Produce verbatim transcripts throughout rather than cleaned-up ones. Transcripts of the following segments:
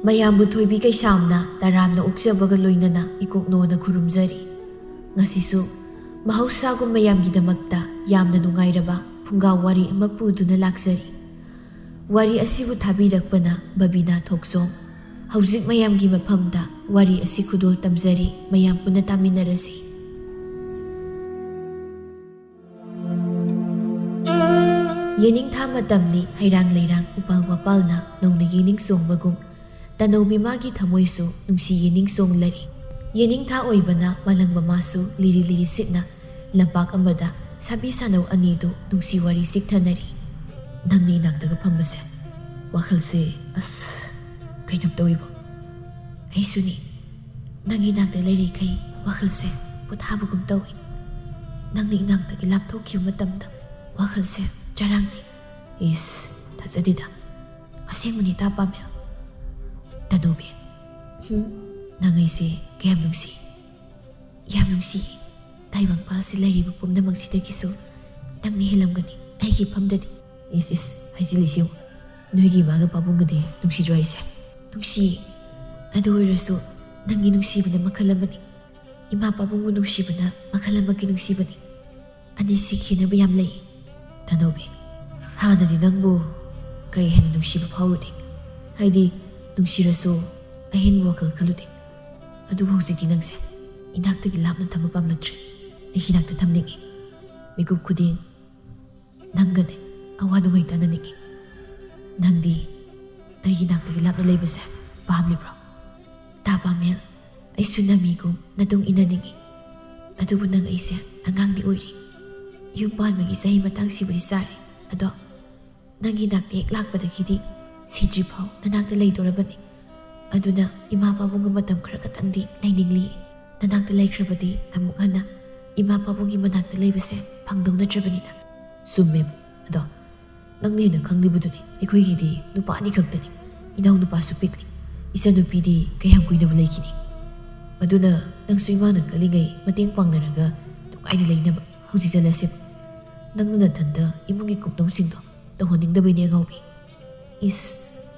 ꯃꯌꯥꯝꯕꯨ ꯊꯣꯏꯕꯤ ꯀꯩꯁꯥꯝꯅ ꯇꯔꯥꯝꯅ ꯑꯣꯛꯆꯕꯒ ꯂꯣꯏꯅꯅ ꯏꯀꯣꯛꯅꯣꯅ ꯈꯨꯔꯨꯝꯖꯔꯤ꯫ ꯉꯁꯤꯁꯨ ꯃꯍꯧꯁꯥꯒꯨꯝ ꯃꯌꯥꯝꯒꯤꯗꯃꯛꯇ ꯌꯥꯝꯅ ꯅꯨꯡꯉꯥꯏꯔꯕ ꯐꯨꯡꯒꯥ ꯋꯥꯔꯤ ꯑꯃ ꯄꯨꯗꯨꯅ ꯂꯥꯛꯆꯔꯤ꯫ ꯋꯥꯔꯤ ꯑꯁꯤꯕꯨ ꯊꯥꯕꯤꯔꯛꯄꯅ ꯕꯕꯤꯅꯥ ꯊꯣꯛꯆꯣꯝ꯫ ꯍꯧꯖꯤꯛ ꯃꯌꯥꯝꯒꯤ ꯃꯐꯝꯗ ꯋꯥꯔꯤ ꯑꯁꯤ ꯈꯨꯗꯣꯜ ꯇꯝꯖꯔꯤ, ꯃꯌꯥꯝ ꯄꯨꯟꯅ ꯇꯥꯃꯤꯟꯅꯔꯁꯤ꯫ ꯌꯦꯅꯤꯡꯊꯥ ꯃꯇꯝꯅꯤ, ꯍꯩꯔꯥꯡ ꯂꯩꯔꯥꯡ ꯎꯄꯥꯜ ꯋꯥꯄꯥꯜꯅ ꯅꯧꯅ ꯌꯦꯅꯤꯡ ꯆꯣꯡꯕꯒꯨꯝ, ꯇꯅꯧꯕꯤ ꯃꯥꯒꯤ ꯊꯃꯣꯏꯁꯨ ꯅꯨꯡꯁꯤ ꯌꯦꯅꯤꯡ ꯆꯣꯡꯂꯔꯤ꯫ ꯌꯦꯅꯤꯡꯊꯥ ꯑꯣꯏꯕꯅ ꯃꯥꯂꯪꯕ ꯃꯥꯁꯨ ꯂꯤꯔꯤ ꯂꯤꯔꯤ ꯁꯤꯠꯅ ꯂꯝꯄꯥꯛ ꯑꯃꯗ ꯁꯥꯕꯤ ꯁꯥꯅꯧ ꯑꯅꯤꯗꯨ ꯅꯨꯡꯁꯤ ꯋꯥꯔꯤ ꯆꯤꯛꯊꯅꯔꯤ꯫ ꯅꯪꯅ ꯏꯅꯥꯛꯇꯒ ꯐꯝꯕꯁꯦ ꯋꯥꯈꯜꯁꯦ ꯑꯁ ꯀꯩꯅꯣꯝ ꯇꯧꯏꯕꯣ꯫ ꯑꯩꯁꯨꯅꯤ꯫ ꯅꯪꯒꯤ ꯏꯅꯥꯛꯇ ꯂꯩꯔꯤꯈꯩ ꯋꯥꯈꯜꯁꯦ ꯄꯣꯊꯥꯕꯒꯨꯝ ꯇꯧꯏ꯫ ꯅꯪꯅ ꯏꯅꯥꯛꯇꯒꯤ ꯂꯥꯞꯊꯣꯛꯈꯤꯕ ꯃꯇꯝꯗ ꯋꯥꯈꯜꯁꯦ ꯆꯔꯥꯡꯅꯩ꯫ ꯏꯁ, ꯊꯥꯖꯗꯦꯗ꯫ ꯑꯁꯦꯡꯕꯅꯤ ꯇꯥ ꯄꯥꯝꯃꯦ꯫ ꯇꯅꯧꯕꯤ, ꯍꯨꯝ, ꯅꯪ ꯑꯩꯁꯦ ꯀꯌꯥꯝ ꯅꯨꯡꯁꯤ꯫ ꯌꯥꯝ ꯅꯨꯡꯁꯤꯌꯦ꯫ ꯇꯥꯏꯕꯪꯄꯥꯜꯁꯤ ꯂꯩꯔꯤꯕ ꯄꯨꯝꯅꯃꯛꯁꯤꯗꯒꯤꯁꯨ ꯅꯪꯅ ꯍꯦꯜꯂꯝꯒꯅꯤ ꯑꯩꯒꯤ ꯏꯐꯝꯗꯗꯤ꯫ ꯏꯁ, ꯏꯁ, ꯍꯥꯏꯖꯤꯜꯂꯤꯁꯤ ꯌꯦꯡꯉꯨ꯫ ꯅꯣꯏꯒꯤ ꯏꯃꯥꯒ ꯄꯥꯕꯨꯡꯒꯗꯤ ꯅꯨꯡꯁꯤꯗ꯭ꯔꯣ ꯑꯩꯁꯦ? ꯅꯨꯡꯁꯤꯌꯦ꯫ ꯑꯗꯨ ꯑꯣꯏꯔꯁꯨ ꯅꯪꯒꯤ ꯅꯨꯡꯁꯤꯕꯅ ꯃꯈꯜ ꯑꯃꯅꯤ꯫ ꯏꯃꯥ ꯄꯥꯕꯨꯡꯕꯨ ꯅꯨꯡꯁꯤꯕꯅ ꯃꯈꯜ ꯑꯃꯒꯤ ꯅꯨꯡꯁꯤꯕꯅꯤ꯫ ꯑꯅꯤꯁꯤ ꯈꯦꯠꯅꯕ ꯌꯥꯝ ꯂꯩ꯫ ꯇꯅꯧꯕꯤ, ꯍꯥꯟꯅꯗꯤ ꯅꯪꯕꯨ ꯀꯩ ꯍꯦꯟꯅ ꯅꯨꯡꯁꯤꯕ ꯐꯥꯎꯔꯨꯗꯦ꯫ ꯍꯥꯏꯗꯤ, ꯅꯨꯡꯁꯤꯔꯁꯨ ꯑꯍꯦꯟꯕ ꯋꯥꯈꯜ ꯈꯜꯂꯨꯗꯦ꯫ ꯑꯗꯨꯕꯨ ꯍꯧꯖꯤꯛꯇꯤ ꯅꯪꯁꯦ ꯏꯅꯥꯛꯇꯒꯤ ꯂꯥꯞꯅ ꯊꯝꯕ ꯄꯥꯝꯂꯛꯇ꯭ꯔꯦ꯫ ꯑꯩꯒꯤ ꯏꯅꯥꯛꯇ ꯊꯝꯅꯤꯡꯉꯤ꯫ ꯃꯤꯀꯨꯞ ꯈꯨꯗꯤꯡ ꯅꯪꯒꯅꯦ ꯑꯋꯥ ꯅꯨꯡꯉꯥꯏ ꯇꯥꯅꯅꯤꯡꯉꯤ꯫ ꯅꯪꯗꯤ ꯑꯩꯒꯤ ꯏꯅꯥꯛꯇꯒꯤ ꯂꯥꯞꯅ ꯂꯩꯕꯁꯦ ꯄꯥꯝꯂꯤꯕ꯭ꯔꯣ? ꯇꯥ ꯄꯥꯃꯦꯜ, ꯑꯩꯁꯨ ꯅꯃꯤꯒꯨꯝ ꯅꯇꯨꯡ ꯏꯟꯅꯅꯤꯡꯉꯤ꯫ ꯑꯗꯨꯕꯨ ꯅꯪ ꯑꯩꯁꯦ ꯑꯉꯥꯡꯗꯤ ꯑꯣꯏꯔꯤ꯫ ꯌꯨꯝ ꯄꯥꯟꯕꯒꯤ ꯆꯍꯤ ꯃꯇꯥꯡꯁꯤꯕꯨꯗꯤ ꯆꯥꯔꯦ꯫ ꯑꯗꯣ ꯅꯪꯒꯤ ꯅꯥꯛꯇ ꯍꯦꯛ ꯂꯥꯛꯄꯗꯒꯤꯗꯤ ꯁꯤꯗ꯭ꯔꯤꯐꯥꯎ ꯅꯅꯥꯛꯇ ꯂꯩꯗꯣꯔꯕꯅꯤ꯫ ꯑꯗꯨꯅ ꯏꯃꯥ ꯄꯥꯕꯨꯡꯒ ꯃꯇꯝ ꯈꯔ ꯈꯛꯇꯪꯗꯤ ꯂꯩꯅꯤꯡꯂꯤ꯫ ꯅꯅꯥꯛꯇ ꯂꯩꯈ꯭ꯔꯕꯗꯤ ꯑꯃꯨꯛ ꯍꯟꯅ ꯏꯃꯥ ꯄꯥꯕꯨꯡꯒꯤ ꯃꯅꯥꯛꯇ ꯂꯩꯕꯁꯦ ꯐꯪꯗꯧ ꯅꯠꯇ꯭ꯔꯕꯅꯤꯅ꯫ ꯆꯨꯝꯃꯦ꯫ ꯑꯗꯣ ꯅꯪꯅ ꯍꯦꯟꯅ ꯈꯪꯂꯤꯕꯗꯨꯅꯤ, ꯑꯩꯈꯣꯏꯒꯤꯗꯤ ꯅꯨꯄꯥ ꯑꯅꯤ ꯈꯛꯇꯅꯤ꯫ ꯏꯅꯥꯎ ꯅꯨꯄꯥꯁꯨ ꯄꯤꯛꯂꯤ꯫ ꯏꯆꯟꯅꯨꯄꯤꯗꯤ ꯀꯌꯥꯝ ꯀꯨꯏꯅꯕꯨ ꯂꯩꯈꯤꯅꯤ? ꯑꯗꯨꯅ ꯅꯪꯁꯨ ꯏꯃꯥꯅ ꯀꯜꯂꯤꯉꯩ ꯃꯇꯦꯡ ꯄꯥꯡꯅꯔꯒ ꯅꯨꯡꯉꯥꯏꯅ ꯂꯩꯅꯕ ꯍꯧꯖꯤꯛ ꯆꯠꯂꯁꯦꯕ꯫ ꯅꯪꯅ ꯅꯊꯟꯇ ꯏꯃꯨꯡꯒꯤ ꯀꯨꯞꯅꯣꯝꯁꯤꯡꯗꯣ ꯇꯧꯍꯟꯅꯤꯡꯗꯕꯩꯅꯦ ꯑꯉꯥꯎꯕꯤ꯫ ꯏꯁ,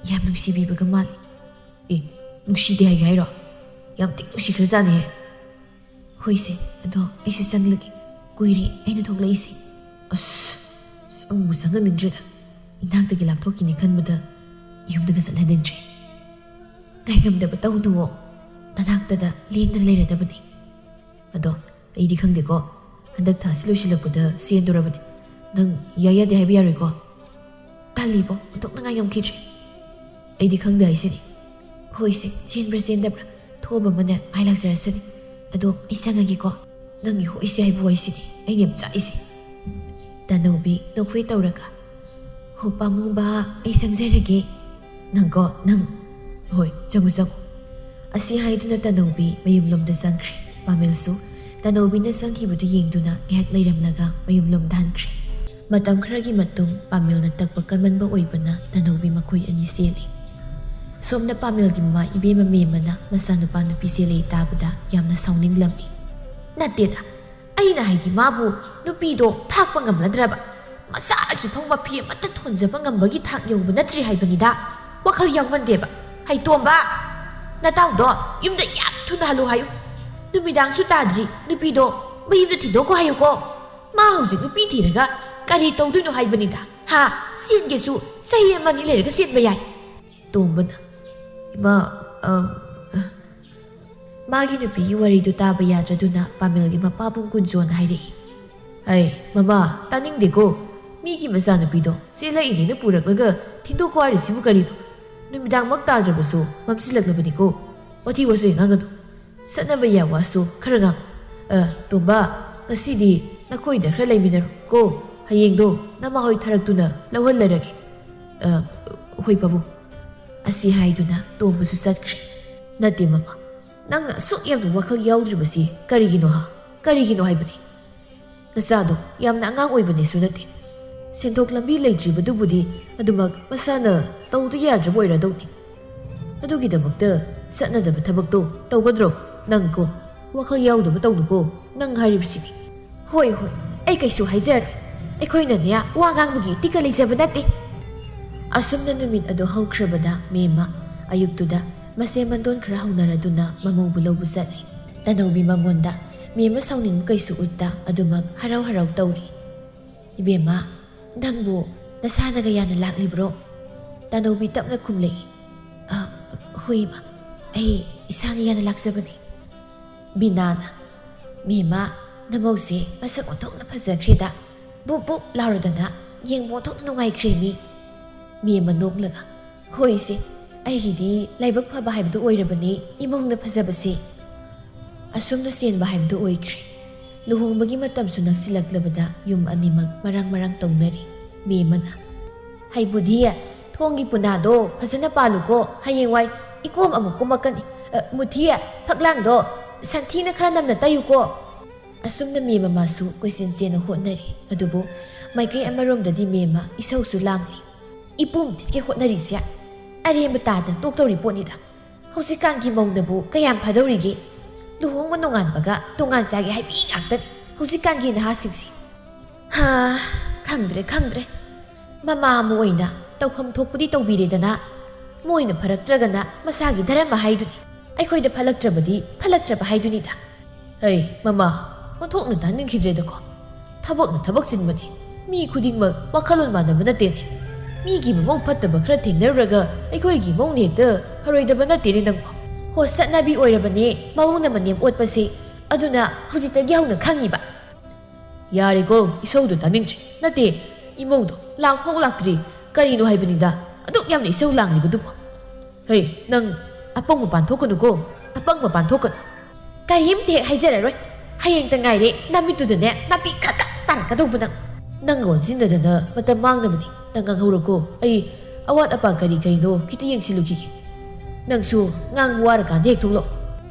ꯌꯥꯝ ꯅꯨꯡꯁꯤꯕꯤꯕꯒ ꯃꯥꯜꯂꯤ꯫ ꯑꯦ, ꯅꯨꯡꯁꯤꯗꯦ ꯍꯥꯏꯒꯦ ꯍꯥꯏꯔꯣ? ꯌꯥꯝ ꯊꯤ ꯅꯨꯡꯁꯤꯈ꯭ꯔꯖꯥꯠꯅꯦꯍꯦ꯫ ꯍꯣꯏꯁꯦ, ꯑꯗꯣ ꯑꯩꯁꯨ ꯆꯪꯂꯒꯦ꯫ ꯀꯨꯏꯔꯦ ꯑꯩꯅ ꯊꯣꯛꯂꯛꯏꯁꯦ꯫ ꯑꯁ, ꯆꯪꯕꯨ ꯆꯪꯍꯟꯅꯤꯡꯗ꯭ꯔꯦꯗ꯫ ꯏꯅꯥꯛꯇꯒꯤ ꯂꯥꯞꯊꯣꯛꯈꯤꯅꯤ ꯈꯟꯕꯗ ꯌꯨꯝꯗꯒ ꯆꯠꯍꯟꯅꯤꯡꯗ꯭ꯔꯦ꯫ ꯉꯥꯏꯉꯝꯗꯕ ꯇꯧꯅꯨꯋꯣ꯫ ꯅꯅꯥꯛꯇꯗ ꯂꯦꯡꯗꯅ ꯂꯩꯔꯗꯕꯅꯤ꯫ ꯑꯗꯣ ꯑꯩꯗꯤ ꯈꯪꯗꯦꯀꯣ, ꯍꯟꯗꯛ ꯊꯥꯁꯤ ꯂꯣꯏꯁꯤꯜꯂꯛꯄꯗ ꯆꯦꯟꯗꯣꯔꯕꯅꯤ꯫ ꯅꯪ ꯌꯥꯏ ꯌꯥꯗꯦ ꯍꯥꯏꯕ ꯌꯥꯔꯣꯏꯀꯣ꯫ ꯇꯜꯂꯤꯕꯣ, ꯑꯣꯟꯊꯣꯛꯅ ꯉꯥꯏꯉꯝꯈꯤꯗ꯭ꯔꯦ꯫ ꯑꯩꯗꯤ ꯈꯪꯗꯦ ꯍꯥꯏꯁꯤꯅꯤ꯫ ꯍꯣꯏꯁꯦ, ꯆꯦꯟꯕ꯭ꯔꯥ ꯆꯦꯟꯗꯕ꯭ꯔꯥ, ꯊꯣꯛꯑꯕ ꯑꯃꯅꯦ ꯃꯥꯏ ꯂꯥꯛꯆꯔꯁꯅꯤ꯫ ꯑꯗꯣ ꯑꯩ ꯆꯪꯉꯒꯦꯀꯣ꯫ ꯅꯪꯒꯤ ꯍꯣꯏꯁꯦ ꯍꯥꯏꯕ ꯍꯣꯏꯁꯤꯅꯤ ꯑꯩꯅ ꯌꯥꯝ ꯆꯥꯛꯏꯁꯦ꯫ ꯇꯅꯧꯕꯤ ꯅꯣꯛꯐꯦ ꯇꯧꯔꯒ, "ꯍꯣ ꯄꯥꯝꯃꯨꯕ, ꯑꯩ ꯆꯪꯖꯔꯒꯦ꯫ ꯅꯪꯀꯣ, ꯅꯪ꯫ ꯍꯣꯏ, ꯆꯪꯉꯨ, ꯆꯪꯉꯨ"꯫ ꯑꯁꯤ ꯍꯥꯏꯗꯨꯅ ꯇꯅꯧꯕꯤ ꯃꯌꯨꯝꯂꯣꯝꯗ ꯆꯪꯈ꯭ꯔꯦ꯫ ꯄꯥꯃꯦꯜꯁꯨ ꯇꯅꯧꯕꯤꯅ ꯆꯪꯈꯤꯕꯗꯨ ꯌꯦꯡꯗꯨꯅ ꯉꯥꯏꯍꯥꯛ ꯂꯩꯔꯝꯂꯒ ꯃꯌꯨꯝꯂꯣꯝꯗ ꯍꯟꯈ꯭ꯔꯦ꯫ ꯃꯇꯝ ꯈꯔꯒꯤ ꯃꯇꯨꯡ ꯄꯥꯃꯦꯜꯅ ꯇꯛꯄ ꯀꯟꯃꯟꯕ ꯑꯣꯏꯕꯅ ꯇꯅꯧꯕꯤ ꯃꯈꯣꯏ ꯑꯅꯤ ꯆꯦꯜꯂꯤ꯫ ꯁꯣꯝꯗ ꯄꯥꯃꯦꯜꯒꯤ ꯃꯃꯥ ꯏꯕꯦꯝꯃ ꯃꯦꯝꯃꯅ ꯃꯆꯥꯅꯨꯄꯥ ꯅꯨꯄꯤ ꯆꯦꯜꯂꯤ ꯇꯥꯕꯗ ꯌꯥꯝꯅ ꯁꯥꯎꯅꯤꯡꯂꯝꯃꯤ꯫ "ꯅꯠꯇꯦꯗ, ꯑꯩꯅ ꯍꯥꯏꯗꯤ ꯃꯥꯕꯨ ꯅꯨꯄꯤꯗꯣ ꯊꯥꯛꯄ ꯉꯝꯂꯗ꯭ꯔꯕ? ꯃꯆꯥꯒꯤ ꯐꯧ ꯃꯐꯤ ꯑꯃꯠꯇ ꯊꯣꯟꯖꯕ ꯉꯝꯕꯒꯤ ꯊꯥꯛ ꯌꯧꯕ ꯅꯠꯇ꯭ꯔꯤ ꯍꯥꯏꯕꯅꯤꯗ꯫ ꯋꯥꯈꯜ ꯌꯥꯎꯃꯟꯗꯦꯕ꯫ ꯍꯩꯇꯣꯝꯕ, ꯅꯇꯥꯎꯗꯣ ꯌꯨꯝꯗ ꯌꯥꯝ ꯊꯨꯅ ꯍꯜꯂꯨ ꯍꯥꯏꯌꯨ꯫ ꯅꯨꯃꯤꯗꯥꯡꯁꯨ ꯇꯥꯗ꯭ꯔꯤ, ꯅꯨꯄꯤꯗꯣ ꯃꯌꯨꯝꯗ ꯊꯤꯟꯗꯣꯛꯈꯣ ꯍꯥꯏꯌꯨꯀꯣ꯫ ꯃꯥ ꯍꯧꯖꯤꯛ ꯅꯨꯄꯤ ꯊꯤꯔꯒ ꯀꯔꯤ ꯇꯧꯗꯣꯏꯅꯣ ꯍꯥꯏꯕꯅꯤꯗ? ꯍꯥ? ꯆꯦꯟꯒꯦꯁꯨ ꯆꯍꯤ ꯑꯃ ꯑꯅꯤ ꯂꯩꯔꯒ ꯆꯦꯟꯕ ꯌꯥꯏ"꯫ ꯇꯣꯝꯕꯅ, "ꯏꯃꯥ, ꯑ, ꯑ," ꯃꯥꯒꯤ ꯅꯨꯄꯤꯒꯤ ꯋꯥꯔꯤꯗꯨ ꯇꯥꯕ ꯌꯥꯗ꯭ꯔꯗꯨꯅ ꯄꯥꯃꯦꯜꯒꯤ ꯃꯄꯥꯕꯨꯡ ꯀꯨꯟꯖꯣꯅ ꯍꯥꯏꯔꯛꯏ꯫ "ꯑꯩ, ꯃꯃꯥ, ꯇꯥꯅꯤꯡꯗꯦꯀꯣ꯫ ꯃꯤꯒꯤ ꯃꯆꯥꯅꯨꯄꯤꯗꯣ ꯆꯦꯜꯂꯛꯏꯅꯦꯅ ꯄꯨꯔꯛꯂꯒ ꯊꯤꯟꯗꯣꯛꯈꯣ ꯍꯥꯏꯔꯤꯁꯤꯕꯨ ꯀꯔꯤꯅꯣ? ꯅꯨꯃꯤꯗꯥꯡꯃꯛ ꯇꯥꯗ꯭ꯔꯕꯁꯨ ꯃꯝꯁꯤꯜꯂꯛꯂꯕꯅꯤꯀꯣ꯫ ꯋꯥꯊꯤ ꯋꯥꯆꯣꯏ ꯉꯥꯡꯒꯅꯨ꯫ ꯆꯠꯅꯕ ꯌꯥ ꯋꯥꯁꯨ ꯈꯔ ꯉꯥꯡꯉꯨ꯫ ꯑ, ꯇꯣꯝꯕ, ꯉꯁꯤꯗꯤ ꯅꯈꯣꯏꯗ ꯈꯔ ꯂꯩꯃꯤꯟꯅꯔꯣ ꯀꯣ꯫ ꯍꯌꯦꯡꯗꯣ ꯅꯃꯥ ꯍꯣꯏ ꯊꯥꯔꯛꯇꯨꯅ ꯂꯧꯍꯜꯂꯔꯒꯦ꯫ ꯑ, ꯍꯣꯏ ꯄꯥꯕꯨꯡ"꯫ ꯑꯁꯤ ꯍꯥꯏꯗꯨꯅ ꯇꯣꯝꯕꯁꯨ ꯆꯠꯈ꯭ꯔꯦ꯫ "ꯅꯠꯇꯦ ꯃꯃꯥ, ꯅꯪꯅ ꯑꯁꯨꯛ ꯌꯥꯝꯅ ꯋꯥꯈꯜ ꯌꯥꯎꯗ꯭ꯔꯤꯕꯁꯤ ꯀꯔꯤꯒꯤꯅꯣ ꯍꯥ? ꯀꯔꯤꯒꯤꯅꯣ ꯍꯥꯏꯕꯅꯤ? ꯅꯆꯥꯗꯣ ꯌꯥꯝꯅ ꯑꯉꯥꯡ ꯑꯣꯏꯕꯅꯦꯁꯨ ꯅꯠꯇꯦ꯫ ꯁꯦꯟꯊꯣꯛ ꯂꯝꯕꯤ ꯂꯩꯇ꯭ꯔꯤꯕꯗꯨꯕꯨꯗꯤ ꯑꯗꯨꯃꯛ ꯃꯁꯥꯅ ꯇꯧꯗ ꯌꯥꯗ꯭ꯔꯕ ꯑꯣꯏꯔꯗꯧꯅꯤ꯫ ꯑꯗꯨꯒꯤꯗꯃꯛꯇ ꯆꯠꯅꯗꯕ ꯊꯕꯛꯇꯣ ꯇꯧꯒꯗ꯭ꯔꯣ? ꯅꯪꯀꯣ, ꯋꯥꯈꯜ ꯌꯥꯎꯗꯕ ꯇꯧꯅꯨꯀꯣ, ꯅꯪ ꯍꯥꯏꯔꯤꯕꯁꯤꯗꯤ"꯫ "ꯍꯣꯏ, ꯍꯣꯏ, ꯑꯩ ꯀꯩꯁꯨ ꯍꯥꯏꯖꯔꯣꯏ꯫ ꯑꯩꯈꯣꯏꯅꯅꯦ, ꯋꯥ ꯉꯥꯡꯕꯒꯤ ꯏꯇꯤꯛꯀ ꯂꯩꯖꯕ ꯅꯠꯇꯦ"꯫ ꯑꯁꯨꯝꯅ ꯅꯨꯃꯤꯠ ꯑꯗꯨ ꯍꯧꯈ꯭ꯔꯕꯗ ꯃꯦꯝꯃ ꯑꯌꯨꯛꯇꯨꯗ ꯃꯁꯦ ꯃꯟꯗꯣꯟ ꯈꯔ ꯍꯧꯅꯔꯗꯨꯅ ꯃꯃꯧꯕꯨ ꯂꯧꯕ ꯆꯠꯂꯤ꯫ ꯇꯅꯧꯕꯤ ꯃꯉꯣꯟꯗ ꯃꯦꯝꯃ ꯁꯥꯎꯅꯤꯡꯕ ꯀꯩꯁꯨ ꯎꯠꯇ ꯑꯗꯨꯃꯛ ꯍꯔꯥꯎ ꯍꯔꯥꯎ ꯇꯧꯔꯤ꯫ "ꯏꯕꯦꯝꯃ, ꯅꯪꯕꯨ ꯅꯁꯥꯅꯒ ꯌꯥꯅ ꯂꯥꯛꯂꯤꯕ꯭ꯔꯣ?" ꯇꯅꯧꯕꯤ ꯇꯞꯅ ꯈꯨꯝꯂꯛꯏ꯫ "ꯑ, ꯍꯣꯏ ꯏꯃꯥ, ꯑꯩ ꯏꯁꯥꯅ ꯌꯥꯅ ꯂꯥꯛꯆꯕꯅꯤ꯫" ꯕꯤꯅꯥꯅ, "ꯃꯦꯝꯃ, ꯅꯃꯧꯁꯦ ꯃꯁꯛ ꯑꯣꯟꯊꯣꯛꯅ ꯐꯖꯈ꯭ꯔꯦꯗ꯫ ꯕꯨꯞ ꯕꯨꯞ ꯂꯥꯎꯔꯗꯅ ꯌꯦꯡꯕ ꯑꯣꯟꯊꯣꯛꯅ ꯅꯨꯡꯉꯥꯏꯈ꯭ꯔꯦ ꯃꯤ꯫" ꯃꯦꯝꯃ ꯅꯣꯛꯂꯒ, "ꯍꯣꯏ ꯏꯆꯦ, ꯑꯩꯒꯤꯗꯤ ꯂꯥꯏꯕꯛ ꯐꯕ ꯍꯥꯏꯕꯗꯨ ꯑꯣꯏꯔꯕꯅꯤ ꯏꯃꯧꯅ ꯐꯖꯕꯁꯦ꯫" ꯑꯁꯨꯝꯅ ꯆꯦꯟꯕ ꯍꯥꯏꯕꯗꯨ ꯑꯣꯏꯈ꯭ꯔꯦ꯫ ꯂꯨꯍꯣꯡꯕꯒꯤ ꯃꯇꯝꯁꯨ ꯅꯛꯁꯤꯜꯂꯛꯂꯕꯗ ꯌꯨꯝ ꯑꯅꯤꯃꯛ ꯃꯔꯥꯡ ꯃꯔꯥꯡ ꯇꯧꯅꯔꯤ꯫ ꯃꯦꯝꯃꯅ, "ꯍꯩꯕꯨꯗꯤ, ꯊꯣꯡꯒꯤ ꯄꯨꯅꯥꯗꯣ ꯐꯖꯅ ꯄꯥꯜꯂꯨꯀꯣ, ꯍꯌꯦꯡꯋꯥꯏ ꯏꯀꯣꯝ ꯑꯃꯨꯛ ꯀꯨꯝꯃꯛꯀꯅꯤ꯫ ꯑ, ꯃꯨꯊꯤ, ꯐꯛꯂꯥꯡꯗꯣ ꯁꯟꯊꯤꯅ ꯈꯔ ꯅꯝꯅ ꯇꯩꯌꯨꯀꯣ꯫" ꯑꯁꯨꯝꯅ ꯃꯦꯝꯃ ꯃꯥꯁꯨ ꯀꯣꯏꯆꯦꯟ ꯆꯦꯟꯅ ꯍꯣꯠꯅꯔꯤ꯫ ꯑꯗꯨꯕꯨ ꯃꯥꯏꯀꯩ ꯑꯃꯔꯣꯝꯗꯗꯤ ꯃꯦꯝꯃ ꯏꯁꯧꯁꯨ ꯂꯥꯡꯂꯤ꯫ "ꯏꯄꯨꯝ ꯊꯤꯠꯀꯦ ꯍꯣꯠꯅꯔꯤꯁꯦ ꯑꯔꯦꯝꯕ ꯇꯥꯗ ꯇꯣꯛꯇꯧꯔꯤ ꯄꯣꯠꯅꯤꯗ꯫ ꯍꯧꯖꯤꯛꯀꯥꯟꯒꯤ ꯃꯧꯅꯕꯨ ꯀꯌꯥꯝ ꯐꯗꯧꯔꯤꯒꯦ? ꯂꯨꯍꯣꯡꯕ ꯅꯣꯡꯉꯥꯟꯕꯒ ꯇꯣꯉꯥꯟ ꯆꯥꯒꯦ ꯍꯥꯏꯕꯤ ꯉꯥꯛꯇꯅꯤ ꯍꯧꯖꯤꯛꯀꯥꯟꯒꯤ ꯅꯍꯥꯁꯤꯡꯁꯦ꯫ ꯍꯥ, ꯈꯪꯗ꯭ꯔꯦ, ꯈꯪꯗ꯭ꯔꯦ꯫ ꯃꯃꯥ ꯑꯃ ꯑꯣꯏꯅ ꯇꯧꯐꯝ ꯊꯣꯛꯄꯗꯤ ꯇꯧꯕꯤꯔꯦꯗꯅ, ꯃꯣꯏꯅ ꯐꯔꯛꯇ꯭ꯔꯒꯅ ꯃꯁꯥꯒꯤ ꯙꯔꯃ ꯍꯥꯏꯗꯨꯅꯤ, ꯑꯩꯈꯣꯏꯗ ꯐꯠꯂꯛꯇ꯭ꯔꯕꯗꯤ ꯐꯠꯂꯛꯇ꯭ꯔꯕ ꯍꯥꯏꯗꯨꯅꯤꯗ꯫" "ꯍꯩ, ꯃꯃꯥ, ꯑꯣꯟꯊꯣꯛꯅ ꯇꯥꯅꯤꯡꯈꯤꯗ꯭ꯔꯦꯗꯀꯣ꯫ ꯊꯕꯛꯅ ꯊꯕꯛ ꯆꯤꯟꯕꯅꯤ꯫ ꯃꯤ ꯈꯨꯗꯤꯡꯃꯛ ꯋꯥꯈꯜꯂꯣꯟ ꯃꯥꯟꯅꯕ ꯅꯠꯇꯦꯅꯦ꯫ ꯃꯤꯒꯤ ꯃꯃꯧ ꯐꯠꯇꯕ ꯈꯔ ꯊꯦꯡꯅꯔꯨꯔꯒ ꯑꯩꯈꯣꯏꯒꯤ ꯃꯧꯅ ꯍꯦꯛꯇ ꯐꯔꯣꯏꯗꯕ ꯅꯠꯇꯦꯅꯦ ꯅꯪꯕꯣ꯫" "ꯍꯣ, ꯆꯠꯅꯕꯤ ꯑꯣꯏꯔꯕꯅꯦ ꯃꯧꯅ ꯃꯅꯦꯝ ꯑꯣꯠꯄꯁꯦ꯫ ꯑꯗꯨꯅ ꯍꯧꯖꯤꯛꯇꯒꯤ ꯍꯧꯅ ꯈꯪꯉꯤꯕ꯫" "ꯌꯥꯔꯦꯀꯣ, ꯏꯁꯧꯗꯣ ꯇꯥꯅꯤꯡꯗ꯭ꯔꯦ꯫ ꯅꯠꯇꯦ, ꯏꯃꯧꯗꯣ ꯂꯥꯛꯐꯥꯎ ꯂꯥꯛꯇ꯭ꯔꯤ꯫ ꯀꯔꯤꯅꯣ ꯍꯥꯏꯕꯅꯤꯗ ꯑꯗꯨꯛ ꯌꯥꯝꯅ ꯏꯁꯧ ꯂꯥꯡꯂꯤꯕꯗꯨꯕꯣ?" "ꯍꯩ, ꯅꯪ ꯑꯄꯪ ꯃꯄꯥꯟ ꯊꯣꯛꯀꯅꯨꯀꯣ, ꯑꯄꯪ ꯃꯄꯥꯟ ꯊꯣꯛꯀꯅꯨ꯫" "ꯀꯔꯤꯝꯇ ꯍꯦꯛ ꯍꯥꯏꯖꯔꯔꯣꯏ꯫ ꯍꯌꯦꯡꯇ ꯉꯥꯏꯔꯦ ꯅꯃꯤꯠꯇꯨꯗꯅꯦ ꯅꯥꯄꯤ ꯀꯛ ꯀꯛ ꯇꯥꯔꯛꯀꯗꯧꯕ ꯅꯪ꯫" "ꯅꯪꯒ ꯑꯣꯟꯁꯤꯟꯅꯗꯅ ꯃꯇꯝ ꯃꯥꯡꯅꯕꯅꯤ꯫ ꯅꯪ ꯉꯥꯡꯍꯧꯔꯣꯀꯣ, ꯑꯩ ꯑꯋꯥꯠ ꯑꯄꯥ ꯀꯔꯤ ꯀꯔꯤꯅꯣ ꯈꯤꯇ ꯌꯦꯡꯁꯤꯜꯂꯨꯈꯤꯒꯦ꯫ ꯅꯪꯁꯨ ꯉꯥꯡꯕ ꯋꯥꯔꯀꯥꯟꯗ ꯍꯦꯛ ꯊꯣꯛꯂꯛꯑꯣ꯫"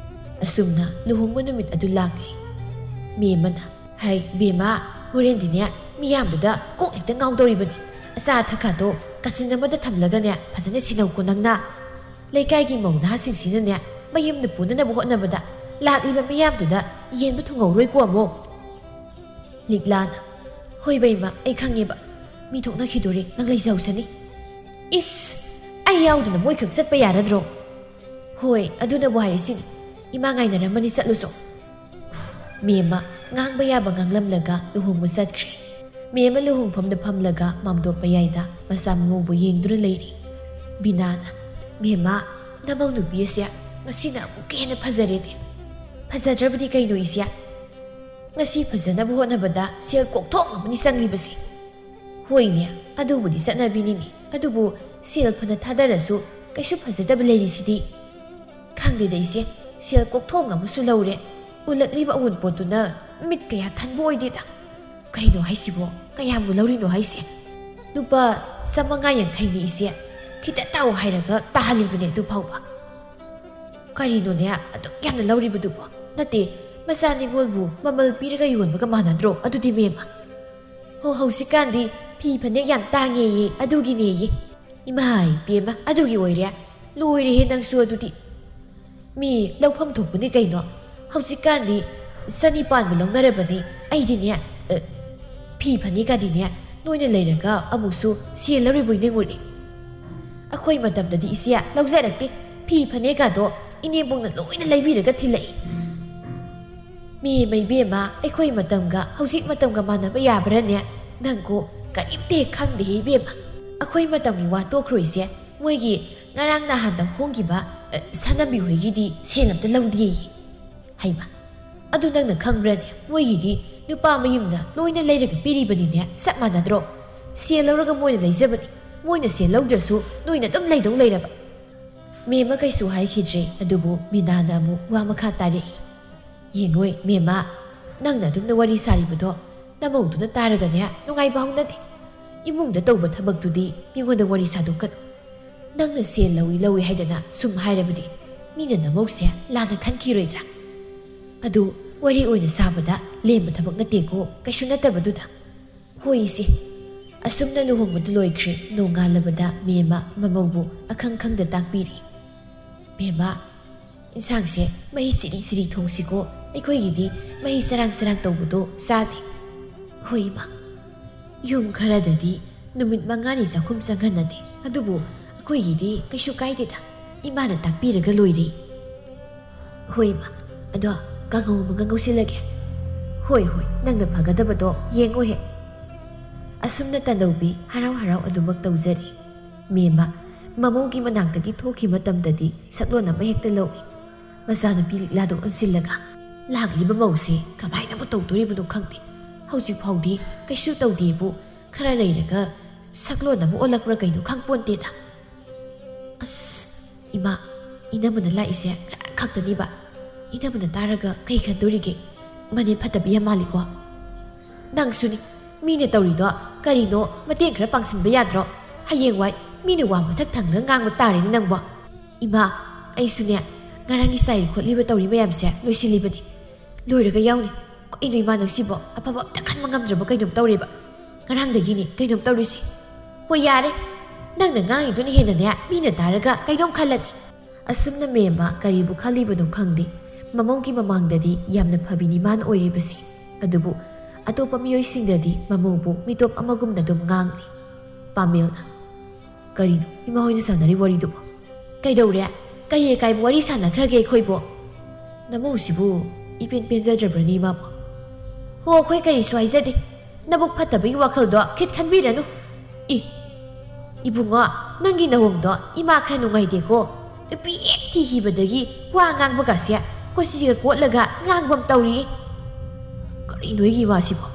ꯑꯁꯨꯝꯅ ꯂꯨꯍꯣꯡꯕ ꯅꯨꯃꯤꯠ ꯑꯗꯨ ꯂꯥꯛꯂꯦ꯫ ꯃꯦꯝꯃꯅ, "ꯍꯩ ꯕꯦꯝꯃ, ꯍꯣꯔꯦꯟꯗꯤꯅꯦ ꯃꯤꯌꯥꯝꯗꯨꯗ ꯀꯣꯛ ꯍꯦꯛꯇ ꯉꯥꯎꯗꯧꯔꯤꯕꯅꯤ꯫ ꯑꯆꯥ ꯑꯊꯛꯀꯗꯣ ꯀꯥꯆꯤꯟ ꯑꯃꯗ ꯊꯝꯂꯒꯅꯦ ꯐꯖꯅ ꯁꯦꯟꯅꯧꯀꯣ ꯅꯪꯅ꯫ ꯂꯩꯀꯥꯏꯒꯤ ꯃꯧ ꯅꯍꯥꯁꯤꯡꯁꯤꯅꯅꯦ ꯃꯌꯨꯝꯗ ꯄꯨꯅꯅꯕ ꯍꯣꯠꯅꯕꯗ ꯂꯥꯛꯂꯤꯕ ꯃꯤꯌꯥꯝꯗꯨꯗ ꯌꯦꯟꯕ ꯊꯨꯡꯍꯧꯔꯣꯏꯀꯣ ꯑꯃꯨꯛ꯫" ꯂꯤꯛꯂꯥꯅ, "ꯍꯣꯏ ꯕꯦꯝꯃ, ꯑꯩ ꯈꯪꯉꯦꯕ꯫ ꯃꯤ ꯊꯣꯛꯅꯈꯤꯗꯣꯔꯦ, ꯅꯪ ꯂꯩꯖꯍꯧꯁꯅꯤ꯫" "ꯏꯁ, ꯑꯩ ꯌꯥꯎꯗꯅ ꯃꯣꯏꯈꯛ ꯆꯠꯄ ꯌꯥꯔꯗ꯭ꯔꯣ? ꯍꯣꯏ, ꯑꯗꯨꯅꯕꯨ ꯍꯥꯏꯔꯤꯁꯤꯅꯤ꯫ ꯏꯃꯥ ꯉꯥꯏꯅꯔꯝꯃꯅꯤ, ꯆꯠꯂꯨꯆꯣ꯫ ꯃꯦꯝꯃ ꯉꯥꯡꯕ ꯌꯥꯕ ꯉꯥꯡꯂꯝꯂꯒ ꯂꯨꯍꯣꯡꯕ ꯆꯠꯈ꯭ꯔꯦ꯫ ꯃꯦꯝꯃ ꯂꯨꯍꯣꯡꯐꯝꯗ ꯐꯝꯂꯒ ꯃꯥꯝꯗꯣꯞ ꯃꯌꯥꯏꯗ ꯃꯆꯥ ꯃꯃꯧꯕꯨ ꯌꯦꯡꯗꯨꯅ ꯂꯩꯔꯤ꯫ ꯕꯤꯅꯥꯅ, "ꯃꯦꯝꯃ, ꯅꯃꯧ ꯅꯨꯄꯤ ꯑꯁꯦ ꯉꯁꯤꯅ ꯑꯃꯨꯛꯀ ꯍꯦꯟꯅ ꯐꯖꯔꯦꯅꯦ꯫ ꯐꯖꯗ꯭ꯔꯕꯗꯤ ꯀꯩꯅꯣ ꯏꯆꯦ? ꯉꯁꯤ ꯐꯖꯅꯕ ꯍꯣꯠꯅꯕꯗ ꯁꯦꯜ ꯀꯣꯛꯊꯣꯡ ꯑꯃꯅꯤ ꯆꯪꯂꯤꯕꯁꯦ꯫" "ꯍꯣꯏꯅꯦ, ꯑꯗꯨꯕꯨꯗꯤ ꯆꯠꯅꯕꯤꯅꯤꯅꯦ꯫ ꯑꯗꯨꯕꯨ ꯁꯦꯜ ꯐꯅ ꯊꯥꯗꯔꯁꯨ ꯀꯩꯁꯨ ꯐꯖꯗꯕ ꯂꯩꯔꯤꯁꯤꯗꯤ꯫" "ꯈꯪꯗꯦꯗ ꯏꯆꯦ, ꯁꯦꯜ ꯀꯣꯛꯊꯣꯡ ꯑꯃꯁꯨ ꯂꯧꯔꯦ꯫ ꯎꯠꯂꯛꯂꯤꯕ ꯑꯑꯣꯟꯄꯣꯠꯇꯨꯅ ꯃꯤꯠ ꯀꯌꯥ ꯊꯟꯕ ꯑꯣꯏꯗꯦꯗ꯫ ꯀꯩꯅꯣ ꯍꯥꯏꯁꯤꯕꯣ? ꯀꯌꯥꯝꯕꯨ ꯂꯧꯔꯤꯅꯣ ꯍꯥꯏꯁꯦ?" "ꯂꯨꯄꯥ ꯆꯥꯃꯉꯥ ꯌꯥꯡꯈꯩꯅꯤ ꯏꯆꯦ꯫ ꯈꯤꯇ ꯇꯥꯎ ꯍꯥꯏꯔꯒ ꯇꯥꯍꯜꯂꯤꯕꯅꯦ ꯑꯗꯨ ꯐꯥꯎꯕ꯫" "ꯀꯔꯤꯅꯣꯅꯦ ꯑꯗꯨꯛ ꯌꯥꯝꯅ ꯂꯧꯔꯤꯕꯗꯨꯕꯣ? ꯅꯠꯇꯦ, ꯃꯆꯥ ꯅꯤꯉꯣꯜꯕꯨ ꯃꯃꯜ ꯄꯤꯔꯒ ꯌꯣꯟꯕꯒ ꯃꯥꯟꯅꯗ꯭ꯔꯣ ꯑꯗꯨꯗꯤ ꯃꯦꯝꯃ?" "ꯍꯣ, ꯍꯧꯖꯤꯛꯀꯥꯟꯗꯤ ꯐꯤ ꯐꯅꯦꯛ ꯌꯥꯝ ꯇꯥꯡꯉꯦꯌꯦ, ꯑꯗꯨꯒꯤꯅꯦꯌꯦ꯫" "ꯏꯃꯥ ꯏꯕꯦꯝꯃ, ꯑꯗꯨꯒꯤ ꯑꯣꯏꯔꯦ? ꯂꯣꯏꯔꯦꯍꯦ ꯅꯪꯁꯨ ꯑꯗꯨꯗꯤ꯫ ꯃꯤ ꯂꯧꯐꯝ ꯊꯣꯛꯄꯅꯤ ꯀꯩꯅꯣ꯫ ꯍꯧꯖꯤꯛꯀꯥꯟꯗꯤ ꯆꯅꯤꯄꯥꯟꯕꯨ ꯂꯧꯅꯔꯕꯅꯤ꯫ ꯑꯩꯗꯤꯅꯦ, ꯑ, ꯐꯤ ꯐꯅꯦꯛꯀꯗꯤꯅꯦ ꯅꯣꯏꯅ ꯂꯩꯔꯒ ꯑꯃꯨꯛꯁꯨ ꯁꯦꯜꯂꯔꯣꯏꯕꯣꯏ ꯅꯤꯡꯉꯨꯔꯦ꯫ ꯑꯩꯈꯣꯏ ꯃꯇꯝꯗꯗꯤ ꯏꯆꯦ ꯂꯧꯖꯔꯛꯇꯦ꯫ ꯐꯤ ꯐꯅꯦꯛꯀꯗꯣ ꯏꯅꯦꯝꯕꯣꯛꯅ ꯂꯣꯏꯅ ꯂꯩꯕꯤꯔꯒ ꯊꯤꯜꯂꯛꯏ꯫" "ꯃꯦꯝꯃ ꯏꯕꯦꯝꯃ, ꯑꯩꯈꯣꯏ ꯃꯇꯝꯒ ꯍꯧꯖꯤꯛ ꯃꯇꯝꯒ ꯃꯥꯟꯅꯕ ꯌꯥꯕ꯭ꯔꯥꯅꯦ? ꯅꯪꯀꯣ ꯀꯔꯤꯝꯇ ꯍꯦꯛ ꯈꯪꯗꯦꯍꯦ ꯏꯕꯦꯝꯃ꯫ ꯑꯩꯈꯣꯏ ꯃꯇꯝꯒꯤ ꯋꯥ ꯇꯣꯛꯈ꯭ꯔꯣ ꯏꯆꯦ꯫ ꯃꯣꯏꯒꯤ ꯉꯔꯥꯡ ꯅꯍꯥꯟꯗ ꯍꯣꯡꯈꯤꯕ, ꯑ, ꯁꯅꯥꯕꯤ ꯍꯣꯏꯒꯤꯗꯤ ꯁꯦꯜ ꯑꯝꯇ ꯂꯧꯗꯦꯌꯦ꯫" "ꯍꯩꯃ, ꯑꯗꯨ ꯅꯪꯅ ꯈꯪꯕ꯭ꯔꯥꯅꯦ? ꯃꯣꯏꯒꯤꯗꯤ ꯅꯨꯄꯥ ꯃꯌꯨꯝꯅ ꯂꯣꯏꯅ ꯂꯩꯔꯒ ꯄꯤꯔꯤꯕꯅꯤꯅꯦ, ꯆꯞ ꯃꯥꯟꯅꯗ꯭ꯔꯣ? ꯁꯦꯜ ꯂꯧꯔꯒ ꯃꯣꯏꯅ ꯂꯩꯖꯕꯅꯤ꯫ ꯃꯣꯏꯅ ꯁꯦꯜ ꯂꯧꯗ꯭ꯔꯁꯨ ꯅꯣꯏꯅ ꯑꯗꯨꯝ ꯂꯩꯗꯧ ꯂꯩꯔꯕ?" ꯃꯦꯝꯃ ꯀꯩꯁꯨ ꯍꯥꯏꯈꯤꯗ꯭ꯔꯦ, ꯑꯗꯨꯕꯨ ꯕꯤꯅꯥꯅ ꯑꯃꯨꯛ ꯋꯥ ꯃꯈꯥ ꯇꯥꯔꯛꯏ꯫ "ꯌꯦꯡꯉꯣꯏ ꯃꯦꯝꯃ, ꯅꯪꯅ ꯑꯗꯨꯝꯅ ꯋꯥꯔꯤ ꯁꯥꯔꯤꯕꯗꯣ ꯅꯃꯧꯗꯨꯅ ꯇꯥꯔꯒꯅꯦ ꯅꯨꯡꯉꯥꯏꯕ ꯍꯧꯅꯗꯦ꯫ ꯏꯃꯨꯡꯗ ꯇꯧꯕ ꯊꯕꯛꯇꯨꯗꯤ ꯃꯤꯉꯣꯟꯗ ꯋꯥꯔꯤ ꯁꯥꯗꯣꯛꯀꯅꯨ꯫ ꯅꯪꯅ ꯁꯦꯜ ꯂꯧꯏ ꯂꯧꯏ ꯍꯥꯏꯗꯅ ꯁꯨꯝ ꯍꯥꯏꯔꯕꯗꯤ ꯃꯤꯅ ꯅꯃꯧꯁꯦ ꯂꯥꯟꯅ ꯈꯟꯈꯤꯔꯣꯏꯗ꯭ꯔꯥ? ꯑꯗꯨ ꯋꯥꯔꯤ ꯑꯣꯏꯅ ꯁꯥꯕꯗ ꯂꯦꯝꯕ ꯊꯕꯛ ꯅꯠꯇꯦꯀꯣ, ꯀꯩꯁꯨ ꯅꯠꯇꯕꯗꯨꯗ꯫" "ꯍꯣꯏ ꯏꯆꯦ꯫" ꯑꯁꯨꯝꯅ ꯂꯨꯍꯣꯡꯕꯗꯨ ꯂꯣꯏꯈ꯭ꯔꯦ꯫ ꯅꯣꯡꯉꯥꯜꯂꯕꯗ ꯃꯦꯝꯃ ꯃꯃꯧꯕꯨ ꯑꯈꯪ ꯈꯪꯗ ꯇꯥꯛꯄꯤꯔꯤ꯫ "ꯃꯦꯝꯃ, ꯏꯟꯁꯥꯡꯁꯦ ꯃꯍꯤ ꯆꯤꯔꯤ ꯆꯤꯔꯤ ꯊꯣꯡꯁꯤꯀꯣ, ꯑꯩꯈꯣꯏꯒꯤꯗꯤ ꯃꯍꯤ ꯆꯔꯥꯡ ꯆꯔꯥꯡ ꯇꯧꯕꯗꯣ ꯆꯥꯗꯦ꯫" "ꯍꯣꯏ ꯏꯃꯥ꯫" ꯌꯨꯝ ꯈꯔꯗꯗꯤ ꯅꯨꯃꯤꯠ ꯃꯉꯥꯅꯤ ꯆꯥꯛꯈꯨꯝ ꯆꯪꯍꯟꯅꯗꯦ, ꯑꯗꯨꯕꯨ "ꯑꯩꯈꯣꯏꯒꯤꯗꯤ ꯀꯩꯁꯨ ꯀꯥꯏꯗꯦꯗ, ꯏꯃꯥꯅ ꯇꯥꯛꯄꯤꯔꯒ ꯂꯣꯏꯔꯦ꯫" "ꯍꯣꯏ ꯏꯃꯥ, ꯑꯗꯣ ꯀꯥꯡꯍꯧ ꯑꯃꯒ ꯉꯧꯁꯤꯜꯂꯒꯦ꯫" "ꯍꯣꯏ ꯍꯣꯏ, ꯅꯪꯅ ꯐꯒꯗꯕꯗꯣ ꯌꯦꯡꯉꯣꯍꯦ꯫" ꯑꯁꯨꯝꯅ ꯇꯥꯟꯗꯧꯕꯤ ꯍꯔꯥꯎ ꯍꯔꯥꯎ ꯑꯗꯨꯃꯛ ꯇꯧꯖꯔꯤ꯫ ꯃꯦꯝꯃ ꯃꯃꯧꯒꯤ ꯃꯅꯥꯛꯇꯒꯤ ꯊꯣꯛꯈꯤ ꯃꯇꯝꯗꯗꯤ ꯁꯛꯂꯣꯟ ꯑꯃ ꯍꯦꯛꯇ ꯂꯧꯏ꯫ ꯃꯆꯥꯅꯨꯄꯤ ꯂꯤꯛꯂꯥꯗꯨ ꯑꯣꯟꯁꯤꯜꯂꯒ, "ꯂꯥꯛꯂꯤꯕ ꯃꯧꯁꯦ ꯀꯃꯥꯏꯅꯕꯨ ꯇꯧꯗꯣꯔꯤꯕꯅꯣ ꯈꯪꯗꯦ꯫ ꯍꯧꯖꯤꯛ ꯐꯥꯎꯗꯤ ꯀꯩꯁꯨ ꯇꯧꯗꯦꯕꯨ, ꯈꯔ ꯂꯩꯔꯒ ꯁꯛꯂꯣꯟ ꯑꯃ ꯑꯣꯜꯂꯛꯄ꯭ꯔꯥ ꯀꯩꯅꯣ ꯈꯪꯄꯣꯟꯇꯦꯗ꯫ ꯑꯁ, ꯏꯃꯥ, ꯏꯅꯝꯃꯅ ꯂꯥꯛꯏꯁꯦ ꯉꯔꯥꯡ ꯈꯛꯇꯅꯤꯕ꯫ ꯏꯅꯝꯃꯅ ꯇꯥꯔꯒ ꯀꯩ ꯈꯟꯗꯣꯔꯤꯒꯦ? ꯃꯅꯦ ꯐꯠꯇꯕꯤ ꯌꯥꯝ ꯃꯥꯜꯂꯤꯀꯣ꯫" "ꯅꯪꯁꯨꯅꯤ, ꯃꯤꯅ ꯇꯧꯔꯤꯗꯣ ꯀꯔꯤꯅꯣ ꯃꯇꯦꯡ ꯈꯔ ꯄꯥꯡꯁꯤꯟꯕ ꯌꯥꯗ꯭ꯔꯣ? ꯍꯌꯦꯡꯋꯥꯏ ꯃꯤꯅ ꯋꯥ ꯃꯊꯛ ꯊꯪꯅ ꯉꯥꯡꯕ ꯇꯥꯔꯦꯅꯦ ꯅꯪꯕꯣ꯫" "ꯏꯃꯥ, ꯑꯩꯁꯨꯅꯦ, ꯉꯔꯥꯡꯒꯤ ꯆꯥꯏꯔꯤ ꯈꯣꯠꯂꯤꯕ ꯇꯧꯔꯤ ꯃꯌꯥꯝꯁꯦ ꯂꯣꯏꯁꯤꯜꯂꯤꯕꯅꯤ꯫ ꯂꯣꯏꯔꯒ ꯌꯥꯎꯅꯤ꯫ ꯀꯩꯅꯣ ꯏꯃꯥ, ꯅꯪꯁꯤꯕꯣ ꯑꯐꯕ ꯑꯝꯇ ꯈꯟꯕ ꯉꯝꯗ꯭ꯔꯕ ꯀꯩꯅꯣꯝ ꯇꯧꯔꯦꯕ꯫ ꯉꯔꯥꯡꯗꯒꯤꯅꯤ ꯀꯩꯅꯣꯝ ꯇꯧꯔꯤꯁꯦ꯫" "ꯍꯣꯏ ꯌꯥꯔꯦ, ꯅꯪꯅ ꯉꯥꯡꯉꯤꯗꯨꯅ ꯍꯦꯟꯅꯅꯦ ꯃꯤꯅ ꯇꯥꯔꯒ ꯀꯩꯅꯣꯝ ꯈꯜꯂꯅꯤ꯫" ꯑꯁꯨꯝꯅ ꯃꯦꯝꯃ ꯀꯔꯤꯕꯨ ꯈꯜꯂꯤꯕꯅꯣ ꯈꯪꯗꯦ꯫ ꯃꯃꯧꯒꯤ ꯃꯃꯥꯡꯗꯗꯤ ꯌꯥꯝꯅ ꯐꯕꯤꯅꯤ ꯃꯥꯅ ꯑꯣꯏꯔꯤꯕꯁꯤ꯫ ꯑꯗꯨꯕꯨ ꯑꯇꯣꯞꯄ ꯃꯤꯑꯣꯏꯁꯤꯡꯗꯗꯤ ꯃꯃꯧꯕꯨ ꯃꯤꯇꯣꯞ ꯑꯃꯒꯨꯝꯅ ꯑꯗꯨꯝ ꯉꯥꯡꯂꯤ꯫ ꯄꯥꯃꯦꯜꯅ, "ꯀꯔꯤꯅꯣ ꯏꯃꯥ ꯍꯣꯏꯅ ꯁꯥꯟꯅꯔꯤ ꯋꯥꯔꯤꯗꯨꯕꯣ?" "ꯀꯩꯗꯧꯔꯦ? ꯀꯩ ꯑꯀꯥꯏꯕ ꯋꯥꯔꯤ ꯁꯥꯟꯅꯈ꯭ꯔꯒꯦ ꯑꯩꯈꯣꯏꯕꯣ?" "ꯅꯃꯧꯁꯤꯕꯨ ꯏꯄꯦꯟ ꯄꯦꯟꯖꯗ꯭ꯔꯕ꯭ꯔꯅꯦ ꯏꯃꯥꯕꯣ?" "ꯍꯣ, ꯑꯩꯈꯣꯏ ꯀꯔꯤꯁꯨ ꯍꯥꯏꯖꯗꯦ꯫ ꯅꯕꯨꯛ ꯐꯠꯇꯕꯒꯤ ꯋꯥꯈꯜꯗꯣ ꯈꯤꯠ ꯈꯟꯕꯤꯔꯅꯨ꯫ ꯏ, ꯏꯕꯨꯡꯉꯣ, ꯅꯪꯒꯤ ꯅꯋꯣꯡꯗꯣ ꯏꯃꯥ ꯈꯔ ꯅꯨꯡꯉꯥꯏꯇꯦꯀꯣ꯫ ꯅꯨꯄꯤ ꯍꯦꯛ ꯊꯤꯈꯤꯕꯗꯒꯤ ꯋꯥ ꯉꯥꯡꯕꯒꯁꯦ ꯀꯣꯆꯤꯒ ꯀꯣꯠꯂꯒ ꯉꯥꯡꯕ ꯑꯃ ꯇꯧꯔꯤꯌꯦ꯫ ꯀꯔꯤꯅꯣ ꯑꯩꯒꯤ ꯏꯃꯥꯁꯤꯕꯣ?"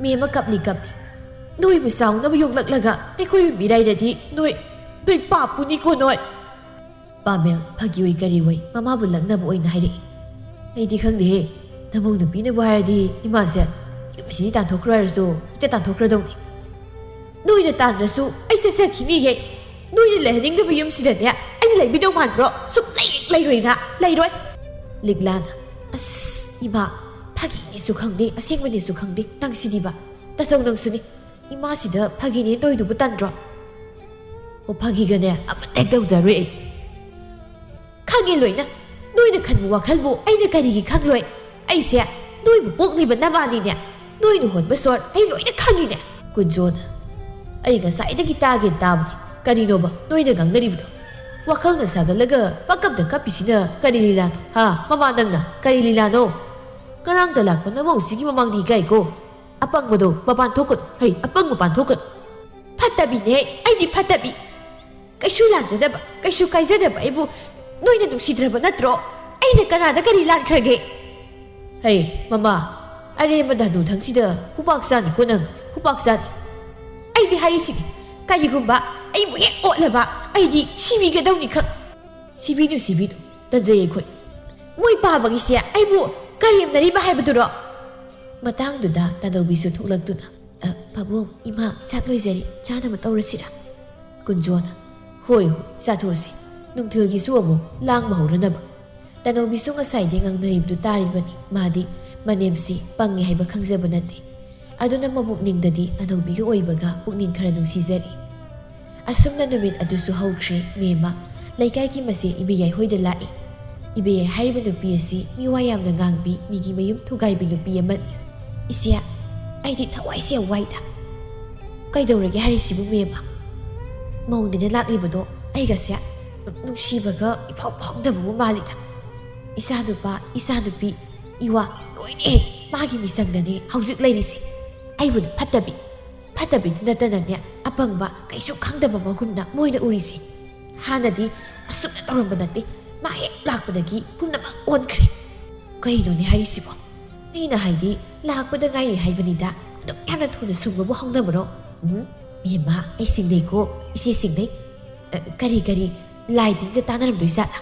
ꯃꯦꯝꯃ ꯀꯞꯂꯤ ꯀꯞꯂꯤ꯫ "ꯅꯣꯏꯕꯨ ꯆꯥꯎꯅꯕ ꯌꯣꯛꯂꯛꯂꯒ ꯑꯩꯈꯣꯏꯕꯨ ꯃꯤꯔꯥꯏꯔꯗꯤ ꯅꯣꯏ, ꯅꯣꯏ ꯄꯥꯞꯄꯨꯅꯤꯀꯣ ꯅꯣꯏ꯫" ꯄꯥꯃꯦꯜ ꯐꯥꯒꯤ ꯑꯣꯏ ꯀꯔꯤ ꯑꯣꯏ ꯃꯃꯥꯕꯨ ꯂꯛꯅꯕ ꯑꯣꯏꯅ ꯍꯥꯏꯔꯛꯏ꯫ "ꯑꯩꯗꯤ ꯈꯪꯗꯦꯍꯦ, ꯅꯃꯧ ꯅꯨꯄꯤꯅꯕꯨ ꯍꯥꯏꯔꯗꯤ ꯏꯃꯥꯁꯦ ꯌꯨꯝꯁꯤꯗꯤ ꯇꯥꯟꯊꯣꯛꯈ꯭ꯔꯣ ꯍꯥꯏꯔꯁꯨ ꯍꯦꯛꯇ ꯇꯥꯟꯊꯣꯛꯈ꯭ꯔꯗꯧꯅꯤ꯫ ꯅꯣꯏꯅ ꯇꯥꯟꯗ꯭ꯔꯁꯨ ꯑꯩ ꯆꯠꯆꯈꯤꯅꯤꯍꯦ꯫ ꯅꯣꯏꯅ ꯂꯩꯍꯟꯅꯤꯡꯗꯕ ꯌꯨꯝꯁꯤꯗꯅꯦ ꯑꯩꯅ ꯂꯩꯕꯤꯗꯧ ꯃꯥꯟꯕ꯭ꯔꯣ? ꯁꯨꯛꯂꯩ ꯂꯩꯔꯣꯏꯅ, ꯂꯩꯔꯣꯏ꯫" ꯂꯤꯛꯂꯥꯅ, "ꯑꯁ ꯏꯃꯥ, ꯐꯥꯒꯤꯅꯦꯁꯨ ꯈꯪꯗꯦ, ꯑꯁꯦꯡꯕꯅꯦꯁꯨ ꯈꯪꯗꯦ, ꯅꯪꯁꯤꯗꯤꯕ꯫ ꯇꯥꯆꯧ ꯅꯪꯁꯨꯅꯤ꯫ ꯏꯃꯥꯁꯤꯗ ꯐꯥꯒꯤꯅꯦ ꯇꯧꯔꯤꯗꯨꯕꯨ ꯇꯟꯗ꯭ꯔꯣ?" "ꯑꯣ, ꯐꯥꯒꯤꯒꯅꯦ ꯑꯃꯠꯇ ꯍꯦꯛ ꯇꯧꯖꯔꯣꯏ ꯑꯩ꯫ ꯈꯪꯉꯦ ꯂꯣꯏꯅ꯫ ꯅꯣꯏꯅ ꯈꯟꯕ ꯋꯥꯈꯜꯕꯨ ꯑꯩꯅ ꯀꯔꯤꯒꯤ ꯈꯪꯂꯣꯏ? ꯑꯩꯁꯦ ꯅꯣꯏꯕꯨ ꯄꯣꯛꯂꯤꯕ ꯅꯃꯥꯅꯤꯅꯦ꯫ ꯅꯣꯏꯅ ꯍꯣꯟꯕ ꯁꯣꯔ ꯑꯩ ꯂꯣꯏꯅ ꯈꯪꯉꯤꯅꯦ꯫" ꯀꯨꯟꯖꯣꯅ, "ꯑꯩ ꯉꯁꯥꯏꯗꯒꯤ ꯇꯥꯒꯦꯅ ꯇꯥꯕꯅꯤ, ꯀꯔꯤꯅꯣꯕ ꯅꯣꯏꯅ ꯉꯥꯡꯅꯔꯤꯕꯗꯣ? ꯋꯥꯈꯜꯅ ꯁꯥꯒꯠꯂꯒ ꯄꯪꯀꯞꯇ ꯀꯞꯄꯤꯁꯤꯅ ꯀꯔꯤ ꯂꯤꯂꯥꯅꯣ? ꯍꯥ? ꯃꯃꯥ, ꯅꯪꯅ ꯀꯔꯤ ꯂꯤꯂꯥꯅꯣ? ꯉꯔꯥꯡꯇ ꯂꯥꯛꯄ ꯅꯃꯧꯁꯤꯒꯤ ꯃꯃꯥꯡꯗ ꯏꯀꯥꯏꯀꯣ꯫ ꯑꯄꯪꯕꯗꯣ ꯃꯄꯥꯟ ꯊꯣꯛꯀꯅꯨ꯫ ꯍꯩ, ꯑꯄꯪ ꯃꯄꯥꯟ ꯊꯣꯛꯀꯅꯨ꯫ ꯐꯠꯇꯕꯤꯅꯦ, ꯑꯩꯗꯤ ꯐꯠꯇꯕꯤ꯫ ꯀꯩꯁꯨ ꯂꯥꯟꯖꯗꯕ, ꯀꯩꯁꯨ ꯀꯥꯏꯖꯗꯕ ꯑꯩꯕꯨ ꯅꯣꯏꯅ ꯅꯨꯡꯁꯤꯗ꯭ꯔꯕ ꯅꯠꯇ꯭ꯔꯣ? ꯑꯩꯅ ꯀꯅꯥꯗ ꯀꯔꯤ ꯂꯥꯟꯈ꯭ꯔꯒꯦ? ꯍꯩ, ꯃꯃꯥ, ꯑꯔꯦꯝꯕ ꯙꯅꯨ ꯊꯪꯁꯤꯗ ꯈꯨꯄꯥꯛ ꯆꯥꯅꯤꯀꯣ ꯅꯪ, ꯈꯨꯄꯥꯛ ꯆꯥꯅꯤ꯫ ꯑꯩꯗꯤ ꯍꯥꯏꯔꯤꯁꯤꯅꯤ, ꯀꯔꯤꯒꯨꯝꯕ ꯑꯩꯕꯨ ꯍꯦꯛ ꯑꯣꯠꯂꯕ, ꯑꯩꯗꯤ ꯁꯤꯕꯤꯒꯗꯧꯅꯤ ꯈꯪ꯫ ꯁꯤꯕꯤꯅꯨ, ꯁꯤꯕꯤꯅꯨ, ꯇꯟꯖꯩ ꯑꯩꯈꯣꯏ꯫ ꯃꯣꯏ ꯄꯥꯕꯒꯤꯁꯦ ꯑꯩꯕꯨ ꯀꯔꯦꯝꯅꯔꯤꯕ ꯍꯥꯏꯕꯗꯨꯔꯣ? ꯃꯇꯥꯡꯗꯨꯗ ꯇꯥꯗꯧꯕꯤꯁꯨ ꯊꯣꯛꯂꯛꯇꯨꯅ, "ꯑ, ꯄꯥꯕꯨꯡ, ꯏꯃꯥ ꯆꯥꯛ ꯂꯣꯏꯖꯔꯤ, ꯆꯥꯅꯕ ꯇꯧꯔꯁꯤꯔꯥ?" ꯀꯨꯟꯖꯣꯅ, "ꯍꯣꯏ, ꯍꯣꯏ, ꯆꯥꯊꯣꯛꯑꯁꯤ, ꯅꯨꯡꯊꯤꯜꯒꯤꯁꯨ ꯑꯃꯨꯛ ꯂꯥꯡꯕ ꯍꯧꯔꯅꯕ꯫" ꯇꯥꯗꯧꯕꯤꯁꯨ ꯉꯁꯥꯏꯗꯤ ꯉꯥꯡꯅꯔꯤꯕꯗꯨ ꯇꯥꯔꯤꯕꯅꯤ꯫ ꯃꯥꯗꯤ ꯃꯅꯦꯝꯁꯤ ꯄꯪꯉꯤ ꯍꯥꯏꯕ ꯈꯪꯖꯕ ꯅꯠꯇꯦ꯫ ꯑꯗꯨꯅ ꯃꯕꯨꯛꯅꯤꯡꯗꯗꯤ ꯑꯅꯧꯕꯤꯒꯤ ꯑꯣꯏꯕꯒ ꯄꯨꯛꯅꯤꯡ ꯈꯔ ꯅꯨꯡꯁꯤꯖꯔꯤ꯫ ꯑꯁꯨꯝꯅ ꯅꯨꯃꯤꯠ ꯑꯗꯨꯁꯨ ꯍꯧꯈ꯭ꯔꯦ꯫ ꯃꯦꯝꯃ ꯂꯩꯀꯥꯏꯒꯤ ꯃꯆꯦ ꯏꯕꯦꯌꯥꯏ ꯍꯣꯏꯗ ꯂꯥꯛꯏ꯫ ꯏꯕꯦꯌꯥꯏ ꯍꯥꯏꯔꯤꯕ ꯅꯨꯄꯤ ꯑꯁꯤ ꯃꯤꯋꯥ ꯌꯥꯝꯅ ꯉꯥꯡꯕꯤ, ꯃꯤꯒꯤ ꯃꯌꯨꯝ ꯊꯨꯒꯥꯏꯕꯤ ꯅꯨꯄꯤ ꯑꯃꯅꯤ꯫ "ꯏꯆꯦ, ꯑꯩꯗꯤ ꯊꯋꯥꯏꯁꯦ ꯌꯥꯝ ꯋꯥꯏꯗ꯫" "ꯀꯩꯗꯧꯔꯒꯦ ꯍꯥꯏꯔꯤꯁꯤꯕꯨ ꯃꯦꯝꯃ? ꯃꯧꯅꯦꯅ ꯂꯥꯛꯂꯤꯕꯗꯣ ꯑꯩꯒꯁꯦ ꯅꯨꯡꯁꯤꯕꯒ ꯏꯐꯥꯎ ꯐꯥꯎꯗꯕꯕꯨ ꯃꯥꯜꯂꯤꯗ꯫ ꯏꯆꯥꯅꯨꯄꯥ, ꯏꯆꯥꯅꯨꯄꯤ, ꯏꯋꯥ ꯂꯣꯏꯅ ꯍꯦꯛ ꯃꯥꯒꯤ ꯃꯤꯆꯪꯗꯅꯦ ꯍꯧꯖꯤꯛ ꯂꯩꯔꯤꯁꯦ꯫ ꯑꯩꯕꯨꯗꯤ ꯐꯠꯇꯕꯤ, ꯐꯠꯇꯕꯤꯗꯤ ꯅꯠꯇꯅꯅꯦ ꯑꯄꯪꯕ, ꯀꯩꯁꯨ ꯈꯪꯗꯕ ꯃꯒꯨꯝꯅ ꯃꯣꯏꯅ ꯎꯔꯤꯁꯦ꯫ ꯍꯥꯟꯅꯗꯤ ꯑꯁꯨꯝꯅ ꯇꯧꯔꯝꯕ ꯅꯠꯇꯦ, ꯃꯥ ꯍꯦꯛ ꯂꯥꯛꯄꯗꯒꯤ ꯄꯨꯝꯅꯃꯛ ꯑꯣꯟꯈ꯭ꯔꯦ꯫" "ꯀꯩꯅꯣꯅꯦ ꯍꯥꯏꯔꯤꯁꯤꯕꯣ? ꯑꯩꯅ ꯍꯥꯏꯗꯤ ꯂꯥꯛꯄꯗ ꯉꯥꯏꯔꯤ ꯍꯥꯏꯕꯅꯤꯗ, ꯑꯗꯨꯛ ꯌꯥꯝꯅ ꯊꯨꯅ ꯁꯨꯝꯕꯕꯨ ꯍꯧꯅꯕ꯭ꯔꯣ? ꯎꯝ, ꯃꯦꯝꯃ, ꯑꯩ ꯁꯤꯡꯅꯩꯀꯣ, ꯏꯆꯦ ꯁꯤꯡꯅꯩ꯫ ꯑ, ꯀꯔꯤ ꯀꯔꯤ ꯂꯥꯏ ꯇꯤꯟꯒ ꯇꯥꯟꯅꯔꯝꯗꯣꯏꯖꯥꯠꯂꯥ?"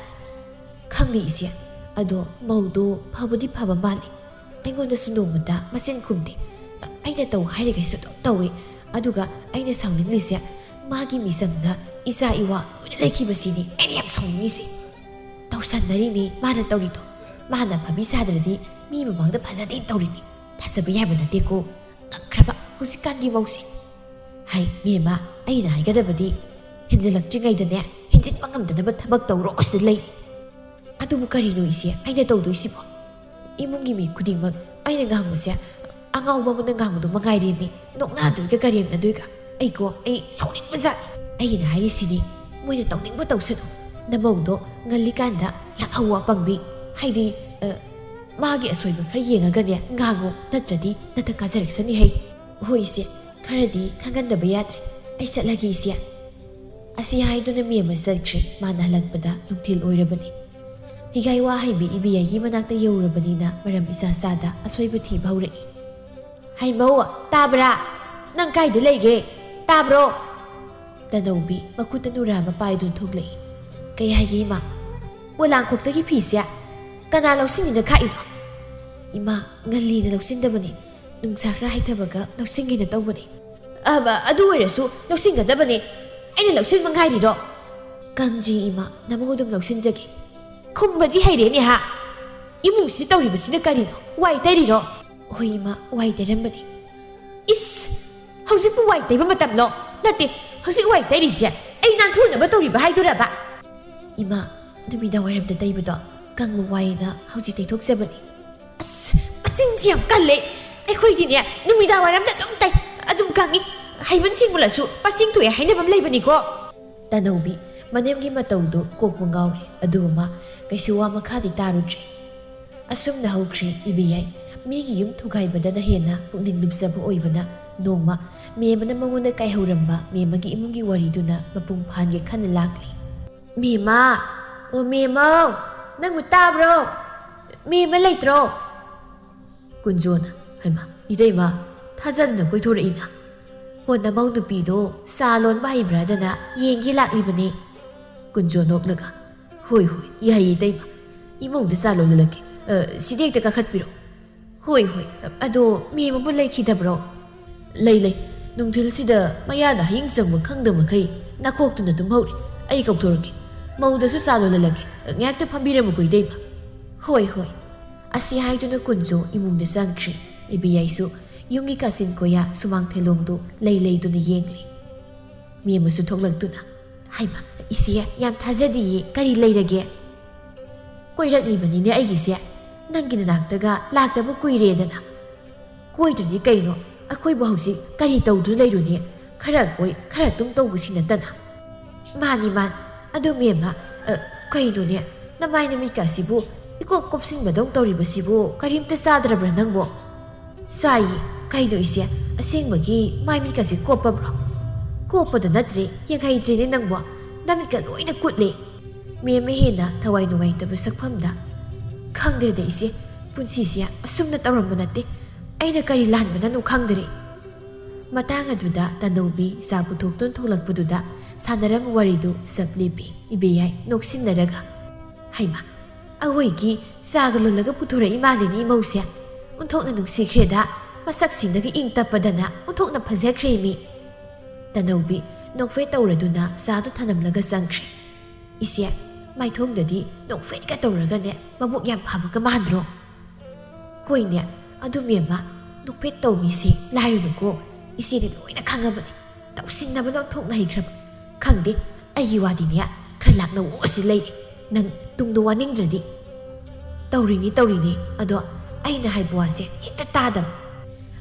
"ꯈꯪꯗꯦ ꯏꯆꯦ, ꯑꯗꯣ ꯃꯧꯗꯣ ꯐꯕꯨꯗꯤ ꯐꯕ ꯃꯥꯜꯂꯤ꯫ ꯑꯩꯉꯣꯟꯗꯁꯨ ꯅꯣꯡꯃꯇ ꯃꯆꯤꯟ ꯈꯨꯝꯗꯦ꯫ ꯑꯩꯅ ꯇꯧ ꯍꯥꯏꯔꯤꯈꯩꯁꯨ ꯑꯗꯨꯝ ꯇꯧꯏ꯫ ꯑꯗꯨꯒ ꯑꯩꯅ ꯁꯥꯎꯅꯤꯡꯂꯤꯁꯦ, ꯃꯥꯒꯤ ꯃꯤꯆꯪꯗ ꯏꯆꯥ ꯏꯋꯥ ꯂꯣꯏꯅ ꯂꯩꯈꯤꯕꯁꯤꯅꯤ ꯑꯩꯅ ꯌꯥꯝ ꯁꯥꯎꯅꯤꯡꯉꯤꯁꯦ꯫ ꯇꯧꯁꯟꯅꯔꯤꯅꯤ ꯃꯥꯅ ꯇꯧꯔꯤꯗꯣ꯫ ꯃꯥꯅ ꯐꯕꯤ ꯁꯥꯗ꯭ꯔꯗꯤ ꯃꯤ ꯃꯃꯥꯡꯗ ꯐꯖꯗꯦꯅ ꯇꯧꯔꯤꯅꯤ꯫ ꯊꯥꯖꯕ ꯌꯥꯕ ꯅꯠꯇꯦꯀꯣ꯫ ꯉꯛꯈ꯭ꯔꯕ ꯍꯧꯖꯤꯛꯀꯥꯟꯒꯤ ꯃꯧꯁꯦ꯫ ꯍꯥꯏ ꯃꯦꯝꯃ, ꯑꯩꯅ ꯍꯥꯏꯒꯗꯕꯗꯤ ꯍꯦꯟꯖꯜꯂꯛꯇ꯭ꯔꯤꯉꯩꯗꯅꯦ, ꯍꯦꯟꯖꯤꯟꯕ ꯉꯝꯗꯅꯕ ꯊꯕꯛ ꯇꯧꯔꯣ ꯁꯤꯗ ꯂꯩ꯫ ꯑꯗꯨꯕꯨ ꯀꯔꯤꯅꯣ ꯏꯆꯦ ꯑꯩꯅ ꯇꯧꯗꯣꯏꯁꯤꯕꯣ? ꯏꯃꯨꯡꯒꯤ ꯃꯤ ꯈꯨꯗꯤꯡꯃꯛ ꯑꯩꯅ ꯉꯥꯡꯕꯁꯦ ꯑꯉꯥꯎꯕ ꯑꯃꯅ ꯉꯥꯡꯕꯗꯣ ꯃꯉꯥꯏꯔꯦꯃꯤ꯫ ꯅꯣꯛꯅꯗꯣꯏꯒ ꯀꯔꯦꯝꯅꯗꯣꯏꯒ꯫ ꯑꯩꯀꯣ, ꯑꯩ ꯁꯥꯎꯅꯤꯡꯕꯖꯥꯠꯅꯤ꯫ ꯑꯩꯅ ꯍꯥꯏꯔꯤꯁꯤꯅꯤ, ꯃꯣꯏꯅ ꯇꯧꯅꯤꯡꯕ ꯇꯧꯁꯅꯨ꯫ ꯅꯃꯧꯗꯣ ꯉꯜꯂꯤꯀꯥꯟꯗ ꯂꯥꯛꯍꯧꯋꯣ ꯑꯄꯪꯕꯤ꯫ ꯍꯥꯏꯗꯤ, ꯑ, ꯃꯥꯒꯤ ꯑꯁꯣꯏꯕ ꯈꯔ ꯌꯦꯡꯉꯒꯅꯦ ꯉꯥꯡꯉꯨ, ꯅꯠꯇ꯭ꯔꯗꯤ ꯅꯊꯛ ꯀꯥꯖꯔꯛꯁꯅꯤ ꯍꯩ꯫ ꯍꯣꯏ ꯏꯆꯦ, ꯈꯔꯗꯤ ꯈꯪꯍꯟꯗꯕ ꯌꯥꯗ꯭ꯔꯦ꯫ ꯑꯩ ꯆꯠꯂꯒꯦ ꯏꯆꯦ꯫ ꯑꯁꯤ ꯍꯥꯏꯗꯨꯅ ꯃꯦꯝꯃ ꯆꯠꯈ꯭ꯔꯦ꯫ ꯃꯥꯅ ꯍꯜꯂꯛꯄꯗ ꯅꯨꯡꯊꯤꯜ ꯑꯣꯏꯔꯕꯅꯤ꯫ ꯍꯤꯒꯥꯏ ꯋꯥ ꯍꯩꯕꯤ ꯏꯕꯦꯌꯥꯏꯒꯤ ꯃꯅꯥꯛꯇ ꯌꯧꯔꯕꯅꯤꯅ ꯃꯔꯝ ꯏꯆꯥ ꯆꯥꯗ ꯑꯁꯣꯏꯕ ꯊꯤꯕ ꯍꯧꯔꯛꯏ꯫ "ꯍꯩꯃꯧ, ꯇꯥꯕ꯭ꯔꯥ? ꯅꯪ ꯀꯥꯏꯗ ꯂꯩꯒꯦ? ꯇꯥꯕ꯭ꯔꯣ?" ꯇꯅꯧꯕꯤ ꯃꯈꯨꯠꯇ ꯅꯨꯔꯥ ꯑꯃ ꯄꯥꯏꯗꯨꯅ ꯊꯣꯛꯂꯛꯏ꯫ "ꯀꯩ ꯍꯥꯏꯒꯦ ꯏꯃꯥ?" "ꯄꯣꯂꯥꯡꯈꯣꯛꯇꯒꯤ ꯐꯤꯁꯦ ꯀꯅꯥ ꯂꯧꯁꯤꯟꯅꯤꯅ ꯈꯥꯛꯏꯅꯣ?" "ꯏꯃꯥ, ꯉꯜꯂꯤꯅ ꯂꯧꯁꯤꯟꯗꯕꯅꯤ꯫ ꯅꯨꯡꯁꯥ ꯈꯔ ꯍꯩꯊꯕꯒ ꯂꯧꯁꯤꯟꯒꯦꯅ ꯇꯧꯕꯅꯤ꯫" "ꯑꯕ, ꯑꯗꯨ ꯑꯣꯏꯔꯁꯨ ꯂꯧꯁꯤꯟꯒꯗꯕꯅꯤ꯫ ꯑꯩꯅ ꯂꯧꯁꯤꯟꯕ ꯉꯥꯏꯔꯤꯔꯣ?" "ꯀꯪꯗ꯭ꯔꯤ ꯏꯃꯥ, ꯅꯃꯧ ꯑꯗꯨꯝ ꯂꯧꯁꯤꯟꯖꯒꯦ꯫" "ꯈꯨꯝꯕꯗꯤ ꯍꯩꯔꯦꯅꯦ ꯍꯥ? ꯏꯃꯨꯡꯁꯤ ꯇꯧꯔꯤꯕꯁꯤꯅ ꯀꯔꯤꯅꯣ? ꯋꯥꯏ ꯇꯩꯔꯤꯔꯣ?" "ꯍꯣꯏ ꯏꯃꯥ, ꯋꯥꯏ ꯇꯩꯔꯝꯕꯅꯤ꯫" "ꯏꯁ! ꯍꯧꯖꯤꯛꯄꯨ ꯋꯥꯏ ꯇꯩꯕ ꯃꯇꯝꯂꯣ? ꯅꯠꯇꯦ, ꯍꯧꯖꯤꯛ ꯋꯥꯏ ꯇꯩꯔꯤꯁꯦ ꯑꯩ ꯅꯥꯟꯊꯣꯛꯅꯕ ꯇꯧꯔꯤꯕ ꯍꯥꯏꯗꯣꯔꯕ?" "ꯏꯃꯥ, ꯅꯨꯃꯤꯗꯥꯡ ꯋꯥꯏꯔꯝꯗ ꯇꯩꯕꯗꯣ ꯀꯪꯕ ꯋꯥꯏꯌꯦꯅ ꯍꯧꯖꯤꯛ ꯇꯩꯊꯣꯛꯆꯕꯅꯤ꯫" "ꯑꯁ, ꯃꯆꯤꯟꯁꯤ ꯌꯥꯝ ꯀꯜꯂꯦ꯫ ꯑꯩꯈꯣꯏꯗꯤꯅꯦ ꯅꯨꯃꯤꯗꯥꯡ ꯋꯥꯏꯔꯝꯗ ꯑꯗꯨꯝ ꯇꯩ, ꯑꯗꯨꯝ ꯀꯪꯉꯤ꯫ ꯍꯩꯃꯟ ꯁꯤꯡꯃꯜꯂꯁꯨ ꯄꯥꯁꯤꯡ ꯊꯣꯛꯑꯦ ꯍꯥꯏꯅꯕ ꯑꯃ ꯂꯩꯕꯅꯤꯀꯣ꯫" ꯇꯅꯧꯕꯤ ꯃꯅꯦꯝꯒꯤ ꯃꯇꯧꯗꯨ ꯀꯣꯛꯄ ꯉꯥꯎꯔꯦ, ꯑꯗꯨꯕꯨ ꯃꯥ ꯀꯩꯁꯨ ꯋꯥ ꯃꯈꯥꯗꯤ ꯇꯥꯔꯨꯗ꯭ꯔꯦ꯫ ꯑꯁꯨꯝꯅ ꯍꯧꯈ꯭ꯔꯦ ꯏꯕꯦꯌꯥꯏ꯫ ꯃꯤꯒꯤ ꯌꯨꯝ ꯊꯨꯒꯥꯏꯕꯗꯅ ꯍꯦꯟꯅ ꯄꯨꯛꯅꯤꯡ ꯂꯨꯞꯆꯕ ꯑꯣꯏꯕꯅ, ꯅꯣꯡꯃ ꯃꯦꯝꯃꯅ ꯃꯉꯣꯟꯗ ꯀꯥꯏꯍꯧꯔꯝꯕ ꯃꯦꯝꯃꯒꯤ ꯏꯃꯨꯡꯒꯤ ꯋꯥꯔꯤꯗꯨꯅ ꯃꯄꯨꯡ ꯐꯥꯍꯟꯒꯦ ꯈꯟꯅ ꯂꯥꯛꯂꯤ꯫ "ꯃꯦꯝꯃ! ꯑꯣ ꯃꯦꯝꯃꯧ! ꯅꯪꯕꯨ ꯇꯥꯕ꯭ꯔꯣ? ꯃꯦꯝꯃ ꯂꯩꯇ꯭ꯔꯣ?" ꯀꯨꯟꯖꯣꯅ, "ꯍꯩꯃꯥ, ꯏꯇꯩꯃ, ꯊꯥꯖꯗꯅ ꯀꯣꯏꯊꯣꯔꯛꯏꯅ?" "ꯍꯣ, ꯅꯃꯧ ꯅꯨꯄꯤꯗꯣ ꯆꯥ ꯂꯣꯟꯕ ꯍꯩꯕ꯭ꯔꯥꯗꯅ ꯌꯦꯡꯒꯦ ꯂꯥꯛꯂꯤꯕꯅꯦ꯫" ꯀꯨꯟꯖꯣ ꯅꯣꯛꯂꯒ, "ꯍꯣꯏ, ꯍꯣꯏ, ꯌꯥꯏꯌꯦ ꯏꯇꯩꯃ꯫ ꯏꯃꯧꯗ ꯆꯥ ꯂꯣꯜꯍꯜꯂꯛꯀꯦ꯫ ꯑ, ꯁꯤꯗ ꯍꯦꯛꯇ ꯀꯥꯈꯠꯄꯤꯔꯣ꯫" "ꯍꯣꯏ, ꯍꯣꯏ, ꯑꯗꯣ ꯃꯦꯝꯃꯕꯨ ꯂꯩꯈꯤꯗꯕ꯭ꯔꯣ?" "ꯂꯩ, ꯂꯩ꯫ ꯅꯨꯡꯊꯤꯜꯁꯤꯗ ꯃꯌꯥꯗ ꯍꯌꯤꯡ ꯆꯪꯕ ꯈꯪꯗ ꯃꯈꯩ ꯅꯥꯈꯣꯛꯇꯨꯅ ꯇꯨꯝꯍꯧꯔꯤ꯫ ꯑꯩ ꯀꯧꯊꯣꯔꯛꯀꯦ꯫ ꯃꯧꯗꯁꯨ ꯆꯥ ꯂꯣꯜꯍꯜꯂꯛꯀꯦ꯫ ꯉꯥꯏꯍꯥꯛꯇ ꯐꯝꯕꯤꯔꯝꯃꯨꯀꯣ ꯏꯇꯩꯃ꯫" "ꯍꯣꯏ, ꯍꯣꯏ꯫" ꯑꯁꯤ ꯍꯥꯏꯗꯨꯅ ꯀꯨꯟꯖꯣ ꯏꯃꯨꯡꯗ ꯆꯪꯈ꯭ꯔꯦ꯫ ꯏꯕꯦꯌꯥꯏꯁꯨ ꯌꯨꯝꯒꯤ ꯀꯥꯆꯤꯟ ꯀꯣꯌꯥ ꯁꯨꯃꯥꯡ ꯊꯦꯂꯣꯡꯗꯨ ꯂꯩ ꯂꯩꯗꯨꯅ ꯌꯦꯡꯂꯤ꯫ ꯃꯦꯝꯃꯁꯨ ꯊꯣꯛꯂꯛꯇꯨꯅ, "ꯍꯩꯃꯥ, ꯏꯆꯦ, ꯌꯥꯝ ꯊꯥꯖꯗꯤꯌꯦ, ꯀꯔꯤ ꯂꯩꯔꯒꯦ?" "ꯀꯣꯏꯔꯛꯂꯤꯕꯅꯤꯅꯦ ꯑꯩꯒꯤꯁꯦ, ꯅꯪꯒꯤ ꯅꯅꯥꯛꯇꯒ ꯂꯥꯛꯇꯕ ꯀꯨꯏꯔꯦꯗꯅ꯫" "ꯀꯣꯏꯗ꯭ꯔꯗꯤ ꯀꯩꯅꯣ, ꯑꯩꯈꯣꯏꯕꯨ ꯍꯧꯖꯤꯛ ꯀꯔꯤ ꯇꯧꯗꯨꯅ ꯂꯩꯔꯨꯅꯤ? ꯈꯔ ꯀꯣꯏ ꯈꯔ ꯇꯨꯝ ꯇꯧꯕꯁꯤ ꯅꯠꯇꯅ꯫ ꯃꯥꯅꯤ, ꯃꯥꯅꯤ꯫ ꯑꯗꯨ ꯃꯦꯝꯃ, ꯑ, ꯀꯩꯅꯣꯅꯦ, ꯅꯃꯥꯏ ꯅꯃꯤꯠꯀ ꯑꯁꯤꯕꯨ ꯏꯀꯣꯞ ꯀꯣꯞꯁꯤꯟꯕꯗꯧ ꯇꯧꯔꯤꯕꯁꯤꯕꯨ ꯀꯔꯤꯝꯇ ꯆꯥꯗ꯭ꯔꯕ꯭ꯔꯥ ꯅꯪꯕꯣ? ꯆꯥꯏꯌꯦ꯫ ꯀꯩꯅꯣ ꯏꯆꯦ, ꯑꯁꯦꯡꯕꯒꯤ ꯃꯥꯏ ꯃꯤꯠꯀꯁꯦ ꯀꯣꯞꯄꯕ꯭ꯔꯣ? ꯀꯣꯞꯄꯗ ꯅꯠꯇ꯭ꯔꯦ, ꯌꯦꯡꯍꯩꯗ꯭ꯔꯦꯅꯦ ꯅꯪꯕꯣ꯫ ꯅꯃꯤꯠꯀ ꯂꯣꯏꯅ ꯀꯨꯠꯂꯦ꯫ ꯃꯦꯝꯃ ꯍꯦꯟꯅ ꯊꯋꯥꯏ ꯅꯨꯡꯉꯥꯏꯇꯕ ꯁꯛꯐꯝꯗ, "ꯈꯪꯗ꯭ꯔꯦꯗ ꯏꯆꯦ, ꯄꯨꯟꯁꯤꯁꯦ ꯑꯁꯨꯝꯅ ꯇꯧꯔꯝꯕ ꯅꯠꯇꯦ꯫ ꯑꯩꯅ ꯀꯔꯤ ꯂꯥꯟꯕꯅꯅꯣ ꯈꯪꯗ꯭ꯔꯦ꯫" ꯃꯇꯥꯡ ꯑꯗꯨꯗ ꯇꯅꯧꯕꯤ ꯆꯥ ꯄꯨꯊꯣꯛꯇꯨꯅ ꯊꯣꯛꯂꯛꯄꯗꯨꯗ ꯁꯥꯟꯅꯔꯝꯕ ꯋꯥꯔꯤꯗꯨ ꯆꯞ ꯂꯦꯞꯄꯤ꯫ ꯏꯕꯦꯌꯥꯏ ꯅꯣꯛꯁꯤꯟꯅꯔꯒ, "ꯍꯩꯃꯥ, ꯑꯋꯣꯏꯒꯤ ꯆꯥꯒ ꯂꯣꯜꯂꯒ ꯄꯨꯊꯣꯔꯛꯏ ꯃꯥꯜꯂꯤꯅꯦ ꯏꯃꯧꯁꯦ꯫ ꯑꯣꯟꯊꯣꯛꯅ ꯅꯨꯡꯁꯤꯈ꯭ꯔꯦꯗ, ꯃꯁꯛꯁꯤꯡꯗꯒꯤ ꯏꯪ ꯇꯞꯄꯗꯅ ꯑꯣꯟꯊꯣꯛꯅ ꯐꯖꯈ꯭ꯔꯦ ꯃꯤ꯫" ꯇꯅꯧꯕꯤ ꯅꯣꯛꯐꯦꯠ ꯇꯧꯔꯗꯨꯅ ꯆꯥꯗꯨ ꯊꯅꯝꯂꯒ ꯆꯪꯈ꯭ꯔꯦ꯫ "ꯏꯆꯦ, ꯃꯥꯏꯊꯣꯡꯗꯗꯤ ꯅꯣꯛꯐꯦꯠꯀ ꯇꯧꯔꯒꯅꯦ ꯃꯕꯨꯛ ꯌꯥꯝ ꯐꯕꯒ ꯃꯥꯟꯗ꯭ꯔꯣ?" "ꯍꯣꯏꯅꯦ, ꯑꯗꯨ ꯃꯦꯝꯃ, ꯅꯣꯛꯐꯦꯠ ꯇꯧꯃꯤꯁꯦ ꯂꯥꯏꯔꯨꯅꯨꯀꯣ, ꯏꯆꯦꯗꯤ ꯂꯣꯏꯅ ꯈꯪꯉꯕꯅꯤ꯫ ꯇꯧꯁꯤꯟꯅꯕꯗ ꯑꯣꯟꯊꯣꯛꯅ ꯍꯩꯈ꯭ꯔꯕ꯫ ꯈꯪꯗꯦ, ꯑꯩꯒꯤ ꯋꯥꯗꯤꯅꯦ ꯈꯔ ꯂꯥꯛꯅꯧꯑꯣ ꯑꯁꯤ ꯂꯩꯔꯦ꯫ ꯅꯪ ꯇꯨꯡꯗ ꯋꯥꯅꯤꯡꯗ꯭ꯔꯗꯤ꯫" "ꯇꯧꯔꯤꯅꯤ, ꯇꯧꯔꯤꯅꯤ, ꯑꯗꯣ ꯑꯩꯅ ꯍꯥꯏꯕ ꯋꯥꯁꯦ ꯍꯦꯛꯇ ꯇꯥꯗꯕ꯫"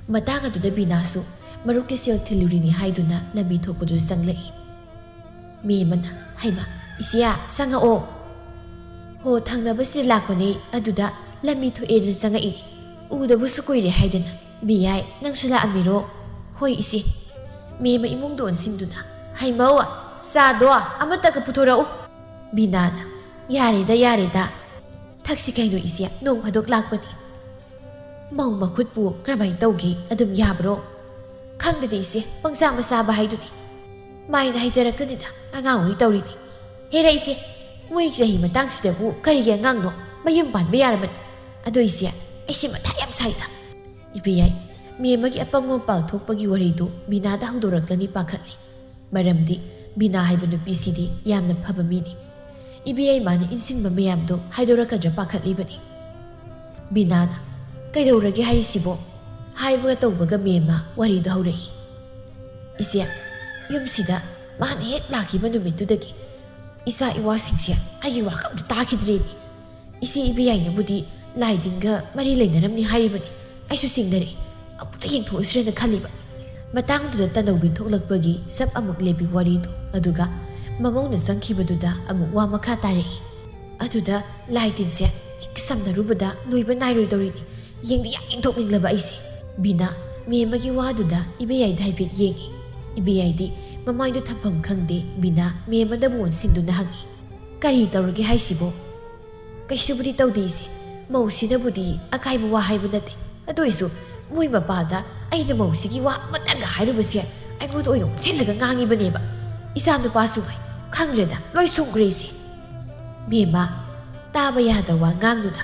ꯃꯇꯥꯡ ꯑꯗꯨꯗ ꯕꯤꯅꯥꯁꯨ ꯃꯔꯨꯞꯀꯤ ꯁꯦꯜ ꯊꯤꯜꯂꯨꯔꯤꯅꯤ ꯍꯥꯏꯗꯨꯅ ꯂꯝꯕꯤ ꯊꯣꯛꯄꯗꯨꯗ ꯆꯪꯂꯛꯏ꯫ ꯃꯦꯝꯃꯅ, "ꯍꯩꯃꯥ, ꯏꯆꯦ, ꯆꯪꯉꯛꯑꯣ꯫" "ꯍꯣ, ꯊꯪꯅꯕꯁꯤꯗ ꯂꯥꯛꯄꯅꯦ, ꯑꯗꯨꯗ ꯂꯝꯕꯤ ꯊꯣꯛꯑꯦꯅ ꯆꯪꯉꯛꯏꯅꯦ꯫ ꯎꯗꯕꯁꯨ ꯀꯨꯏꯔꯦ ꯍꯥꯏꯗꯅ꯫ ꯕꯤꯌꯥꯏ, ꯅꯪꯁꯨ ꯂꯥꯛꯑꯝꯃꯤꯔꯣ?" "ꯍꯣꯏ ꯏꯆꯦ꯫" ꯃꯦꯝꯃ ꯏꯃꯨꯡꯗ ꯑꯣꯟꯁꯤꯟꯗꯨꯅ, "ꯍꯩꯃꯧ, ꯆꯥꯗꯣ ꯑꯃꯠꯇꯒ ꯄꯨꯊꯣꯔꯛꯎ꯫" ꯕꯤꯅꯥꯅ, "ꯌꯥꯔꯦꯗ, ꯌꯥꯔꯦꯗ꯫ ꯊꯛꯁꯤ ꯀꯩꯅꯣ ꯏꯆꯦ, ꯅꯣꯡ ꯐꯥꯗꯣꯛ ꯂꯥꯛꯄꯅꯤ꯫" "ꯃꯧ ꯃꯈꯨꯠꯄꯨ ꯀꯔꯝꯍꯥꯏꯅ ꯇꯧꯒꯦ? ꯑꯗꯨꯝ ꯌꯥꯕ꯭ꯔꯣ?" "ꯈꯪꯗꯦꯗ ꯏꯆꯦ, ꯄꯪꯆꯥ ꯃꯆꯥꯕ ꯍꯥꯏꯗꯨꯅꯤ꯫ ꯃꯥꯏꯅ ꯍꯥꯏꯖꯔꯛꯀꯅꯤꯗ, ꯑꯉꯥꯡ ꯍꯣꯏ ꯇꯧꯔꯤꯅꯤ꯫ ꯍꯦꯔꯥ ꯏꯆꯦ, ꯃꯣꯏ ꯆꯍꯤ ꯃꯇꯥꯡꯁꯤꯗꯕꯨ ꯀꯔꯤꯒꯤ ꯑꯉꯥꯡꯅꯣ? ꯃꯌꯨꯝ ꯄꯥꯟꯕ ꯌꯥꯔꯕꯅꯤ꯫ ꯑꯗꯣ ꯏꯆꯦ, ꯑꯩꯁꯦ ꯃꯊꯥ ꯌꯥꯝ ꯁꯥꯏꯗ꯫" ꯏꯕꯦꯌꯥꯏ, ꯃꯦꯝꯃꯒꯤ ꯑꯄꯪꯕ ꯃꯄꯥꯜ ꯊꯣꯛꯄꯒꯤ ꯋꯥꯔꯤꯗꯨ ꯕꯤꯅꯥꯗ ꯍꯧꯗꯣꯔꯛꯂꯅꯤ ꯄꯥꯈꯠꯂꯤ꯫ ꯃꯔꯝꯗꯤ ꯕꯤꯅꯥ ꯍꯥꯏꯕ ꯅꯨꯄꯤꯁꯤꯗꯤ ꯌꯥꯝꯅ ꯐꯕ ꯃꯤꯅꯤ꯫ ꯏꯕꯦꯌꯥꯏ ꯃꯥꯅ ꯏꯟꯁꯤꯟꯕ ꯃꯌꯥꯝꯗꯣ ꯍꯥꯏꯗꯣꯔꯛꯀꯗ꯭ꯔꯥ ꯄꯥꯈꯠꯂꯤꯕꯅꯤ꯫ ꯕꯤꯅꯥꯅ, "ꯀꯩꯗꯧꯔꯒꯦ ꯍꯥꯏꯔꯤꯁꯤꯕꯣ?" ꯍꯥꯏꯕꯒ ꯇꯧꯕꯒ ꯃꯦꯝꯃ ꯋꯥꯔꯤꯗꯣ ꯍꯧꯔꯛꯏ꯫ "ꯏꯆꯦ, ꯌꯨꯝꯁꯤꯗ ꯃꯥꯅ ꯍꯦꯛ ꯂꯥꯛꯈꯤꯕ ꯅꯨꯃꯤꯠꯇꯨꯗꯒꯤ ꯏꯆꯥ ꯏꯋꯥꯁꯤꯡꯁꯦ ꯑꯩꯒꯤ ꯋꯥꯒ ꯑꯝꯇ ꯇꯥꯈꯤꯗ꯭ꯔꯦꯃꯤ꯫ ꯏꯆꯦ ꯏꯕꯦꯌꯥꯏꯅꯕꯨꯗꯤ ꯂꯥꯏꯗꯤꯟꯒ ꯃꯔꯤ ꯂꯩꯅꯔꯝꯅꯤ ꯍꯥꯏꯔꯤꯕꯅꯤ꯫ ꯑꯩꯁꯨ ꯆꯤꯡꯅꯔꯛꯏ꯫ ꯑꯃꯨꯛꯇ ꯌꯦꯡꯊꯣꯛꯎꯁꯤꯔꯅ ꯈꯜꯂꯤꯕ꯫ ꯃꯇꯥꯡꯗꯨꯗ ꯇꯅꯧꯕꯤ ꯊꯣꯛꯂꯛꯄꯒꯤ ꯁꯞ ꯑꯃꯨꯛ ꯂꯦꯞꯄꯤ ꯋꯥꯔꯤꯗꯨ, ꯑꯗꯨꯒ ꯃꯃꯧꯅ ꯆꯪꯈꯤꯕꯗꯨꯗ ꯑꯃꯨꯛ ꯋꯥ ꯃꯈꯥ ꯇꯥꯔꯛꯏ꯫ ꯑꯗꯨꯗ ꯂꯥꯏ ꯇꯤꯟꯁꯦ ꯍꯦꯛ ꯁꯝꯅꯔꯨꯕꯗ ꯂꯣꯏꯕ ꯅꯥꯏꯔꯣꯏꯗꯧꯔꯤꯅꯤ꯫ ꯌꯦꯡꯗꯤ ꯌꯥꯝ ꯌꯦꯡꯊꯣꯛꯅꯤꯡꯂꯕ ꯑꯩꯁꯦ꯫ ꯕꯤꯅꯥ ꯃꯦꯝꯃꯒꯤ ꯋꯥꯗꯨꯗ ꯏꯕꯦꯌꯥꯏꯗ ꯍꯥꯏꯐꯦꯠ ꯌꯦꯡꯉꯤ꯫ ꯏꯕꯦꯌꯥꯏꯗꯤ ꯃꯃꯥꯏꯗꯨ ꯊꯝꯐꯝ ꯈꯪꯗꯦ꯫ ꯕꯤꯅꯥ ꯃꯦꯝꯃꯗꯕꯨ ꯑꯣꯟꯁꯤꯟꯗꯨꯅ ꯍꯪꯉꯤ, "ꯀꯔꯤ ꯇꯧꯔꯒꯦ ꯍꯥꯏꯁꯤꯕꯣ?" "ꯀꯩꯁꯨꯕꯨꯗꯤ ꯇꯧꯗꯦ ꯏꯆꯦ, ꯃꯧꯁꯤꯅꯕꯨꯗꯤ ꯑꯀꯥꯏꯕ ꯋꯥ ꯍꯥꯏꯕ ꯅꯠꯇꯦ꯫ ꯑꯗꯨ ꯑꯣꯏꯁꯨ ꯃꯣꯏ ꯃꯄꯥꯗ ꯑꯩꯅ ꯃꯧꯁꯤꯒꯤ ꯋꯥ ꯑꯃꯇꯪꯒ ꯍꯥꯏꯔꯨꯕꯁꯦ ꯑꯩꯉꯣꯟꯗ ꯑꯣꯏꯅ ꯑꯣꯟꯁꯤꯜꯂꯒ ꯉꯥꯡꯉꯤꯕꯅꯦꯕ꯫ ꯏꯆꯥ ꯅꯨꯄꯥꯁꯨ ꯉꯥꯏ, ꯈꯪꯗ꯭ꯔꯦꯗ, ꯂꯣꯏ ꯁꯨꯡꯈ꯭ꯔꯦ ꯏꯆꯦ꯫" "ꯃꯦꯝꯃ, ꯇꯥꯕ ꯌꯥꯗꯕ ꯋꯥ ꯉꯥꯡꯅꯨꯗ꯫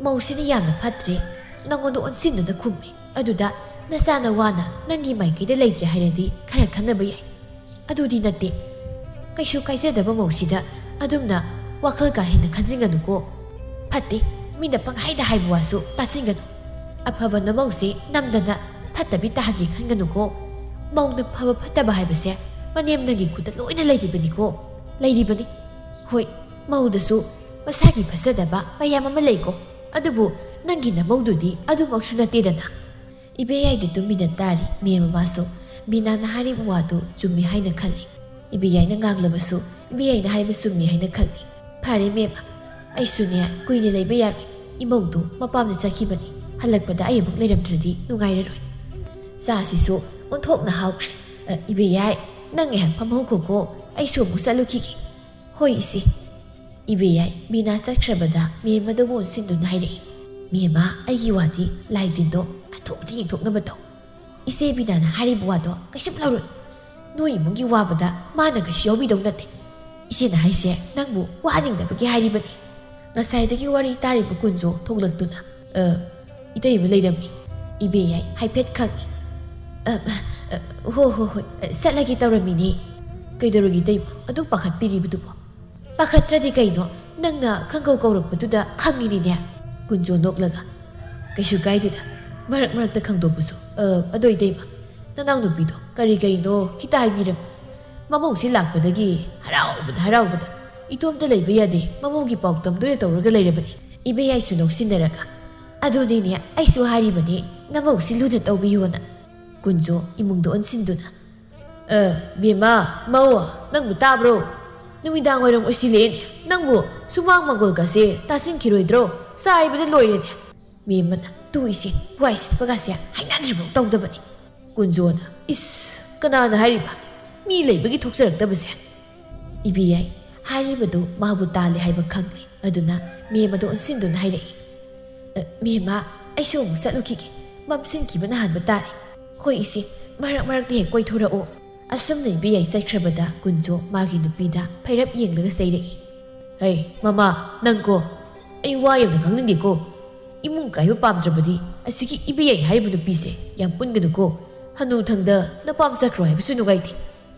ꯃꯧꯁꯤꯅ ꯌꯥꯝꯅ ꯐꯠꯇ꯭ꯔꯦ, ꯅꯪꯉꯣꯟꯗ ꯑꯣꯟꯁꯤꯟꯗꯨꯅ ꯈꯨꯝꯃꯦ꯫ ꯑꯗꯨꯗ ꯅꯆꯥꯅ ꯋꯥꯅ ꯅꯪꯒꯤ ꯃꯥꯏꯀꯩꯗ ꯂꯩꯇ꯭ꯔꯦ ꯍꯥꯏꯔꯗꯤ ꯈꯔ ꯈꯟꯅꯕ ꯌꯥꯏ꯫ ꯑꯗꯨꯗꯤ ꯅꯠꯇꯦ꯫ ꯀꯩꯁꯨ ꯀꯥꯏꯖꯗꯕ ꯃꯧꯁꯤꯗ ꯑꯗꯨꯝꯅ ꯋꯥꯈꯜ ꯀꯥ ꯍꯦꯟꯅ ꯈꯟꯖꯤꯟꯒꯅꯨꯀꯣ꯫ ꯐꯠꯇꯦ, ꯃꯤꯅ ꯄꯪꯍꯥꯏꯗ ꯍꯥꯏꯕ ꯋꯥꯁꯨ ꯇꯥꯁꯤꯟꯒꯅꯨ꯫ ꯑꯐꯕ ꯅꯃꯧꯁꯦ ꯅꯝꯗꯅ ꯐꯠꯇꯕꯤ ꯇꯥꯍꯟꯒꯦ ꯈꯟꯒꯅꯨꯀꯣ꯫ ꯃꯧꯅ ꯐꯕ ꯐꯠꯇꯕ ꯍꯥꯏꯕꯁꯦ ꯃꯅꯦꯝ ꯅꯪꯒꯤ ꯈꯨꯠꯇ ꯂꯣꯏꯅ ꯂꯩꯔꯤꯕꯅꯤꯀꯣ꯫ ꯂꯩꯔꯤꯕꯅꯤ꯫ ꯍꯣꯏ, ꯃꯧꯗꯁꯨ ꯃꯁꯥꯒꯤ ꯐꯖꯗꯕ ꯃꯌꯥꯝ ꯑꯃ ꯂꯩꯀꯣ꯫ ꯑꯗꯨꯕꯨ ꯅꯪꯒꯤ ꯅꯃꯧꯗꯨꯗꯤ ꯑꯗꯨꯃꯛꯁꯨ ꯅꯠꯇꯦꯗꯅ꯫" ꯏꯕꯦꯌꯥꯏꯗꯤ ꯇꯨꯃꯤꯟꯅ ꯇꯥꯔꯤ꯫ ꯃꯦꯝ ꯃꯃꯥꯁꯨ ꯕꯤꯅꯥꯅ ꯍꯥꯏꯔꯤꯕ ꯋꯥꯗꯨ ꯆꯨꯝꯃꯤ ꯍꯥꯏꯅ ꯈꯜꯂꯤ꯫ ꯏꯕꯦꯌꯥꯏꯅ ꯉꯥꯡꯂꯕꯁꯨ ꯏꯕꯦꯌꯥꯏꯅ ꯍꯥꯏꯕ ꯆꯨꯝꯃꯤ ꯍꯥꯏꯅ ꯈꯜꯂꯤ꯫ "ꯐꯔꯦ ꯃꯦꯝ, ꯑꯩꯁꯨꯅꯦ ꯀꯨꯏꯅ ꯂꯩꯕ ꯌꯥꯔꯣꯏ꯫ ꯏꯃꯧꯗꯨ ꯃꯄꯥꯝꯗ ꯆꯠꯈꯤꯕꯅꯤ꯫ ꯍꯜꯂꯛꯄꯗ ꯑꯩ ꯑꯃꯨꯛ ꯂꯩꯔꯝꯗ꯭ꯔꯗꯤ ꯅꯨꯡꯉꯥꯏꯔꯔꯣꯏ꯫ ꯆꯥꯁꯤꯁꯨ ꯑꯣꯟꯊꯣꯛꯅ ꯍꯥꯎꯈ꯭ꯔꯦ꯫ ꯑ, ꯏꯕꯦꯌꯥꯏ, ꯅꯪ ꯉꯥꯏꯍꯥꯛ ꯐꯝꯍꯧꯈꯣꯀꯣ, ꯑꯩꯁꯨ ꯑꯃꯨꯛ ꯆꯠꯂꯨꯈꯤꯒꯦ꯫" "ꯍꯣꯏ ꯏꯆꯦ꯫" ꯏꯕꯦꯌꯥꯏ ꯕꯤꯅꯥ ꯆꯠꯈ꯭ꯔꯕꯗ ꯃꯦꯝ ꯑꯗꯨꯕꯨ ꯑꯣꯟꯁꯤꯟꯗꯨꯅ ꯍꯥꯏꯔꯛꯏ, "ꯃꯦꯝꯃ, ꯑꯩꯒꯤ ꯋꯥꯗꯤ ꯂꯥꯏ ꯇꯤꯟꯗꯣ ꯑꯊꯨꯕꯗ ꯌꯦꯡꯊꯣꯛꯅꯕ ꯇꯧ꯫ ꯏꯆꯦ ꯕꯤꯅꯥꯅ ꯍꯥꯏꯔꯤꯕ ꯋꯥꯗꯣ ꯀꯩꯁꯨꯝ ꯂꯧꯔꯨꯅꯨ꯫ ꯅꯣꯏ ꯏꯃꯨꯡꯒꯤ ꯋꯥꯕꯗ ꯃꯥꯅ ꯀꯩꯁꯨ ꯌꯥꯎꯕꯤꯗꯧ ꯅꯠꯇꯦ꯫ ꯏꯆꯦꯅ ꯍꯥꯏꯁꯦ ꯅꯪꯕꯨ ꯋꯥꯍꯟꯅꯤꯡꯗꯕꯒꯤ ꯍꯥꯏꯔꯤꯕꯅꯤ꯫" ꯉꯁꯥꯏꯗꯒꯤ ꯋꯥꯔꯤ ꯇꯥꯔꯤꯕ ꯀꯨꯟꯖꯣ ꯊꯣꯛꯂꯛꯇꯨꯅ, "ꯑ, ꯏꯇꯩꯃ ꯂꯩꯔꯝꯃꯤ꯫" ꯏꯕꯦꯌꯥꯏ ꯍꯥꯏꯐꯦꯠ ꯈꯪꯏ꯫ "ꯑ, ꯑ, ꯍꯣ, ꯍꯣ, ꯍꯣꯏ, ꯑ, ꯆꯠꯂꯒꯦ ꯇꯧꯔꯝꯃꯤꯅꯦ꯫" "ꯀꯩꯗꯧꯔꯒꯦ ꯏꯇꯩꯃ? ꯑꯗꯨꯛ ꯄꯥꯈꯠꯄꯤꯔꯤꯕꯗꯨꯕꯣ?" "ꯄꯥꯈꯠꯇ꯭ꯔꯗꯤ ꯀꯩꯅꯣ? ꯅꯪꯅ ꯈꯪꯀꯧ ꯀꯧꯔꯛꯄꯗꯨꯗ ꯈꯪꯉꯤꯅꯤꯅꯦ꯫" ꯀꯨꯟꯖꯣ ꯅꯣꯛꯂꯒ, "ꯀꯩꯁꯨ ꯀꯥꯏꯗꯦꯗ, ꯃꯔꯛ ꯃꯔꯛꯇ ꯈꯪꯗꯣꯛꯄꯁꯨ꯫ ꯑ, ꯑꯗꯣ ꯏꯇꯩꯃ, ꯅꯅꯥꯎꯅꯨꯄꯤꯗꯣ ꯀꯔꯤ ꯀꯔꯤꯅꯣ ꯈꯤꯇ ꯍꯥꯏꯕꯤꯔꯝꯃꯨ꯫ ꯃꯃꯧꯁꯤ ꯂꯥꯛꯄꯗꯒꯤ ꯍꯔꯥꯎꯕꯗ ꯍꯔꯥꯎꯕꯗ ꯏꯇꯣꯝꯇ ꯂꯩꯕ ꯌꯥꯗꯦ, ꯃꯃꯧꯒꯤ ꯄꯥꯎ ꯇꯝꯗꯣꯏꯅ ꯇꯧꯔꯒ ꯂꯩꯔꯕꯅꯤ꯫" ꯏꯕꯦꯌꯥꯏꯁꯨ ꯅꯣꯛꯁꯤꯟꯅꯔꯒ, "ꯑꯗꯨꯅꯤꯅꯦ, ꯑꯩꯁꯨ ꯍꯥꯏꯔꯤꯕꯅꯤ, ꯅꯃꯧꯁꯤ ꯂꯨꯅ ꯇꯧꯕꯤꯌꯣꯅ꯫" ꯀꯨꯟꯖꯣ ꯏꯃꯨꯡꯗ ꯑꯣꯟꯁꯤꯟꯗꯨꯅ, "ꯑ, ꯕꯦꯝꯃ, ꯃꯧ, ꯅꯪꯕꯨ ꯇꯥꯕ꯭ꯔꯣ? ꯅꯨꯃꯤꯗꯥꯡ ꯋꯥꯏꯔꯝ ꯑꯣꯏꯁꯤꯜꯂꯛꯑꯦꯅꯦ꯫ ꯅꯪꯕꯨ ꯁꯨꯃꯥꯡ ꯃꯪꯒꯣꯜꯒꯁꯦ ꯇꯥꯁꯤꯟꯈꯤꯔꯣꯏꯗ꯭ꯔꯣ? ꯆꯥꯏꯕꯗ ꯂꯣꯏꯔꯦꯅꯦ꯫" ꯃꯦꯝꯃꯅ, "ꯇꯨ ꯏꯆꯦ, ꯋꯥꯏ ꯁꯤꯠꯄꯒꯁꯦ ꯍꯥꯏꯅꯗ꯭ꯔꯤꯐꯥꯎ ꯇꯧꯗꯕꯅꯤ꯫" ꯀꯨꯟꯖꯣꯅ, "ꯏꯁ, ꯀꯅꯥꯅ ꯍꯥꯏꯔꯤꯕ? ꯃꯤ ꯂꯩꯕꯒꯤ ꯊꯣꯛꯆꯔꯛꯇꯕꯁꯦ?" ꯏꯕꯦꯌꯥꯏ ꯍꯥꯏꯔꯤꯕꯗꯨ ꯃꯥꯕꯨ ꯇꯥꯜꯂꯦ ꯍꯥꯏꯕ ꯈꯪꯂꯦ꯫ ꯑꯗꯨꯅ ꯃꯦꯝ ꯑꯗꯨ ꯑꯣꯟꯁꯤꯟꯗꯨꯅ ꯍꯥꯏꯔꯛꯏ, "ꯑ, ꯃꯦꯝꯃ, ꯑꯩꯁꯨ ꯑꯃꯨꯛ ꯆꯠꯂꯨꯈꯤꯒꯦ꯫ ꯃꯝꯁꯤꯟꯈꯤꯕꯅ ꯍꯥꯟꯕ ꯇꯥꯔꯦ꯫ ꯍꯣꯏ ꯏꯆꯦ, ꯃꯔꯛ ꯃꯔꯛꯇ ꯍꯦꯛ ꯀꯣꯏꯊꯣꯔꯛꯑꯣ꯫" ꯑꯁꯨꯝꯅ ꯏꯕꯦꯌꯥꯏ ꯆꯠꯈ꯭ꯔꯕꯗ ꯀꯨꯟꯖꯣ ꯃꯥꯒꯤ ꯅꯨꯄꯤꯗ ꯐꯩꯔꯞ ꯌꯦꯡꯂꯒ ꯆꯩꯔꯛꯏ, "ꯍꯩ, ꯃꯃꯥ, ꯅꯪꯀꯣ, ꯑꯩ ꯋꯥ ꯌꯥꯝꯅ ꯉꯥꯡꯅꯤꯡꯗꯦꯀꯣ꯫ ꯏꯃꯨꯡ ꯀꯥꯏꯕ ꯄꯥꯝꯗ꯭ꯔꯕꯗꯤ ꯑꯁꯤꯒꯤ ꯏꯕꯦꯌꯥꯏ ꯍꯥꯏꯔꯤꯕ ꯅꯨꯄꯤꯁꯦ ꯌꯥꯝ ꯄꯨꯟꯒꯅꯨꯀꯣ꯫ ꯍꯅꯨ ꯊꯪꯗ ꯅꯄꯥꯝ ꯆꯠꯈ꯭ꯔꯣ ꯍꯥꯏꯕꯁꯨ ꯅꯨꯡꯉꯥꯏꯇꯦ꯫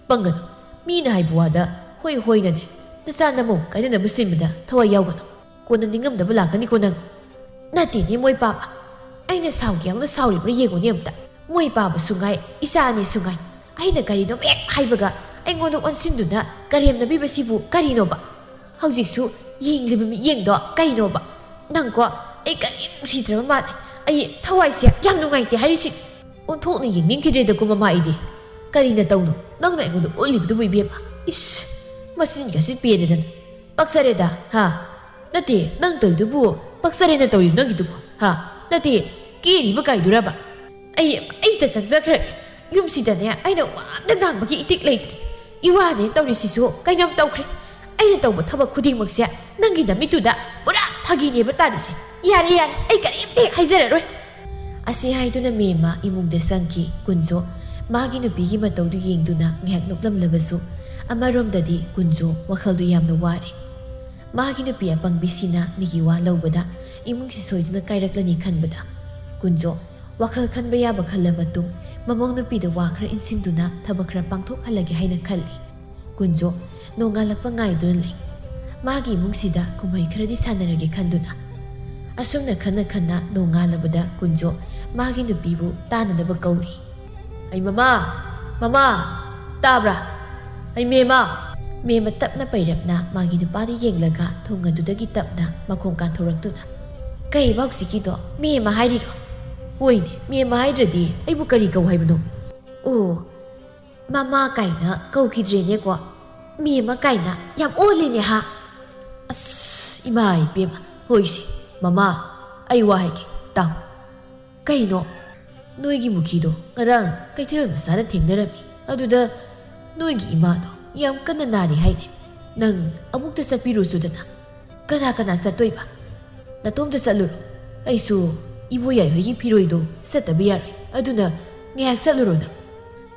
ꯄꯪꯒꯅꯨ꯫ ꯃꯤꯅ ꯍꯥꯏꯕ ꯋꯥꯗ ꯍꯣꯏ ꯍꯣꯏꯅꯅꯦ꯫ ꯅꯆꯥ ꯅꯃꯧ ꯀꯥꯏꯅꯅꯕ ꯁꯤꯟꯕꯗ ꯊꯋꯥꯏ ꯌꯥꯎꯒꯅꯨ꯫ ꯀꯣꯟꯅ ꯅꯤꯡꯉꯝꯗꯕ ꯂꯥꯛꯀꯅꯤꯀꯣ ꯅꯪ꯫" "ꯅꯠꯇꯦꯅꯦ ꯃꯣꯏ ꯄꯥꯕ꯫ ꯑꯩꯅ ꯁꯥꯎꯒꯦ ꯌꯥꯎꯅ ꯁꯥꯎꯔꯤꯕ꯭ꯔꯥ ꯌꯦꯡꯉꯨꯅꯦ ꯑꯝꯇ꯫ ꯃꯣꯏ ꯄꯥꯕꯁꯨ ꯉꯥꯏ, ꯏꯆꯥ ꯑꯅꯤꯁꯨ ꯉꯥꯏ꯫ ꯑꯩꯅ ꯀꯔꯤꯅꯣ ꯍꯦꯛ ꯍꯥꯏꯕꯒ ꯑꯩꯉꯣꯟꯗ ꯑꯣꯟꯁꯤꯟꯗꯨꯅ ꯀꯔꯦꯝꯅꯕꯤꯕꯁꯤꯕꯨ ꯀꯔꯤꯅꯣꯕ? ꯍꯧꯖꯤꯛꯁꯨ ꯌꯦꯡꯂꯤꯕ ꯃꯤꯠꯌꯦꯡꯗꯣ ꯀꯩꯅꯣꯕ? ꯅꯪꯀꯣ, ꯑꯩ ꯀꯔꯤꯝ ꯅꯨꯡꯁꯤꯗ꯭ꯔꯕ ꯃꯥꯜꯂꯦ꯫ ꯑꯩ ꯊꯋꯥꯏꯁꯦ ꯌꯥꯝ ꯅꯨꯡꯉꯥꯏꯇꯦ ꯍꯥꯏꯔꯤꯁꯤ꯫ ꯑꯣꯟꯊꯣꯛꯅ ꯌꯦꯡꯅꯤꯡꯈꯤꯗ꯭ꯔꯦꯗꯀꯣ ꯃꯃꯥ ꯑꯩꯗꯤ꯫ ꯀꯔꯤ ꯅꯇꯧꯅꯣ ꯅꯪꯅ ꯑꯩꯉꯣꯟꯗ ꯎꯠꯂꯤꯕꯗꯨꯕꯨ ꯏꯕꯦꯝꯃ? ꯏꯁ, ꯃꯆꯤꯟꯒꯁꯤ ꯄꯦꯔꯦꯗꯅ꯫ ꯄꯛꯆꯔꯦꯗ, ꯍꯥ? ꯅꯠꯇꯦ, ꯅꯪ ꯇꯧꯔꯤꯗꯨꯕꯨ ꯄꯛꯆꯔꯦꯅ ꯇꯧꯔꯤꯕ ꯅꯪꯒꯤꯗꯨꯕꯨ, ꯍꯥ? ꯅꯠꯇꯦ, ꯀꯦꯔꯤꯕ ꯀꯥꯏꯗꯨꯔꯕ? ꯑꯩ, ꯑꯩ ꯆꯠꯆꯈ꯭ꯔꯒꯦ꯫ ꯌꯨꯝꯁꯤꯗꯅꯦ ꯑꯩꯅ ꯋꯥ ꯑꯝꯇ ꯉꯥꯡꯕꯒꯤ ꯏꯇꯤꯛ ꯂꯩꯇ꯭ꯔꯦ꯫ ꯏꯋꯥꯅꯦ ꯇꯧꯔꯤꯁꯤꯁꯨ ꯀꯩꯅꯣꯝ ꯇꯧꯈ꯭ꯔꯦ꯫ ꯑꯩꯅ ꯇꯧꯕ ꯊꯕꯛ ꯈꯨꯗꯤꯡꯃꯛꯁꯦ ꯅꯪꯒꯤ ꯅꯃꯤꯠꯇꯨꯗ ꯄꯨꯔꯥ ꯐꯥꯒꯤꯅꯦꯕ ꯇꯥꯔꯤꯁꯦ꯫ ꯌꯥꯔꯦ, ꯌꯥꯔꯦ, ꯑꯩ ꯀꯔꯤꯝꯇ ꯍꯦꯛ ꯍꯥꯏꯖꯔꯔꯣꯏ꯫" ꯑꯁꯤ ꯍꯥꯏꯗꯨꯅ ꯃꯦꯝꯃ ꯏꯃꯨꯡꯗ ꯆꯪꯈꯤ꯫ ꯀꯨꯟꯖꯣ ꯃꯥꯒꯤ ꯅꯨꯄꯤꯒꯤ ꯃꯇꯧꯗꯨ ꯌꯦꯡꯗꯨꯅ ꯉꯥꯏꯍꯥꯛ ꯅꯣꯛꯂꯝꯂꯕꯁꯨ, ꯑꯃꯔꯣꯝꯗꯗꯤ ꯀꯨꯟꯖꯣ ꯋꯥꯈꯜꯗꯨ ꯌꯥꯝꯅ ꯋꯥꯔꯦ꯫ ꯃꯥꯒꯤ ꯅꯨꯄꯤ ꯑꯄꯪꯕꯤꯁꯤꯅ ꯃꯤꯒꯤ ꯋꯥ ꯂꯧꯕꯗ ꯏꯃꯨꯡꯁꯤ ꯁꯣꯏꯗꯅ ꯀꯥꯏꯔꯛꯂꯅꯤ ꯈꯟꯕꯗ, ꯀꯨꯟꯖꯣ ꯋꯥꯈꯜ ꯈꯟꯕ ꯌꯥꯕ ꯈꯜꯂ ꯃꯇꯨꯡ, ꯃꯃꯧ ꯅꯨꯄꯤꯗ ꯋꯥ ꯈꯔ ꯏꯟꯁꯤꯟꯗꯨꯅ ꯊꯕꯛ ꯈꯔ ꯄꯥꯡꯊꯣꯛꯍꯜꯂꯒꯦ ꯍꯥꯏꯅ ꯈꯜꯂꯤ꯫ ꯀꯨꯟꯖꯣ ꯅꯣꯡꯉꯥꯜꯂꯛꯄ ꯉꯥꯏꯗꯨꯅ ꯂꯩ꯫ ꯃꯥꯒꯤ ꯏꯃꯨꯡꯁꯤꯗ ꯀꯨꯝꯍꯩ ꯈꯔꯗꯤ ꯁꯥꯟꯅꯔꯒꯦ ꯈꯟꯗꯨꯅ꯫ ꯑꯁꯨꯝꯅ ꯈꯟꯅ ꯈꯟꯅ ꯅꯣꯡꯉꯥꯜꯂꯕꯗ ꯀꯨꯟꯖꯣ ꯃꯥꯒꯤ ꯅꯨꯄꯤꯕꯨ ꯇꯥꯅꯅꯕ ꯀꯧꯔꯤ꯫ "ꯑꯩ ꯃꯃꯥ, ꯃꯃꯥ, ꯇꯥꯕ꯭ꯔꯥ? ꯑꯩ ꯃꯦꯝꯃ!" ꯃꯦꯝꯃ ꯇꯞꯅ ꯄꯩꯔꯞꯅ ꯃꯥꯒꯤ ꯅꯨꯄꯥꯗ ꯌꯦꯡꯂꯒ ꯊꯣꯡ ꯑꯗꯨꯗꯒꯤ ꯇꯞꯅ ꯃꯈꯣꯡ ꯀꯥꯟꯊꯣꯔꯛꯇꯨꯅ, "ꯀꯩꯕ ꯍꯧꯖꯤꯛꯀꯤꯗꯣ? ꯃꯦꯝꯃ ꯍꯥꯏꯔꯤꯔꯣ?" ꯍꯣꯏꯅꯦ, ꯃꯦꯝꯃ ꯍꯥꯏꯗ꯭ꯔꯗꯤ ꯑꯩꯕꯨ ꯀꯔꯤ ꯀꯧ ꯍꯥꯏꯕꯅꯣ? ꯑꯣ, ꯃꯃꯥ ꯀꯥꯏꯅ ꯀꯧꯈꯤꯗ꯭ꯔꯦꯅꯦꯀꯣ꯫ ꯃꯦꯝꯃ ꯀꯥꯏꯅ ꯌꯥꯝ ꯑꯣꯜꯂꯦꯅꯦ ꯍꯥ꯫ ꯑꯁ, ꯏꯃꯥ ꯏꯕꯦꯝꯃ, ꯍꯣꯏꯁꯦ, ꯃꯃꯥ, ꯑꯩ ꯋꯥ ꯍꯥꯏꯒꯦ, ꯇꯥꯎ꯫ ꯀꯩꯅꯣ? ꯅꯣꯏꯒꯤ ꯃꯨꯈꯤꯗꯣ ꯉꯔꯥꯡ ꯀꯩꯊꯦꯜ ꯃꯆꯥꯗ ꯊꯦꯡꯅꯔꯝꯃꯤ꯫ ꯑꯗꯨꯗ ꯅꯣꯏꯒꯤ ꯏꯃꯥꯗꯣ ꯌꯥꯝ ꯀꯟꯅ ꯅꯥꯔꯤ ꯍꯥꯏꯅꯦ꯫ ꯅꯪ ꯑꯃꯨꯛꯇ ꯆꯠꯄꯤꯔꯨꯆꯣꯗꯅ꯫ ꯀꯅꯥ ꯀꯅꯥ ꯆꯠꯇꯣꯏꯕ? ꯅꯇꯣꯝꯇ ꯆꯠꯂꯨꯔꯣ꯫ ꯑꯩꯁꯨ ꯏꯕꯣꯌꯥꯏ ꯍꯣꯏꯒꯤ ꯐꯤꯔꯣꯏꯗꯣ ꯁꯦꯠꯇꯕ ꯌꯥꯔꯣꯏ꯫ ꯑꯗꯨꯅ ꯉꯥꯏꯍꯥꯛ ꯆꯠꯂꯨꯔꯣ ꯅꯪ꯫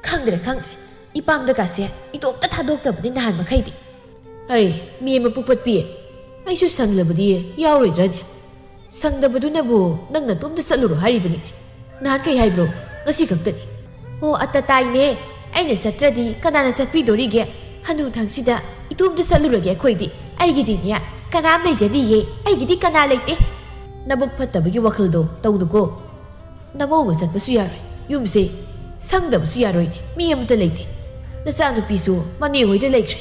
ꯈꯪꯗ꯭ꯔꯦ, ꯈꯪꯗ꯭ꯔꯦ꯫ ꯏꯄꯥꯝꯗꯀꯥꯁꯦ ꯏꯇꯣꯝꯇ ꯊꯥꯗꯣꯛꯇꯕꯅꯤ ꯅꯍꯥꯟ ꯃꯈꯩꯗꯤ꯫ ꯍꯩ, ꯃꯦꯝꯃ ꯄꯨꯛꯄꯠꯄꯤ, ꯑꯩꯁꯨ ꯁꯪꯂꯕꯗꯤ ꯌꯥꯎꯔꯣꯏꯗ꯭ꯔꯅꯦ? ꯁꯪꯗꯕꯗꯨꯅꯕꯨ ꯅꯪ ꯅꯇꯣꯝꯇ ꯆꯠꯂꯨꯔꯣ ꯍꯥꯏꯔꯤꯕꯅꯤꯅꯦ꯫ ꯅꯍꯥꯟ ꯀꯩ ꯍꯥꯏꯕ꯭ꯔꯣ? ꯉꯁꯤ ꯈꯛꯇꯅꯤ꯫ ꯑꯣ, ꯑꯠꯇ ꯇꯥꯏꯅꯦ꯫ ꯑꯩꯅ ꯆꯠꯇ꯭ꯔꯗꯤ ꯀꯅꯥꯅ ꯆꯠꯄꯤꯗꯣꯔꯤꯒꯦ? ꯍꯅꯨꯊꯪꯁꯤꯗ ꯏꯇꯣꯝꯇ ꯆꯠꯂꯨꯔꯒꯦ ꯑꯩꯈꯣꯏꯗꯤ꯫ ꯑꯩꯒꯤꯗꯤꯅꯦ, ꯀꯅꯥꯝ ꯂꯩꯖꯗꯤꯌꯦ꯫ ꯑꯩꯒꯤꯗꯤ ꯀꯅꯥ ꯂꯩꯇꯦ꯫ ꯅꯕꯨꯛ ꯐꯠꯇꯕꯒꯤ ꯋꯥꯈꯜꯗꯣ ꯇꯧꯅꯨꯀꯣ꯫ ꯅꯃꯧꯒ ꯆꯠꯄꯁꯨ ꯌꯥꯔꯣꯏ꯫ ꯌꯨꯝꯁꯦ ꯁꯪꯗꯕꯁꯨ ꯌꯥꯔꯣꯏꯅꯦ꯫ ꯃꯤ ꯑꯃꯇ ꯂꯩꯇꯦ꯫ ꯅꯆꯥꯅꯨꯄꯤꯁꯨ ꯃꯅꯦ ꯍꯣꯏꯗ ꯂꯩꯈ꯭ꯔꯦ꯫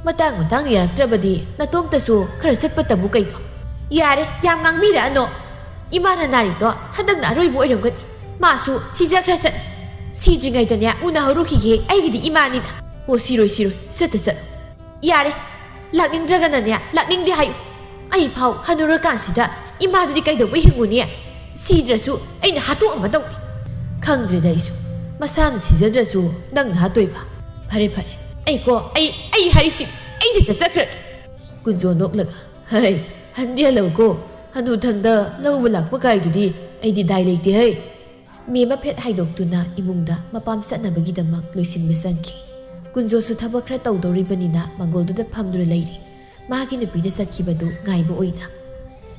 ꯃꯇꯥꯡ ꯃꯇꯥꯡ ꯌꯥꯔꯛꯇ꯭ꯔꯕꯗꯤ ꯅꯇꯣꯝꯇꯁꯨ ꯈꯔ ꯆꯠꯄ ꯇꯝꯃꯨ ꯀꯩꯅꯣ꯫ ꯌꯥꯔꯦ, ꯌꯥꯝ ꯉꯥꯡꯕꯤꯔꯛꯑꯅꯣ꯫ ꯏꯃꯥꯅ ꯅꯥꯔꯤꯗꯣ ꯍꯟꯗꯛꯅ ꯑꯔꯣꯏꯕ ꯑꯣꯏꯔꯝꯒꯅꯤ꯫ ꯃꯥꯁꯨ ꯁꯤꯖꯈ꯭ꯔꯁꯅꯨ꯫ ꯁꯤꯗ꯭ꯔꯤꯉꯩꯗꯅꯦ ꯎꯅꯍꯧꯔꯨꯈꯤꯒꯦ, ꯑꯩꯒꯤꯗꯤ ꯏꯃꯥꯅꯤꯅ꯫ ꯑꯣ, ꯁꯤꯔꯣꯏ, ꯁꯤꯔꯣꯏ, ꯆꯠꯇ ꯆꯠꯂꯨ꯫ ꯌꯥꯔꯦ, ꯂꯥꯛꯅꯤꯡꯗ꯭ꯔꯒꯅꯅꯦ, ꯂꯥꯛꯅꯤꯡꯗꯦ ꯍꯥꯏꯌꯨ꯫ ꯑꯩ ꯐꯥꯎ ꯍꯅꯨꯔꯀꯥꯟꯁꯤꯗ ꯏꯃꯥꯗꯨꯗꯤ ꯀꯩꯗꯧꯕꯩ ꯍꯤꯡꯉꯨꯅꯤ? ꯁꯤꯗ꯭ꯔꯁꯨ ꯑꯩꯅ ꯍꯥꯠꯇꯣꯛꯑꯝꯃꯗꯧꯅꯤ꯫ ꯈꯪꯗ꯭ꯔꯦꯗ ꯑꯩꯁꯨ, ꯃꯁꯥꯅ ꯁꯤꯖꯗ꯭ꯔꯁꯨ ꯅꯪꯅ ꯍꯥꯠꯇꯣꯏꯕ꯫ ꯐꯔꯦ, ꯐꯔꯦ, ꯑꯩꯀꯣ, ꯑꯩ, ꯑꯩ ꯍꯥꯏꯔꯤꯁꯤ, ꯑꯩꯗꯤ ꯆꯠꯆꯈ꯭ꯔꯒꯦ꯫ ꯀꯨꯟꯖꯣ ꯅꯣꯛꯂꯒ, ꯍꯩ, ꯍꯟꯗꯤ ꯍꯜꯂꯧꯀꯣ, ꯍꯅꯨꯊꯪꯗ ꯂꯧꯕ ꯂꯥꯛꯄ ꯀꯥꯏꯗꯨꯗꯤ ꯑꯩꯗꯤ ꯗꯥꯏ ꯂꯩꯇꯦ ꯍꯩ꯫ ꯃꯦꯝ ꯃꯐꯦꯠ ꯍꯥꯏꯗꯣꯛꯇꯨꯅ ꯏꯃꯨꯡꯗ ꯃꯄꯥꯝ ꯆꯠꯅꯕꯒꯤꯗꯃꯛ ꯂꯣꯏꯁꯤꯟꯕ ꯆꯪꯈꯤ꯫ ꯀꯨꯟꯖꯣꯁꯨ ꯊꯕꯛ ꯈꯔ ꯇꯧꯗꯧꯔꯤꯕꯅꯤꯅ ꯃꯪꯒꯣꯜꯗꯨꯗ ꯐꯝꯗꯨꯅ ꯂꯩꯔꯤ, ꯃꯥꯒꯤ ꯅꯨꯄꯤꯅ ꯆꯠꯈꯤꯕꯗꯨ ꯉꯥꯏꯕ ꯑꯣꯏꯅ꯫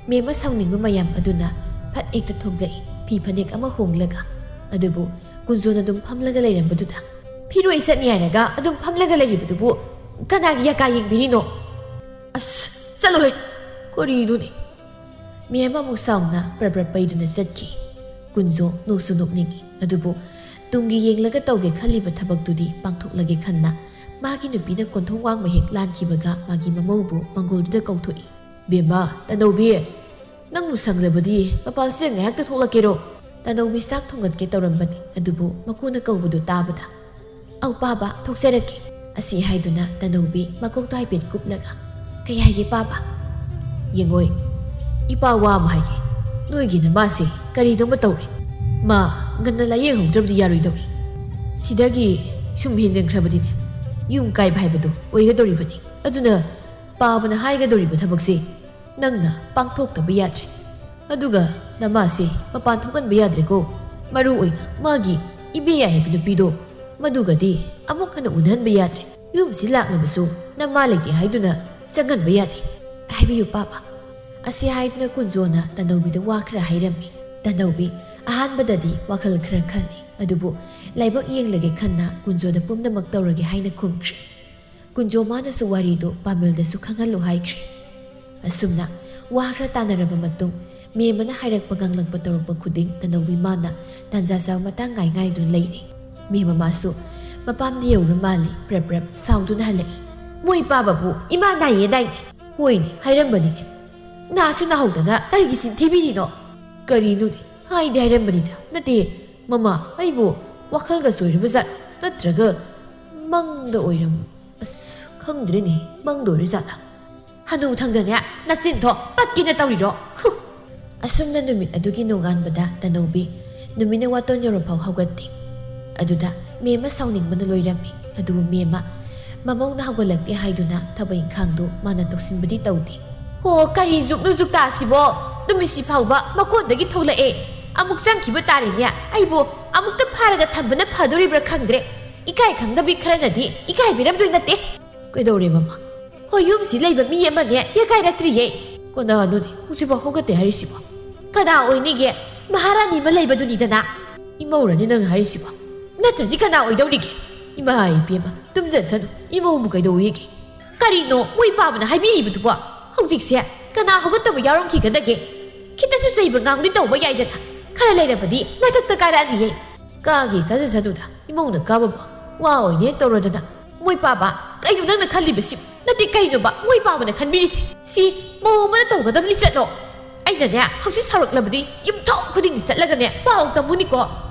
ꯃꯦꯝ ꯁꯥꯎꯅꯤꯡꯕ ꯃꯌꯥꯝ ꯑꯗꯨꯅ ꯐꯠ ꯍꯦꯛꯇ ꯊꯣꯛꯂꯛꯏ, ꯐꯤ ꯐꯅꯦꯛ ꯑꯃ ꯍꯣꯡꯂꯒ꯫ ꯑꯗꯨꯕꯨ ꯀꯨꯟꯖꯣꯅ ꯑꯗꯨꯝ ꯐꯝꯂꯒ ꯂꯩꯔꯝꯕꯗꯨꯗ, "ꯐꯤꯔꯣꯏ ꯆꯠꯅꯤ ꯍꯥꯏꯔꯒ ꯑꯗꯨꯝ ꯐꯝꯂꯒ ꯂꯩꯔꯤꯕꯗꯨꯕꯨ ꯀꯅꯥꯒꯤ ꯌꯥꯀꯥ ꯌꯦꯡꯕꯤꯔꯤꯅꯣ?" "ꯑꯁ, ꯆꯠꯂꯣꯍꯦ, ꯀꯔꯤꯅꯣꯅꯦ?" ꯃꯦꯝ ꯑꯃꯨꯛ ꯁꯥꯎꯅ ꯄ꯭ꯔꯞ ꯄ꯭ꯔꯞ ꯄꯩꯗꯨꯅ ꯆꯠꯈꯤ꯫ ꯀꯨꯟꯖꯣ ꯅꯣꯛꯁꯨ ꯅꯣꯛꯅꯤꯡꯉꯤ, ꯑꯗꯨꯕꯨ ꯇꯨꯡꯒꯤ ꯌꯦꯡꯂꯒ ꯇꯧꯒꯦ ꯈꯜꯂꯤꯕ ꯊꯕꯛꯇꯨꯗꯤ ꯄꯥꯡꯊꯣꯛꯂꯒꯦ ꯈꯟꯅ ꯃꯥꯒꯤ ꯅꯨꯄꯤꯅ ꯀꯣꯟꯊꯣꯡ ꯋꯥꯡꯃ ꯍꯦꯛ ꯂꯥꯟꯈꯤꯕꯒ ꯃꯥꯒꯤ ꯃꯃꯧꯕꯨ ꯃꯪꯒꯣꯜꯗꯨꯗ ꯀꯧꯊꯣꯛꯏ꯫ "ꯕꯦꯝꯃ, ꯇꯅꯧꯕꯤ, ꯅꯪꯕꯨ ꯁꯪꯂꯕꯗꯤ ꯃꯄꯥꯜꯁꯤꯗ ꯉꯥꯏꯍꯥꯛꯇ ꯊꯣꯛꯂꯛꯀꯦꯔꯣ? ꯇꯅꯧꯕꯤ ꯆꯥꯛ ꯊꯣꯡꯒꯠꯀꯦ ꯇꯧꯔꯝꯕꯅꯤ, ꯑꯗꯨꯕꯨ ꯃꯀꯨꯅ ꯀꯧꯕꯗꯨ ꯇꯥꯕꯗ, "ꯑꯧ ꯄꯥꯕ, ꯊꯣꯛꯆꯔꯛꯀꯦ" ꯑꯁꯤ ꯍꯥꯏꯗꯨꯅ ꯇꯅꯧꯕꯤ ꯃꯀꯣꯛꯇꯣ ꯍꯥꯏꯐꯦꯠ ꯀꯨꯞꯂꯒ, "ꯀꯩ ꯍꯥꯏꯒꯦ ꯄꯥꯕ?" "ꯌꯦꯡꯉꯣꯏ, ꯏꯄꯥ ꯋꯥ ꯑꯃ ꯍꯥꯏꯒꯦ꯫ ꯅꯣꯏꯒꯤ ꯅꯃꯥꯁꯦ ꯀꯔꯤꯅꯣꯃ ꯇꯧꯔꯦ꯫ ꯃꯥ ꯉꯟꯅ ꯂꯥꯏꯌꯦꯡꯍꯧꯗ꯭ꯔꯕꯗꯤ ꯌꯥꯔꯣꯏꯗꯧꯔꯤ꯫ ꯁꯤꯗꯒꯤ ꯁꯨꯝ ꯍꯦꯟꯖꯤꯟꯈ꯭ꯔꯕꯗꯤꯅꯦ, ꯌꯨꯝ ꯀꯥꯏꯕ ꯍꯥꯏꯕꯗꯨ ꯑꯣꯏꯒꯗꯧꯔꯤꯕꯅꯤ꯫ ꯑꯗꯨꯅ ꯄꯥꯕꯅ ꯍꯥꯏꯒꯗꯧꯔꯤꯕ ꯊꯕꯛꯁꯦ ꯅꯪꯅ ꯄꯥꯡꯊꯣꯛꯇꯕ ꯌꯥꯗ꯭ꯔꯦ꯫ ꯑꯗꯨꯒ ꯅꯃꯥꯁꯦ ꯃꯄꯥꯟ ꯊꯣꯛꯍꯟꯕ ꯌꯥꯗ꯭ꯔꯦꯀꯣ꯫ ꯃꯔꯨ ꯑꯣꯏꯅ ꯃꯥꯒꯤ ꯏꯕꯦ ꯍꯥꯏꯕ ꯅꯨꯄꯤꯗꯣ, ꯃꯗꯨꯒꯗꯤ ꯑꯃꯨꯛ ꯍꯟꯅ ꯎꯅꯍꯟꯕ ꯌꯥꯗ꯭ꯔꯦ꯫ ꯌꯨꯝꯁꯤ ꯂꯥꯛꯂꯕꯁꯨ ꯅꯃꯥ ꯂꯩꯇꯦ ꯍꯥꯏꯗꯨꯅ ꯆꯪꯍꯟꯕ ꯌꯥꯗꯦ꯫ ꯍꯥꯏꯕꯤꯌꯨ ꯄꯥꯕ" ꯑꯁꯤ ꯍꯥꯏꯗꯨꯅ ꯀꯨꯟꯖꯣꯅ ꯇꯅꯧꯕꯤꯗ ꯋꯥ ꯈꯔ ꯍꯥꯏꯔꯝꯃꯤ꯫ ꯇꯅꯧꯕꯤ ꯑꯍꯥꯟꯕꯗꯗꯤ ꯋꯥꯈꯜ ꯈꯔ ꯈꯜꯂꯤ, ꯑꯗꯨꯕꯨ ꯂꯥꯏꯕꯛ ꯌꯦꯡꯂꯒꯦ ꯈꯟꯅ ꯀꯨꯟꯖꯣꯗ ꯄꯨꯝꯅꯃꯛ ꯇꯧꯔꯒꯦ ꯍꯥꯏꯅ ꯈꯨꯝꯈ꯭ꯔꯦ꯫ ꯀꯨꯟꯖꯣ ꯃꯥꯅꯁꯨ ꯋꯥꯔꯤꯗꯨ ꯄꯥꯃꯦꯜꯗꯁꯨ ꯈꯪꯍꯜꯂꯨ ꯍꯥꯏꯈ꯭ꯔꯦ꯫ ꯑꯁꯨꯝꯅ ꯋꯥ ꯈꯔ ꯇꯥꯅꯔꯕ ꯃꯇꯨꯡ, ꯃꯦꯝꯃꯅ ꯍꯥꯏꯔꯛꯄ ꯉꯥꯡꯂꯛꯄ ꯇꯧꯔꯛꯄ ꯈꯨꯗꯤꯡ ꯇꯅꯧꯕꯤ ꯃꯥꯅ ꯇꯥꯟꯖꯥ ꯆꯥꯕ ꯃꯇꯥꯡ ꯉꯥꯏ ꯉꯥꯏꯗꯨꯅ ꯂꯩꯔꯦ꯫ ꯃꯦꯝꯃ ꯃꯥꯁꯨ ꯃꯄꯥꯝꯗ ꯌꯧꯔ ꯃꯥꯜꯂꯦ, ꯄ꯭ꯔꯞ ꯄ꯭ꯔꯞ ꯁꯥꯎꯗꯨꯅ ꯍꯜꯂꯛꯏ꯫ "ꯃꯣꯏ ꯄꯥꯕꯕꯨ ꯏꯃꯥ ꯅꯥꯏꯌꯦ ꯗꯥꯏꯅꯦ?" "ꯍꯣꯏꯅꯦ, ꯍꯥꯏꯔꯝꯕꯅꯤꯅꯦ꯫ ꯅꯥꯁꯨ ꯅꯥꯍꯧꯗꯅ ꯀꯔꯤꯒꯤ ꯆꯤꯟ ꯊꯤꯕꯤꯔꯤꯅꯣ?" "ꯀꯔꯤꯅꯣꯅꯦ, ꯍꯥꯏꯗꯤ ꯍꯥꯏꯔꯝꯕꯅꯤꯗ꯫ ꯅꯠꯇꯦ ꯃꯃꯥ, ꯑꯩꯕꯨ ꯋꯥꯈꯜꯒ ꯆꯣꯏꯔꯕ ꯖꯥꯠ ꯅꯠꯇ꯭ꯔꯒ ꯃꯪꯗ ꯑꯣꯏꯔꯝ-, ꯑꯁ, ꯈꯪꯗ꯭ꯔꯦꯅꯦ, ꯃꯪꯗ ꯑꯣꯏꯔ ꯖꯥꯠꯂꯥ?" "ꯍꯅꯨ ꯊꯪꯗꯅꯦ, ꯅꯆꯤꯟꯊꯣ ꯄꯠꯀꯦꯅ ꯇꯧꯔꯤꯔꯣ?" ꯍꯨ! ꯑꯁꯨꯝꯅ ꯅꯨꯃꯤꯠ ꯑꯗꯨꯒꯤ ꯅꯣꯡꯉꯥꯟꯕꯗ ꯇꯅꯧꯕꯤ ꯅꯨꯃꯤꯠꯅ ꯋꯥꯇꯣꯟ ꯌꯧꯔꯐꯥꯎ ꯍꯧꯒꯠꯇꯦ꯫ ꯑꯗꯨꯗ ꯃꯦꯝꯃ ꯁꯥꯎꯅꯤꯡꯕꯅ ꯂꯣꯏꯔꯝꯃꯤ꯫ ꯑꯗꯨꯕꯨ ꯃꯦꯝꯃ ꯃꯃꯧꯅ ꯍꯧꯒꯠꯂꯛꯇꯦ ꯍꯥꯏꯗꯨꯅ ꯊꯕꯛ ꯏꯪꯈꯥꯡꯗꯨ ꯃꯥꯅ ꯇꯧꯁꯤꯟꯕꯗꯤ ꯇꯧꯗꯦ꯫ "ꯍꯣ, ꯀꯔꯤ ꯖꯨꯛꯅꯣ ꯖꯨꯛꯇꯥꯁꯤꯕꯣ? ꯅꯨꯃꯤꯠꯁꯤ ꯐꯥꯎꯕ ꯃꯀꯣꯟꯗꯒꯤ ꯊꯣꯛꯂꯛꯑꯦ꯫ ꯑꯃꯨꯛ ꯆꯪꯈꯤꯕ ꯇꯥꯔꯦꯅꯦ꯫ ꯑꯩꯕꯨ ꯑꯃꯨꯛꯇ ꯐꯥꯔꯒ ꯊꯝꯕꯅ ꯐꯗꯣꯔꯤꯕ꯭ꯔꯥ ꯈꯪꯗ꯭ꯔꯦ꯫ ꯏꯀꯥꯏ ꯈꯪꯗꯕꯤ ꯈꯔꯅꯗꯤ ꯏꯀꯥꯏꯕꯤꯔꯝꯗꯣꯏ ꯅꯠꯇꯦ꯫" "ꯀꯩꯗꯧꯔꯦ ꯃꯃꯥ?" "ꯍꯣꯏ, ꯌꯨꯝꯁꯤ ꯂꯩꯕ ꯃꯤ ꯑꯃꯅꯦ ꯌꯥꯀꯥꯏꯔꯛꯇ꯭ꯔꯤꯌꯦ꯫" "ꯀꯅꯥꯅꯣꯅꯦ ꯍꯧꯖꯤꯛꯐꯥꯎ ꯍꯧꯒꯠꯇꯦ ꯍꯥꯏꯔꯤꯁꯤꯕꯣ?" "ꯀꯅꯥ ꯑꯣꯏꯅꯤꯒꯦ? ꯃꯍꯥꯔꯥꯅꯤ ꯑꯃ ꯂꯩꯕꯗꯨꯅꯤꯗꯅ꯫" "ꯏꯃꯧꯔꯅꯤ ꯅꯪ ꯍꯥꯏꯔꯤꯁꯤꯕꯣ? ꯅꯠꯇ꯭ꯔꯗꯤ ꯀꯅꯥ ꯑꯣꯏꯗꯧꯔꯤꯒꯦ? ꯏꯃꯥ ꯏꯕꯦꯝꯃ, ꯇꯨꯝꯖꯁꯅꯨ, ꯏꯃꯧꯕꯨ ꯀꯩꯗꯧꯋꯤꯒꯦ?" "ꯀꯔꯤꯅꯣ ꯃꯣꯏ ꯄꯥꯕꯅ ꯍꯥꯏꯕꯤꯔꯤꯕꯗꯨꯕꯣ? ꯍꯧꯖꯤꯛꯁꯦ ꯀꯅꯥ ꯍꯧꯒꯠꯇꯕ ꯌꯥꯎꯔꯝꯈꯤꯒꯗꯒꯦ? ꯈꯤꯇꯁꯨ ꯆꯩꯕ ꯉꯥꯡꯕꯗꯤ ꯇꯧꯕ ꯌꯥꯏꯗꯅ, ꯈꯔ ꯂꯩꯔꯕꯗꯤ ꯅꯊꯛꯇ ꯀꯥꯔꯛꯑꯅꯤꯌꯦ꯫" "ꯀꯥꯒꯦ ꯀꯥꯖꯁꯅꯨꯗ, ꯏꯃꯧꯅ ꯀꯥꯕꯕꯨ ꯋꯥ ꯑꯣꯏꯅ ꯍꯦꯛ ꯇꯧꯔꯗꯅ꯫ ꯃꯣꯏ ꯄꯥꯕ, ꯀꯩꯅꯣ ꯅꯪꯅ ꯈꯜꯂꯤꯕꯁꯤ? ꯅꯠꯇꯦ, ꯀꯩꯅꯣꯕ ꯃꯣꯏ ꯄꯥꯕꯅ ꯈꯟꯕꯤꯔꯤꯁꯤ? ꯁꯤ ꯃꯧ ꯑꯃꯅ ꯇꯧꯒꯗꯕ ꯂꯤꯆꯠꯂꯣ? ꯑꯩꯅꯅꯦ, ꯍꯧꯖꯤꯛ ꯁꯥꯎꯔꯛꯂꯕꯗꯤ ꯌꯨꯝꯊꯣꯡ ꯈꯨꯗꯤꯡꯒꯤ ꯆꯠꯂꯒꯅꯦ ꯄꯥꯎ ꯇꯝꯃꯨꯅꯤꯀꯣ꯫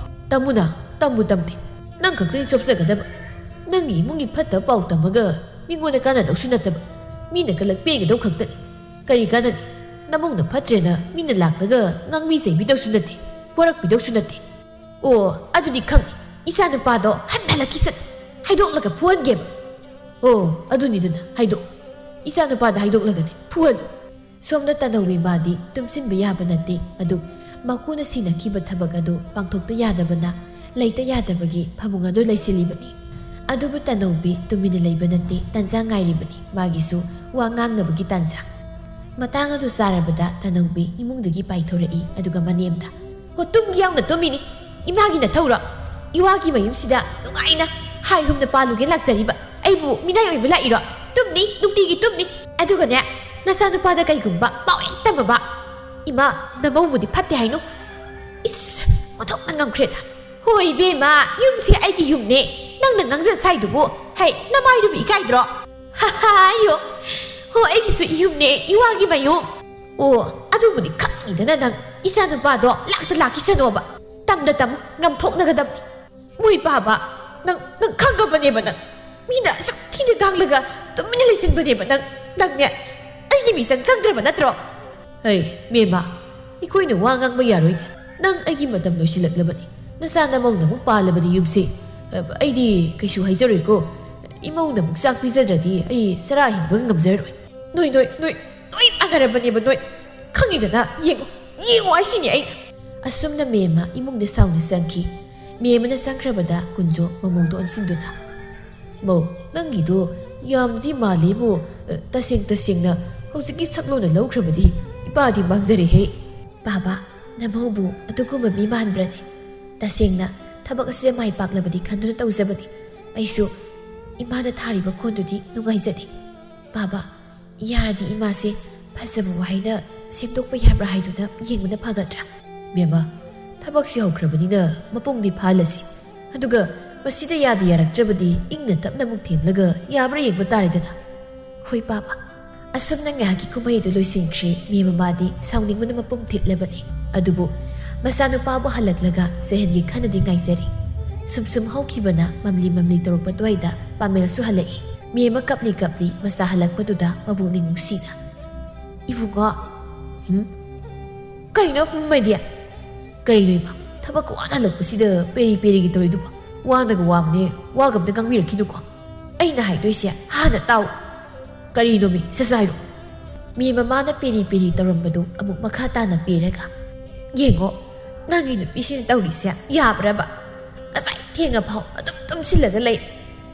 ꯇꯝꯃꯨꯅ, ꯇꯝꯕꯨ ꯇꯝꯗꯦ꯫ ꯅꯪ ꯈꯛꯇꯅꯤ ꯆꯣꯞꯆꯒꯗꯕ꯫ ꯅꯪꯒꯤ ꯏꯃꯨꯡꯒꯤ ꯐꯠꯇꯕ ꯄꯥꯎ ꯇꯝꯃꯒ ꯃꯤꯉꯣꯟꯗ ꯀꯥꯟꯅꯗꯧꯁꯨ ꯅꯠꯇꯕ, ꯃꯤꯅ ꯀꯜꯂꯛ ꯄꯦꯟꯒꯗꯧ ꯈꯛꯇꯅꯤ꯫ ꯀꯔꯤ ꯀꯥꯟꯅꯅꯤ? ꯅꯃꯧꯅ ꯐꯠꯇ꯭ꯔꯦꯅ ꯃꯤꯅ ꯂꯥꯛꯂꯒ ꯉꯥꯡꯕꯤ ꯆꯩꯕꯤꯗꯧꯁꯨ ꯅꯠꯇꯦ, ꯄꯣꯔꯛꯄꯤꯗꯧꯁꯨ ꯅꯠꯇꯦ꯫ ꯑꯣ, ꯑꯗꯨꯗꯤ ꯈꯪꯉꯤ꯫ ꯏꯆꯥ ꯅꯨꯄꯥꯗꯣ ꯍꯟ ꯍꯜꯂꯛꯈꯤꯁꯅꯨ꯫ ꯍꯥꯏꯗꯣꯛꯂꯒ ꯐꯨꯍꯟꯒꯦꯕ꯫ ꯑꯣ, ꯑꯗꯨꯅꯤꯗꯅ, ꯍꯥꯏꯗꯣꯛ꯫ ꯏꯆꯥ ꯅꯨꯄꯥꯗ ꯍꯥꯏꯗꯣꯛꯂꯒꯅꯦ ꯐꯨꯍꯜꯂꯨ꯫ ꯁꯣꯝꯗ ꯇꯅꯧꯕꯤ ꯃꯥꯗꯤ ꯇꯨꯝꯁꯤꯟꯕ ꯌꯥꯕ ꯅꯠꯇꯦ, ꯑꯗꯨ ꯃꯀꯨꯅ ꯁꯤꯟꯅꯈꯤꯕ ꯊꯕꯛ ꯑꯗꯨ ꯄꯥꯡꯊꯣꯛꯇ ꯌꯥꯗꯕꯅ ꯂꯩꯇ ꯌꯥꯗꯕꯒꯤ ꯐꯃꯨꯡ ꯑꯗꯨ ꯂꯩꯁꯤꯜꯂꯤꯕꯅꯤ꯫ ꯑꯗꯨꯕꯨ ꯇꯅꯧꯕꯤ ꯇꯨꯃꯤꯟꯅ ꯂꯩꯕ ꯅꯠꯇꯦ, ꯇꯥꯟꯖꯥ ꯉꯥꯏꯔꯤꯕꯅꯤ꯫ ꯃꯥꯒꯤꯁꯨ ꯋꯥ ꯉꯥꯡꯅꯕꯒꯤ ꯇꯥꯟꯖꯥ꯫ ꯃꯇꯥꯡ ꯑꯗꯨ ꯆꯥꯔꯕꯗ ꯇꯅꯧꯕꯤ ꯏꯃꯨꯡꯗꯒꯤ ꯄꯥꯏꯊꯣꯔꯛꯏ, ꯑꯗꯨꯒ ꯃꯅꯦꯝꯗ, "ꯍꯣ, ꯇꯨꯝꯒꯦ ꯌꯥꯎꯅ ꯇꯨꯝꯃꯤꯅꯤ꯫ ꯏꯃꯥꯒꯤ ꯅꯊꯧꯔꯣ? ꯏꯋꯥꯒꯤ ꯃꯌꯨꯝꯁꯤꯗ ꯅꯨꯡꯉꯥꯏꯅ ꯍꯥꯏ ꯍꯨꯝꯅ ꯄꯥꯜꯂꯨꯒꯦ ꯂꯥꯛꯆꯔꯤꯕ ꯑꯩꯕꯨ ꯃꯤꯅꯥꯏ ꯑꯣꯏꯕ ꯂꯥꯛꯏꯔꯣ? ꯇꯨꯝꯅꯤ, ꯅꯨꯡꯇꯤꯒꯤ ꯇꯨꯝꯅꯤ꯫ ꯑꯗꯨꯒꯅꯦ, ꯅꯆꯥꯅꯨꯄꯥꯗ ꯀꯩꯒꯨꯝꯕ ꯄꯥꯎ ꯍꯦꯛ ꯇꯝꯃꯕ, ꯏꯃꯥ, ꯅꯃꯧꯕꯨꯗꯤ ꯐꯠꯇꯦ ꯍꯥꯏꯅꯨ꯫" ꯏꯁ, ꯑꯣꯟꯊꯣꯛꯅ ꯉꯝꯈ꯭ꯔꯦꯗ꯫ "ꯍꯣꯏ ꯏꯕꯦꯝꯃ, ꯌꯨꯝꯁꯤ ꯑꯩꯒꯤ ꯌꯨꯝꯅꯦ꯫ ꯅꯪꯅ ꯉꯥꯡꯖ ꯁꯥꯏꯗꯨꯕꯨ, ꯍꯩ, ꯅꯃꯥꯏꯗꯨꯕꯨ ꯏꯀꯥꯏꯗ꯭ꯔꯣ?" "ꯍꯥ ꯍꯥ, ꯑꯌꯣ꯫ ꯍꯣ, ꯑꯩꯒꯤꯁꯨ ꯏꯌꯨꯝꯅꯦ, ꯏꯋꯥꯒꯤ ꯃꯌꯨꯝ꯫ ꯑꯣ, ꯑꯗꯨꯕꯨꯗꯤ ꯈꯪꯉꯤꯗꯅ ꯅꯪ꯫ ꯏꯆꯥ ꯅꯨꯄꯥꯗꯣ ꯂꯥꯛꯇ ꯂꯥꯛꯈꯤꯁꯅꯣꯕ꯫ ꯇꯝꯗ ꯇꯝꯃꯨ, ꯉꯝꯊꯣꯛꯅꯒꯗꯕꯅꯤ꯫ ꯃꯣꯏ ꯄꯥꯕ, ꯅꯪ, ꯅꯪ ꯈꯪꯉꯕꯅꯦꯕ ꯅꯪ꯫ ꯃꯤꯅ ꯑꯁꯨꯛ ꯊꯤꯅ ꯉꯥꯡꯂꯒ ꯇꯨꯃꯤꯟꯅ ꯂꯩꯁꯤꯟꯕꯅꯦꯕ ꯅꯪ꯫ ꯅꯪꯅꯦ ꯑꯩꯒꯤ ꯃꯤꯆꯪ ꯆꯪꯗ꯭ꯔꯕ ꯅꯠꯇ꯭ꯔꯣ?" "ꯍꯩ, ꯃꯦꯝꯃ, ꯑꯩꯈꯣꯏꯅ ꯋꯥ ꯉꯥꯡꯕ ꯌꯥꯔꯣꯏꯅꯦ꯫ ꯅꯪ ꯑꯩꯒꯤ ꯃꯇꯝ ꯂꯣꯏꯁꯤꯜꯂꯛꯂꯕꯅꯤ꯫ ꯅꯆꯥ ꯅꯃꯧꯅ ꯑꯃꯨꯛ ꯄꯥꯜꯂꯕꯗꯤ ꯌꯨꯝꯁꯤ꯫ ꯑ, ꯑꯩꯗꯤ ꯀꯩꯁꯨ ꯍꯥꯏꯖꯔꯣꯏꯀꯣ꯫ ꯏꯃꯧꯅ ꯑꯃꯨꯛ ꯆꯥꯛ ꯄꯤꯖꯗ꯭ꯔꯗꯤ ꯑꯩ ꯆꯔꯥ ꯍꯤꯡꯕ ꯉꯝꯖꯔꯣꯏ꯫ ꯅꯣꯏ, ꯅꯣꯏ, ꯅꯣꯏ, ꯅꯣꯏ ꯃꯥꯟꯅꯔꯕꯅꯦꯕ ꯅꯣꯏ꯫ ꯈꯪꯉꯤꯗꯅ, ꯌꯦꯡꯉꯣ, ꯌꯦꯡꯉꯣ ꯍꯥꯏꯁꯤꯅꯤ ꯑꯩꯅ꯫" ꯑꯁꯨꯝꯅ ꯃꯦꯝꯃ ꯏꯃꯨꯡꯗ ꯁꯥꯎꯅ ꯆꯪꯈꯤ꯫ ꯃꯦꯝꯃꯅ ꯆꯪꯈ꯭ꯔꯕꯗ ꯀꯨꯟꯖꯣ ꯃꯃꯧꯗ ꯑꯣꯟꯁꯤꯟꯗꯨꯅ, "ꯃꯧ, ꯅꯪꯒꯤꯗꯣ ꯌꯥꯝꯅꯗꯤ ꯃꯥꯜꯂꯦꯕꯨ, ꯑ, ꯇꯁꯦꯡ ꯇꯁꯦꯡꯅ ꯍꯧꯖꯤꯛꯀꯤ ꯁꯛꯂꯣꯟꯅ ꯂꯧꯈ꯭ꯔꯕꯗꯤ ꯏꯄꯥꯗꯤ ꯃꯥꯡꯖꯔꯦꯍꯦ꯫" "ꯄꯥꯕ, ꯅꯃꯧꯕꯨ ꯑꯗꯨꯒꯨꯝꯕ ꯃꯤ ꯃꯥꯟꯕ꯭ꯔꯅꯦ? ꯇꯁꯦꯡꯅ ꯊꯕꯛ ꯑꯁꯤꯗ ꯃꯥꯏ ꯄꯥꯛꯂꯕꯗꯤ ꯈꯟꯗꯨꯅ ꯇꯧꯖꯕꯅꯤ꯫ ꯑꯩꯁꯨ ꯏꯃꯥꯅ ꯊꯥꯔꯤꯕ ꯈꯣꯟꯗꯨꯗꯤ ꯅꯨꯡꯉꯥꯏꯖꯗꯦ꯫ ꯄꯥꯕ, ꯌꯥꯔꯗꯤ ꯏꯃꯥꯁꯦ ꯐꯖꯕ ꯋꯥꯍꯩꯅ ꯁꯦꯝꯗꯣꯛꯄ ꯌꯥꯕ꯭ꯔꯥ ꯍꯥꯏꯗꯨꯅ ꯌꯦꯡꯕꯅ ꯐꯒꯗ꯭ꯔꯥ?" "ꯕꯦꯝꯃ, ꯊꯕꯛꯁꯤ ꯍꯧꯈ꯭ꯔꯕꯅꯤꯅ ꯃꯄꯨꯡꯗꯤ ꯐꯥꯍꯜꯂꯁꯤ꯫ ꯑꯗꯨꯒ ꯃꯁꯤꯗ ꯌꯥꯗ ꯌꯥꯔꯛꯇ꯭ꯔꯕꯗꯤ ꯏꯪꯅ ꯇꯞꯅ ꯑꯃꯨꯛ ꯊꯦꯝꯂꯒ ꯌꯥꯕ꯭ꯔꯥ ꯌꯦꯡꯕ ꯇꯥꯔꯦꯗꯅ꯫" "ꯍꯣꯏ ꯄꯥꯕ꯫" ꯑꯁꯨꯝꯅ ꯉꯥꯏꯍꯥꯛꯀꯤ ꯀꯨꯝꯍꯩ ꯑꯗꯨ ꯂꯣꯏꯁꯤꯟꯈ꯭ꯔꯦ꯫ ꯃꯦꯝ ꯃꯃꯥꯗꯤ ꯁꯥꯎꯅꯤꯡꯕꯅ ꯃꯄꯨꯝ ꯊꯤꯠꯂꯕꯅꯤ꯫ ꯑꯗꯨꯕꯨ ꯃꯆꯥꯅꯨꯄꯥꯕꯨ ꯍꯜꯂꯛꯂꯒ ꯁꯦꯍꯟꯒꯤ ꯈꯟꯅꯗꯤ ꯉꯥꯏꯖꯔꯤ꯫ ꯁꯨꯝ ꯁꯨꯝ ꯍꯧꯈꯤꯕꯅ ꯃꯝꯂꯤ ꯃꯝꯂꯤ ꯇꯧꯔꯛꯄ ꯑꯗꯨꯋꯥꯏꯗ ꯄꯥꯃꯦꯜꯁꯨ ꯍꯜꯂꯛꯏ꯫ ꯃꯦꯝꯃ ꯀꯞꯂꯤ ꯀꯞꯂꯤ ꯃꯆꯥ ꯍꯜꯂꯛꯄꯗꯨꯗ ꯃꯕꯨꯛꯅꯤꯡ ꯅꯨꯡꯁꯤꯅ, "ꯏꯕꯨꯡꯉꯣ, ꯍꯨꯝ? ꯀꯩꯅꯣ ꯍꯨꯝ ꯍꯥꯏꯗꯤ? ꯀꯩꯅꯣ ꯏꯃꯥ? ꯊꯕꯛ ꯋꯥꯅ ꯍꯜꯂꯛꯄꯁꯤꯗ ꯄꯦꯔꯤ ꯄꯦꯔꯤꯒꯤ ꯇꯧꯔꯤꯗꯨꯕꯣ? ꯋꯥꯅꯒ ꯋꯥꯕꯅꯦ, ꯋꯥꯒ ꯑꯝꯇ ꯉꯥꯡꯕꯤꯔꯛꯈꯤꯅꯨꯀꯣ꯫ ꯑꯩꯅ ꯍꯥꯏꯗꯣꯏꯁꯦ ꯍꯥꯟꯅ ꯇꯥꯎ꯫ ꯀꯔꯤꯅꯣꯃꯤ? ꯁꯠ ꯁꯠ ꯍꯥꯏꯔꯣ꯫" ꯃꯦꯝꯃ ꯃꯥꯅ ꯄꯦꯔꯤ ꯄꯦꯔꯤ ꯇꯧꯔꯝꯕꯗꯨ ꯑꯃꯨꯛ ꯃꯈꯥ ꯇꯥꯅ ꯄꯦꯔꯒ, "ꯌꯦꯡꯉꯣ, ꯅꯪꯒꯤ ꯅꯨꯄꯤꯁꯤꯅ ꯇꯧꯔꯤꯁꯦ ꯌꯥꯕ꯭ꯔꯕ? ꯉꯁꯥꯏ ꯊꯦꯡꯉ ꯐꯥꯎ ꯑꯗꯨꯝ ꯇꯨꯝꯁꯤꯜꯂꯒ ꯂꯩ꯫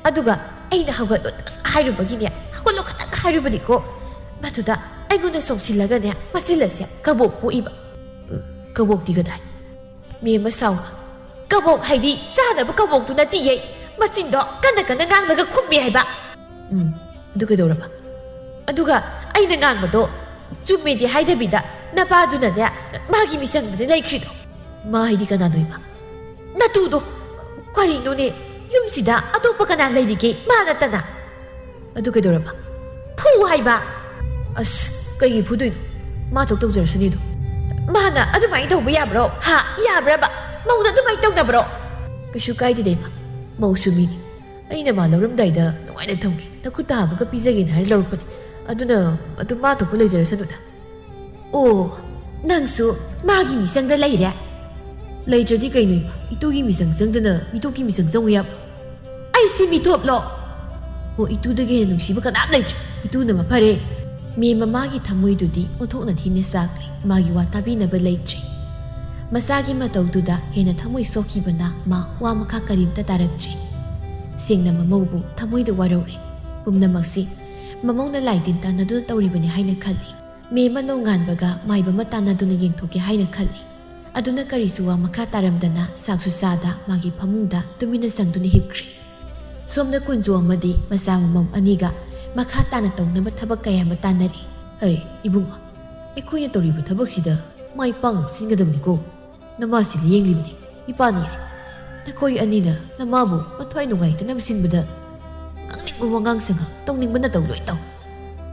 ꯑꯗꯨꯒ ꯑꯩꯅ ꯍꯧꯒꯠꯂꯣ ꯈꯇꯪ ꯍꯥꯏꯔꯨꯕꯒꯤꯅꯦ, ꯍꯧꯒꯠꯂꯣ ꯈꯇꯪ ꯍꯥꯏꯔꯨꯕꯅꯤꯀꯣ, ꯃꯗꯨꯗ ꯑꯩꯉꯣꯟꯗ ꯆꯣꯡꯁꯤꯜꯂꯒꯅꯦ, ꯃꯆꯤꯜ ꯑꯁꯦ ꯀꯕꯣꯛ ꯄꯣꯛꯏꯕ꯫" "ꯀꯕꯣꯛꯇꯤ ꯀꯗꯥꯏ?" ꯃꯦꯝꯃ ꯁꯥꯎꯅ, "ꯀꯕꯣꯛ ꯍꯥꯏꯗꯤ ꯆꯥꯅꯕ ꯀꯕꯣꯛꯇꯨ ꯅꯠꯇꯤꯌꯦ, ꯃꯆꯤꯟꯗꯣ ꯀꯟꯅ ꯀꯟꯅ ꯉꯥꯡꯂꯒ ꯈꯨꯝꯃꯦ ꯍꯥꯏꯕ꯫" "ꯎꯝ, ꯑꯗꯨ ꯀꯩꯗꯧꯔꯕ?" "ꯑꯗꯨꯒ ꯑꯩꯅ ꯉꯥꯡꯕꯗꯣ ꯆꯨꯝꯃꯦꯗꯤ ꯍꯥꯏꯗꯕꯤꯗ ꯅꯄꯥꯗꯨꯅꯅꯦ ꯃꯥꯒꯤ ꯃꯤꯆꯪꯗꯅꯦ ꯂꯩꯈ꯭ꯔꯤꯗꯣ꯫" "ꯃꯥ ꯍꯥꯏꯗꯤ ꯀꯅꯥꯅꯣ ꯏꯃꯥ?" "ꯅꯇꯨꯗꯣ꯫ ꯀꯔꯤꯅꯣꯅꯦ, ꯌꯨꯝꯁꯤꯗ ꯑꯇꯣꯞꯄ ꯀꯅꯥ ꯂꯩꯔꯤꯒꯦ ꯃꯥ ꯅꯠꯇꯅ?" "ꯑꯗꯨ ꯀꯩꯗꯧꯔꯕ?" "ꯐꯨ ꯍꯥꯏꯕ꯫" "ꯑꯁ, ꯀꯩꯒꯤ ꯐꯨꯗꯣꯏꯅꯣ? ꯃꯥ ꯊꯣꯛ ꯇꯧꯖꯔꯁꯅꯤꯗꯣ꯫" "ꯃꯥꯅ ꯑꯗꯨꯃꯥꯏꯅ ꯇꯧꯕ ꯌꯥꯕ꯭ꯔꯣ? ꯍꯥ? ꯌꯥꯕ꯭ꯔꯕ? ꯃꯧꯅ ꯑꯗꯨꯃꯥꯏꯅ ꯇꯧꯅꯕ꯭ꯔꯣ?" "ꯀꯩꯁꯨ ꯀꯥꯏꯗꯦꯗ ꯏꯃꯥ, ꯃꯧꯁꯨ ꯃꯤꯅꯤ꯫ ꯑꯩꯅ ꯃꯥ ꯂꯧꯔꯝꯗꯥꯏꯗ ꯅꯨꯡꯉꯥꯏꯅ ꯊꯝꯒꯦ, ꯅꯈꯨꯠꯇ ꯍꯥꯞꯄꯒ ꯄꯤꯖꯒꯦꯅ ꯍꯥꯏꯔ ꯂꯧꯔꯛꯄꯅꯤ꯫ ꯑꯗꯨꯅ ꯑꯗꯨꯝ ꯃꯥ ꯊꯣꯛꯄ ꯂꯩꯖꯔꯁꯅꯨꯗ꯫" "ꯑꯣ, ꯅꯪꯁꯨ ꯃꯥꯒꯤ ꯃꯤꯆꯪꯗ ꯂꯩꯔꯦ?" "ꯂꯩꯇ꯭ꯔꯗꯤ ꯀꯩꯅꯣ ꯏꯃꯥ? ꯏꯇꯨꯒꯤ ꯃꯤꯆꯪ ꯆꯪꯗꯅ ꯃꯤꯇꯣꯞꯀꯤ ꯃꯤꯆꯪ ꯆꯪꯉꯨ ꯌꯥꯕ꯭ꯔꯣ?" "ꯑꯩꯁꯤ ꯃꯤꯇꯣꯞꯂꯣ? ꯑꯣ, ꯏꯇꯨꯗꯒꯤ ꯍꯦꯟꯅ ꯅꯨꯡꯁꯤꯕ ꯀꯅꯥꯝ ꯂꯩꯇ꯭ꯔꯦ꯫ ꯏꯇꯨꯅ ꯃꯐꯔꯦ꯫" ꯃꯦꯝꯃ ꯃꯥꯒꯤ ꯊꯃꯣꯏꯗꯨꯗꯤ ꯑꯣꯟꯊꯣꯛꯅ ꯊꯤꯅ ꯆꯥꯛꯂꯤ꯫ ꯃꯥꯒꯤ ꯋꯥ ꯇꯥꯕꯤꯅꯕ ꯂꯩꯇ꯭ꯔꯦ꯫ ꯃꯆꯥꯒꯤ ꯃꯇꯧꯗꯨꯗ ꯍꯦꯟꯅ ꯊꯃꯣꯏ ꯁꯣꯛꯈꯤꯕꯅ ꯃꯥ ꯋꯥ ꯃꯈꯥ ꯀꯔꯤꯝꯇ ꯇꯥꯔꯛꯇ꯭ꯔꯦ꯫ ꯁꯦꯡꯅ ꯃꯃꯧꯕꯨ ꯊꯃꯣꯏꯗ ꯋꯥꯔꯧꯔꯦ꯫ ꯄꯨꯝꯅꯃꯛꯁꯤ ꯃꯃꯧꯅ ꯂꯥꯏ ꯇꯤꯟ ꯇꯥꯟꯅꯗꯨꯅ ꯇꯧꯔꯤꯕꯅꯤ ꯍꯥꯏꯅ ꯈꯜꯂꯤ꯫ ꯃꯦꯝꯃ ꯅꯣꯡꯉꯥꯟꯕꯒ ꯃꯥꯏꯕ ꯑꯃ ꯇꯥꯟꯅꯗꯨꯅ ꯌꯦꯡꯊꯣꯛꯀꯦ ꯍꯥꯏꯅ ꯈꯜꯂꯤ꯫ ꯑꯗꯨꯅ ꯀꯔꯤꯁꯨ ꯋꯥ ꯃꯈꯥ ꯇꯥꯔꯝꯗꯅ ꯁꯥꯛꯁꯨ ꯆꯥꯗ ꯃꯥꯒꯤ ꯐꯃꯨꯡꯗ ꯇꯨꯃꯤꯟꯅ ꯆꯪꯗꯨꯅ ꯍꯤꯞꯈ꯭ꯔꯦ꯫ ꯁꯣꯝꯗ ꯀꯨꯟꯖꯣ ꯑꯃꯗꯤ ꯃꯆꯥ ꯃꯃꯧ ꯑꯅꯤꯒ ꯃꯈꯥ ꯇꯥꯅ ꯇꯧꯅꯕ ꯊꯕꯛ ꯀꯌꯥ ꯑꯃ ꯇꯥꯟꯅꯔꯤ꯫ "ꯍꯩ, ꯏꯕꯨꯡꯉꯣ, ꯑꯩꯈꯣꯏꯅ ꯇꯧꯔꯤꯕ ꯊꯕꯛꯁꯤꯗ ꯃꯥꯏ ꯄꯥꯛꯅꯕ ꯁꯤꯟꯒꯗꯕꯅꯤꯀꯣ꯫ ꯅꯃꯥꯁꯤ ꯂꯥꯌꯦꯡꯂꯤꯕꯅꯤ, ꯏꯄꯥꯅꯤ꯫ ꯅꯈꯣꯏ ꯑꯅꯤꯅ ꯅꯃꯥꯕꯨ ꯃꯊ꯭ꯋꯥꯏ ꯅꯨꯡꯉꯥꯏꯇꯅꯕ ꯁꯤꯟꯕꯗ ꯉꯥꯡꯅꯤꯡꯕ ꯋꯥꯉꯥꯡ ꯁꯉꯥꯡ, ꯇꯧꯅꯤꯡꯕ ꯅꯇꯧ ꯂꯣꯏ ꯇꯧ꯫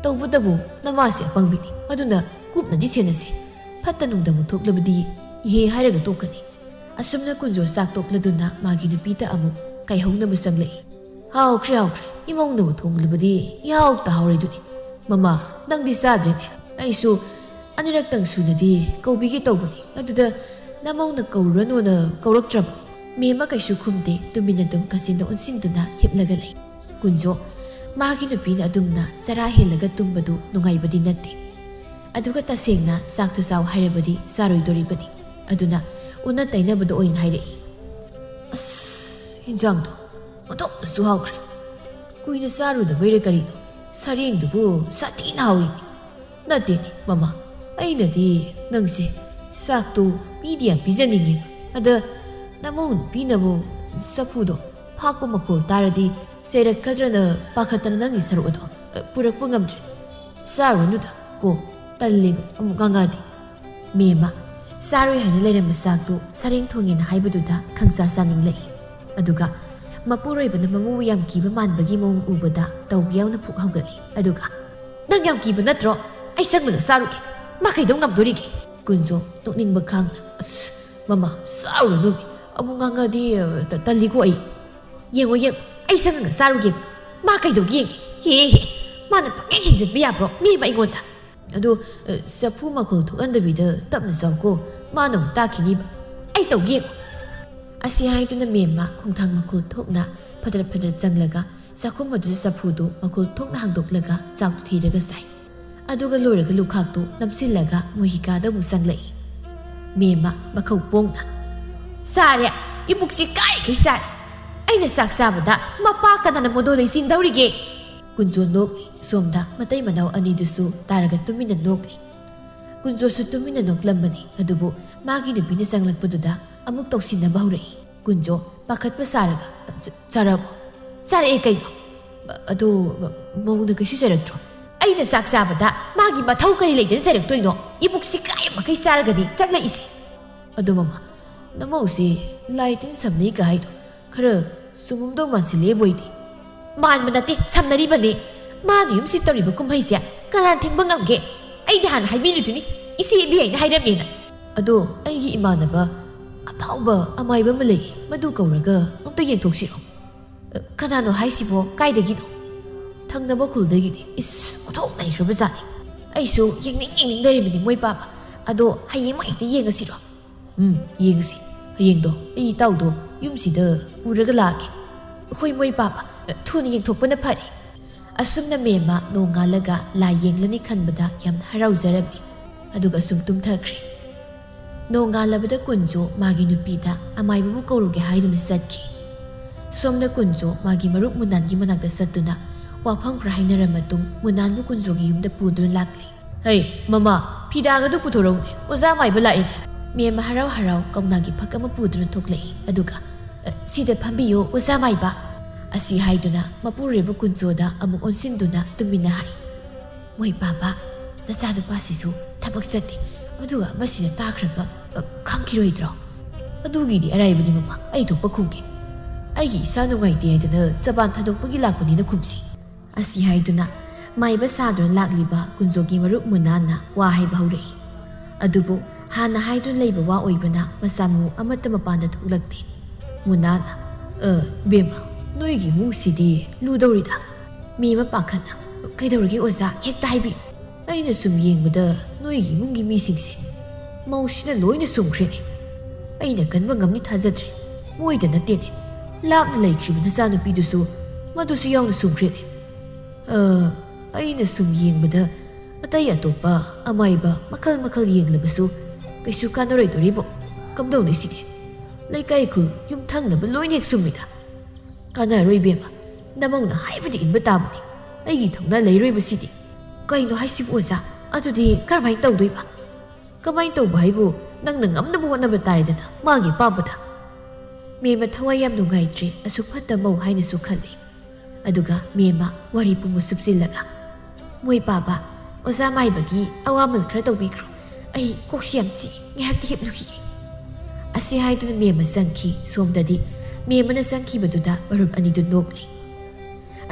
ꯇꯧꯕꯇꯕꯨ ꯅꯃꯥꯁꯤ ꯑꯄꯪꯕꯤꯅꯤ, ꯑꯗꯨꯅ ꯀꯨꯞꯅꯗꯤ ꯁꯦꯟꯅꯁꯤ꯫ ꯐꯠꯇ ꯅꯨꯡꯗ ꯑꯃꯨꯛ ꯊꯣꯛꯂꯕꯗꯤ "ꯏꯍꯦ" ꯍꯥꯏꯔꯒ ꯇꯣꯛꯀꯅꯤ꯫ ꯑꯁꯨꯝꯅ ꯀꯨꯟꯖꯣ ꯆꯥꯛ ꯇꯣꯛꯂꯗꯨꯅ ꯃꯥꯒꯤ ꯅꯨꯄꯤꯗ ꯑꯃꯨꯛ ꯀꯥꯏꯍꯧꯅꯕ ꯆꯪꯂꯛꯏ꯫ "ꯍꯥꯎꯈ꯭ꯔꯦ, ꯍꯥꯎꯈ꯭ꯔꯦ, ꯏꯃꯧꯅꯕꯨ ꯊꯣꯡꯂꯕꯗꯤ ꯏꯍꯥꯎ ꯇꯥꯍꯧꯔꯦꯗꯨꯅꯤ꯫ ꯃꯃꯥ, ꯅꯪꯗꯤ ꯆꯥꯗ꯭ꯔꯦꯅꯦ? ꯑꯩꯁꯨ ꯑꯅꯤꯔꯛꯇꯪ ꯁꯨꯅꯗꯤ ꯀꯧꯕꯤꯒꯦ ꯇꯧꯕꯅꯤ, ꯑꯗꯨꯗ ꯅꯃꯧꯅ ꯀꯧꯔꯨꯔꯅꯨꯅ ꯀꯧꯔꯛꯇ꯭ꯔꯕ?" ꯃꯦꯝꯃ ꯀꯩꯁꯨ ꯈꯨꯝꯗꯦ, ꯇꯨꯃꯤꯟꯅ ꯑꯗꯨꯝ ꯀꯥꯆꯤꯟꯗ ꯑꯣꯟꯁꯤꯟꯗꯨꯅ ꯍꯤꯞꯂꯒ ꯂꯩ꯫ ꯀꯨꯟꯖꯣ, ꯃꯥꯒꯤ ꯅꯨꯄꯤꯅ ꯑꯗꯨꯝꯅ ꯆꯔꯥ ꯍꯦꯜꯂꯒ ꯇꯨꯝꯕꯗꯨ ꯅꯨꯡꯉꯥꯏꯕꯗꯤ ꯅꯠꯇꯦ꯫ ꯑꯗꯨꯒ ꯇꯁꯦꯡꯅ ꯆꯥꯛꯇꯨ ꯆꯥꯎ ꯍꯥꯏꯔꯕꯗꯤ ꯆꯥꯔꯣꯏꯗꯣꯔꯤꯕꯅꯤ꯫ ꯑꯗꯨꯅ ꯑꯣꯟꯅ ꯇꯩꯅꯕꯗ ꯑꯣꯏꯅ ꯍꯥꯏꯔꯛꯏ꯫ "ꯑꯁ, ꯏꯟꯖꯥꯡꯗꯣ ꯑꯣꯟꯊꯣꯛꯅꯁꯨ ꯍꯥꯎꯈ꯭ꯔꯦ꯫ ꯀꯨꯏꯅ ꯆꯥꯔꯨꯗꯕꯩꯔ ꯀꯔꯤꯅꯣ, ꯁꯔꯦꯡꯗꯨꯕꯨ ꯁꯥꯊꯤꯅ ꯍꯥꯎꯏ꯫" "ꯅꯠꯇꯦꯅꯦ ꯃꯃꯥ, ꯑꯩꯅꯗꯤ ꯅꯪꯁꯦ ꯆꯥꯛꯇꯨ ꯃꯤꯗꯤ ꯌꯥꯝ ꯄꯤꯖꯅꯤꯡꯉꯤ, ꯑꯗ ꯅꯃꯧ ꯅꯨꯄꯤꯅꯕꯨ ꯆꯐꯨꯗꯣ ꯐꯥꯛꯄ ꯃꯈꯣꯜ ꯇꯥꯔꯗꯤ ꯆꯩꯔꯛꯀꯗ꯭ꯔꯅ ꯄꯥꯈꯠꯇꯅ ꯅꯪꯒꯤ ꯁꯔꯨꯛ ꯑꯗꯣ, ꯑ, ꯄꯨꯔꯛꯄ ꯉꯝꯗ꯭ꯔꯦ꯫ ꯆꯥꯔꯨꯔꯅꯨꯗ ꯀꯣ, ꯇꯜꯂꯦꯕ ꯑꯃꯨꯛ ꯉꯥꯡꯉꯛꯑꯗꯤ꯫" ꯃꯦꯝꯃ ꯆꯥꯔꯣꯏ ꯍꯥꯏꯅ ꯂꯩꯔꯝꯕ ꯆꯥꯛꯇꯨ ꯁꯔꯦꯡ ꯊꯣꯡꯉꯦꯅ ꯍꯥꯏꯕꯗꯨꯗ ꯈꯪꯆꯥ ꯆꯥꯅꯤꯡꯂꯛꯏ꯫ ꯑꯗꯨꯒ ꯃꯄꯨꯔꯣꯏꯕꯅ ꯃꯃꯧꯕꯨ ꯌꯥꯝ ꯀꯤꯕ ꯃꯥꯟꯕꯒꯤ ꯃꯑꯣꯡ ꯎꯕꯗ ꯇꯧꯒꯦ ꯌꯥꯎꯅ ꯄꯨꯛ ꯍꯧꯒꯠꯂꯤ꯫ ꯑꯗꯨꯒ, "ꯅꯪ ꯌꯥꯝ ꯀꯤꯕ ꯅꯠꯇ꯭ꯔꯣ? ꯑꯩ ꯆꯪꯕꯗ ꯆꯥꯔꯨꯒꯦ꯫ ꯃꯥ ꯀꯩꯗꯧ ꯉꯝꯗꯣꯔꯤꯒꯦ?" ꯀꯨꯟꯖꯣ ꯅꯣꯛꯅꯤꯡꯕ ꯈꯥꯡꯅ, "ꯑꯁ, ꯃꯃꯥ, ꯆꯥꯔꯨꯔꯅꯨꯃꯤ꯫ ꯑꯃꯨꯛ ꯉꯥꯡꯉꯗꯤ, ꯑ, ꯇ-, ꯇꯜꯂꯤꯀꯣ ꯑꯩ꯫ ꯌꯦꯡꯉꯣ, ꯌꯦꯡꯉꯣ, ꯑꯩ ꯆꯪꯉꯒ ꯆꯥꯔꯨꯒꯦ꯫ ꯃꯥ ꯀꯩꯗꯧꯒꯦ ꯌꯦꯡꯒꯦ꯫ ꯍꯦ, ꯍꯦ, ꯃꯥꯅ ꯄꯪꯍꯦꯟ ꯍꯦꯟꯖꯤꯟꯕ ꯌꯥꯕ꯭ꯔꯣ ꯃꯤ ꯑꯃ ꯑꯩꯉꯣꯟꯗ?" "ꯑꯗꯣ, ꯑ, ꯆꯐꯨ ꯃꯈꯣꯜ ꯊꯣꯛꯍꯟꯗꯕꯤꯗ ꯇꯞꯅ ꯆꯥꯎꯀꯣ, ꯃꯥꯅ ꯑꯃꯨꯛ ꯇꯥꯈꯤꯅꯤꯕ꯫ ꯑꯩ ꯇꯧꯒꯦ ꯌꯦꯡꯉꯣ꯫" ꯑꯁꯤ ꯍꯥꯏꯗꯨꯅ ꯃꯦꯝꯃ ꯈꯣꯡꯊꯥꯡ ꯃꯈꯣꯜ ꯊꯣꯛꯅ ꯐꯗ꯭ꯔꯠ ꯐꯗ꯭ꯔꯠ ꯆꯪꯂꯒ ꯆꯥꯛꯈꯨꯝ ꯑꯗꯨꯗ ꯆꯐꯨꯗꯨ ꯃꯈꯣꯜ ꯊꯣꯛꯅ ꯍꯥꯡꯗꯣꯛꯂꯒ ꯆꯥꯛꯇꯨ ꯊꯤꯔꯒ ꯆꯥꯏ꯫ ꯑꯗꯨꯒ ꯂꯣꯏꯔꯒ ꯂꯨꯈꯥꯛꯇꯨ ꯅꯝꯁꯤꯜꯂꯒ ꯃꯣꯏꯒꯤ ꯀꯥꯗ ꯑꯃꯨꯛ ꯆꯪꯂꯛꯏ꯫ ꯃꯦꯝꯃ ꯃꯈꯧ ꯄꯣꯡꯅ, "ꯆꯥꯔꯦ, ꯏꯕꯨꯛꯁꯤ ꯀꯥꯏꯈꯩ ꯆꯥꯔꯦ꯫ ꯑꯩꯅ ꯆꯥꯛ ꯆꯥꯕꯗ ꯃꯄꯥ ꯀꯅꯥꯅ ꯃꯣꯗꯣ ꯂꯩꯆꯤꯟꯗꯧꯔꯤꯒꯦ?" ꯀꯨꯟꯖꯣ ꯅꯣꯛꯂꯤ꯫ ꯁꯣꯝꯗ ꯃꯇꯩ ꯃꯅꯥꯎ ꯑꯅꯤꯗꯨꯁꯨ ꯇꯥꯔꯒ ꯇꯨꯃꯤꯟꯅ ꯅꯣꯛꯂꯤ꯫ ꯀꯨꯟꯖꯣꯁꯨ ꯇꯨꯃꯤꯟꯅ ꯅꯣꯛꯂꯝꯕꯅꯤ, ꯑꯗꯨꯕꯨ ꯃꯥꯒꯤ ꯅꯨꯄꯤꯅ ꯆꯪꯂꯛꯄꯗꯨꯗ ꯑꯃꯨꯛ ꯇꯧꯁꯤꯟꯅꯕ ꯍꯧꯔꯛꯏ꯫ ꯀꯨꯟꯖꯣ ꯄꯥꯈꯠꯄ ꯁꯥꯔꯒ, "ꯆ-, ꯆꯥꯔꯕꯣ?" "ꯆꯥꯔꯛꯑꯦ ꯀꯩꯅꯣ?" "ꯑꯗꯣ, ꯃꯧꯅ ꯀꯩꯁꯨ ꯆꯩꯔꯛꯇ꯭ꯔꯣ?" "ꯑꯩꯅ ꯆꯥꯛ ꯆꯥꯕꯗ ꯃꯥꯒꯤ ꯃꯊꯧ ꯀꯔꯤ ꯂꯩꯗꯅ ꯆꯩꯔꯛꯇꯣꯏꯅꯣ? ꯏꯕꯨꯛꯁꯤ ꯀꯥꯏꯕ ꯃꯈꯩ ꯆꯥꯔꯒꯅꯤ ꯆꯪꯂꯛꯏꯁꯦ꯫" "ꯑꯗꯣ ꯃꯃꯥ, ꯅꯃꯧꯁꯦ ꯂꯥꯏ ꯇꯤꯟ ꯁꯝꯅꯩꯒ ꯍꯥꯏꯗꯣ ꯈꯔ ꯆꯨꯝꯃꯝꯗꯧ ꯃꯥꯟꯁꯤꯜꯂꯛꯑꯦꯕꯨ ꯑꯩꯗꯤ꯫" "ꯃꯥꯟꯕ ꯅꯠꯇꯦ, ꯁꯝꯅꯔꯤꯕꯅꯦ꯫ ꯃꯥꯅ ꯌꯨꯝ ꯁꯤꯠꯇꯧꯔꯤꯕ ꯀꯨꯝꯍꯩꯁꯦ ꯀꯅꯥꯅ ꯊꯤꯡꯕ ꯉꯝꯒꯦ? ꯑꯩꯗꯤ ꯍꯥꯟꯅ ꯍꯥꯏꯕꯤꯔꯤꯗꯨꯅꯤ, ꯏꯆꯦ ꯏꯕꯦ ꯑꯩꯅ ꯍꯥꯏꯔꯝꯃꯦꯅ꯫" ꯑꯗꯣ ꯑꯩꯒꯤ ꯏꯃꯥꯟꯅꯕ ꯑꯐꯥꯎꯕ ꯑꯃꯥꯏꯕ ꯑꯃ ꯂꯩ, ꯃꯗꯨ ꯀꯧꯔꯒ ꯑꯝꯇ ꯌꯦꯡꯊꯣꯛꯁꯤꯔꯣ? "ꯑ, ꯀꯅꯥꯅꯣ ꯍꯥꯏꯁꯤꯕꯣ? ꯀꯥꯏꯗꯒꯤꯅꯣ?" "ꯊꯪꯅꯕ ꯈꯨꯜꯗꯒꯤꯅꯤ꯫ ꯏꯁ, ꯑꯣꯟꯊꯣꯛ ꯅꯩꯈ꯭ꯔꯕꯖꯥꯠꯅꯤ꯫ ꯑꯩꯁꯨ ꯌꯦꯡꯅꯤꯡ ꯌꯦꯡꯅꯤꯡ ꯂꯩꯔꯤꯕꯅꯤ ꯃꯣꯏ ꯄꯥꯕ꯫ ꯑꯗꯣ ꯍꯌꯦꯡꯃꯛ ꯍꯦꯛꯇ ꯌꯦꯡꯉꯁꯤꯔꯣ?" "ꯎꯝ, ꯌꯦꯡꯉꯁꯤ꯫ ꯍꯌꯦꯡꯗꯣ ꯑꯩ ꯏꯇꯥꯎꯗꯣ ꯌꯨꯝꯁꯤꯗ ꯄꯨꯔꯒ ꯂꯥꯛꯑꯒꯦ꯫ ꯑꯩꯈꯣꯏ ꯃꯣꯏ ꯄꯥꯕ, ꯑ, ꯊꯨꯅ ꯌꯦꯡꯊꯣꯛꯄꯅ ꯐꯔꯦ꯫" ꯑꯁꯨꯝꯅ ꯃꯦꯝꯃ ꯅꯣꯡꯉꯥꯜꯂꯒ ꯂꯥꯏ ꯌꯦꯡꯂꯅꯤ ꯈꯟꯕꯗ ꯌꯥꯝ ꯍꯔꯥꯎꯖꯔꯝꯃꯤ꯫ ꯑꯗꯨꯒ ꯁꯨꯝ ꯇꯨꯝꯊꯈ꯭ꯔꯦ꯫ ꯅꯣꯡꯉꯥꯜꯂꯕꯗ ꯀꯨꯟꯖꯣ ꯃꯥꯒꯤ ꯅꯨꯄꯤꯗ ꯑꯃꯥꯏꯕꯕꯨ ꯀꯧꯔꯨꯒꯦ ꯍꯥꯏꯗꯨꯅ ꯆꯠꯈꯤ꯫ ꯁꯣꯝꯗ ꯀꯨꯟꯖꯣ ꯃꯥꯒꯤ ꯃꯔꯨꯞ ꯃꯨꯅꯥꯟꯒꯤ ꯃꯅꯥꯛꯇ ꯆꯠꯇꯨꯅ ꯋꯥꯐꯝ ꯈꯔ ꯍꯥꯏꯅꯔ ꯃꯇꯨꯡ ꯃꯨꯅꯥꯟꯕꯨ ꯀꯨꯟꯖꯣꯒꯤ ꯌꯨꯝꯗ ꯄꯨꯗꯨꯅ ꯂꯥꯛꯂꯦ꯫ "ꯍꯩ, ꯃꯃꯥ, ꯐꯤꯗꯥꯒꯗꯨ ꯄꯨꯊꯣꯔꯛꯎꯅꯦ, ꯑꯣꯖꯥ ꯃꯥꯏꯕ ꯂꯥꯛꯑꯦꯅꯦ꯫" ꯃꯦꯝ ꯍꯔꯥꯎ ꯍꯔꯥꯎ ꯀꯧꯅꯥꯒꯤ ꯐꯛ ꯑꯃ ꯄꯨꯗꯨꯅ ꯊꯣꯛꯂꯛꯏ꯫ ꯑꯗꯨꯒ, "ꯑ, ꯁꯤꯗ ꯐꯝꯕꯤꯌꯨ, ꯑꯣꯖꯥ ꯃꯥꯏꯕ꯫" ꯑꯁꯤ ꯍꯥꯏꯗꯨꯅ ꯃꯄꯨꯔꯣꯏꯕ ꯀꯨꯟꯖꯣꯗ ꯑꯃꯨꯛ ꯑꯣꯟꯁꯤꯟꯗꯨꯅ ꯇꯨꯃꯤꯟꯅ ꯍꯥꯏ, "ꯃꯣꯏ ꯄꯥꯕ, ꯅꯆꯥꯅꯨꯄꯥꯁꯤꯁꯨ ꯊꯕꯛ ꯆꯠꯇꯦ, ꯑꯗꯨꯒ ꯃꯁꯤꯅ ꯇꯥꯈ꯭ꯔꯒ, ꯑ, ꯈꯪꯈꯤꯔꯣꯏꯗ꯭ꯔꯣ?" "ꯑꯗꯨꯒꯤꯗꯤ ꯑꯔꯥꯏꯕꯅꯤ ꯃꯃꯥ, ꯑꯩ ꯊꯣꯛꯄ ꯈꯨꯝꯒꯦ꯫ ꯑꯩꯒꯤ ꯏꯁꯥ ꯅꯨꯡꯉꯥꯏꯇꯦ ꯍꯥꯏꯗꯅ ꯆꯕꯥꯟ ꯊꯥꯗꯣꯛꯄꯒꯤ ꯂꯥꯛꯄꯅꯤꯅ ꯈꯨꯝꯁꯤ꯫" ꯑꯁꯤ ꯍꯥꯏꯗꯨꯅ ꯃꯥꯏꯕ ꯁꯥꯗꯨꯅ ꯂꯥꯛꯂꯤꯕ ꯀꯨꯟꯖꯣꯒꯤ ꯃꯔꯨꯞ ꯃꯨꯅꯥꯟꯅ ꯋꯥ ꯍꯥꯏꯕ ꯍꯧꯔꯛꯏ꯫ ꯑꯗꯨꯕꯨ ꯍꯥꯟꯅ ꯍꯥꯏꯗꯨꯅ ꯂꯩꯕ ꯋꯥ ꯑꯣꯏꯕꯅ ꯃꯆꯥ ꯃꯎ ꯑꯃꯠꯇ ꯃꯄꯥꯟꯗ ꯊꯣꯛꯂꯛꯇꯦ꯫ ꯃꯨꯅꯥꯟꯅ, "ꯑ, ꯕꯦꯝꯃ, ꯅꯣꯏꯒꯤ ꯏꯃꯨꯡꯁꯤꯗꯤ ꯂꯨꯗꯧꯔꯤꯗ꯫" ꯃꯦꯝꯃ ꯄꯥꯈꯠꯅ, "ꯀꯩꯗꯧꯔꯒꯦ ꯑꯣꯖꯥ? ꯍꯦꯛꯇ ꯍꯥꯏꯕꯤꯌꯨ꯫" "ꯑꯩꯅ ꯁꯨꯝ ꯌꯦꯡꯕꯗ ꯅꯣꯏꯒꯤ ꯏꯃꯨꯡꯒꯤ ꯃꯤꯁꯤꯡꯁꯦ ꯃꯧꯁꯤꯅ ꯂꯣꯏꯅ ꯁꯨꯝꯈ꯭ꯔꯦꯅꯦ꯫ ꯑꯩꯅ ꯀꯟꯕ ꯉꯝꯅꯤ ꯊꯥꯖꯗ꯭ꯔꯦ꯫ ꯃꯣꯏꯗ ꯅꯠꯇꯦꯅꯦ, ꯂꯥꯞꯅ ꯂꯩꯈ꯭ꯔꯤꯕ ꯅꯆꯥꯅꯨꯄꯤꯗꯨꯁꯨ, ꯃꯗꯨꯁꯨ ꯌꯥꯎꯅ ꯁꯨꯝꯈ꯭ꯔꯦꯅꯦ꯫ ꯑ, ꯑꯩꯅ ꯁꯨꯝ ꯌꯦꯡꯕꯗ ꯑꯇꯩ ꯑꯇꯣꯞꯄ ꯑꯃꯥꯏꯕ ꯃꯈꯜ ꯃꯈꯜ ꯌꯦꯡꯂꯕꯁꯨ ꯀꯩꯁꯨ ꯀꯥꯟꯅꯔꯣꯏꯗꯣꯔꯤꯕꯣ꯫ ꯀꯝꯗꯧꯅꯤ ꯁꯤꯗꯤ? ꯂꯩꯀꯥꯏ ꯈꯨꯜ ꯌꯨꯝꯊꯪꯅꯕ ꯂꯣꯏꯅ ꯍꯦꯛ ꯁꯨꯝꯃꯤꯗ꯫" "ꯀꯥꯟꯅꯔꯣꯏ ꯏꯕꯦꯝꯃ, ꯅꯃꯧꯅ ꯍꯥꯏꯕꯗꯤ ꯏꯟꯕ ꯇꯥꯕꯅꯤ꯫ ꯑꯩꯒꯤ ꯊꯧꯅꯥ ꯂꯩꯔꯣꯏꯕ ꯁꯤꯗꯤ꯫" "ꯀꯩꯅꯣ ꯍꯥꯏꯁꯤꯕꯨ ꯑꯣꯖꯥ? ꯑꯗꯨꯗꯤ ꯀꯔꯝꯍꯥꯏꯅ ꯇꯧꯗꯣꯏꯕ?" "ꯀꯃꯥꯏꯅ ꯇꯧꯕ ꯍꯥꯏꯕꯨ, ꯅꯪꯅ ꯉꯝꯅꯕ ꯍꯣꯠꯅꯕ ꯇꯥꯔꯦꯗꯅ, ꯃꯥꯒꯤ ꯑꯄꯥꯝꯕꯗ꯫" ꯃꯦꯝꯃ ꯊꯋꯥꯏ ꯌꯥꯝ ꯅꯨꯡꯉꯥꯏꯇ꯭ꯔꯦ, ꯑꯁꯨꯛ ꯐꯠꯇ ꯃꯧ ꯍꯥꯏꯅꯁꯨ ꯈꯜꯂꯤ꯫ ꯑꯗꯨꯒ ꯃꯦꯝꯃ ꯋꯥꯔꯤ ꯄꯨꯝꯕ ꯁꯨꯞꯆꯤꯜꯂꯒ, "ꯃꯣꯏ ꯄꯥꯕ, ꯑꯣꯖꯥ ꯃꯥꯏꯕꯒꯤ ꯑꯋꯥꯃꯜ ꯈꯔ ꯇꯧꯕꯤꯈ꯭ꯔꯣ꯫ ꯑꯩ ꯀꯣꯛꯁꯤ ꯌꯥꯝ ꯆꯤꯛꯏ, ꯉꯥꯏꯍꯥꯛꯇꯤ ꯍꯤꯞꯂꯨꯈꯤꯒꯦ꯫" ꯑꯁꯤ ꯍꯥꯏꯗꯨꯅ ꯃꯦꯝꯃ ꯆꯪꯈꯤ꯫ ꯁꯣꯝꯗꯗꯤ ꯃꯦꯝꯃꯅ ꯆꯪꯈꯤꯕꯗꯨꯗ ꯃꯔꯨꯞ ꯑꯅꯤꯗꯨ ꯅꯣꯛꯂꯤ꯫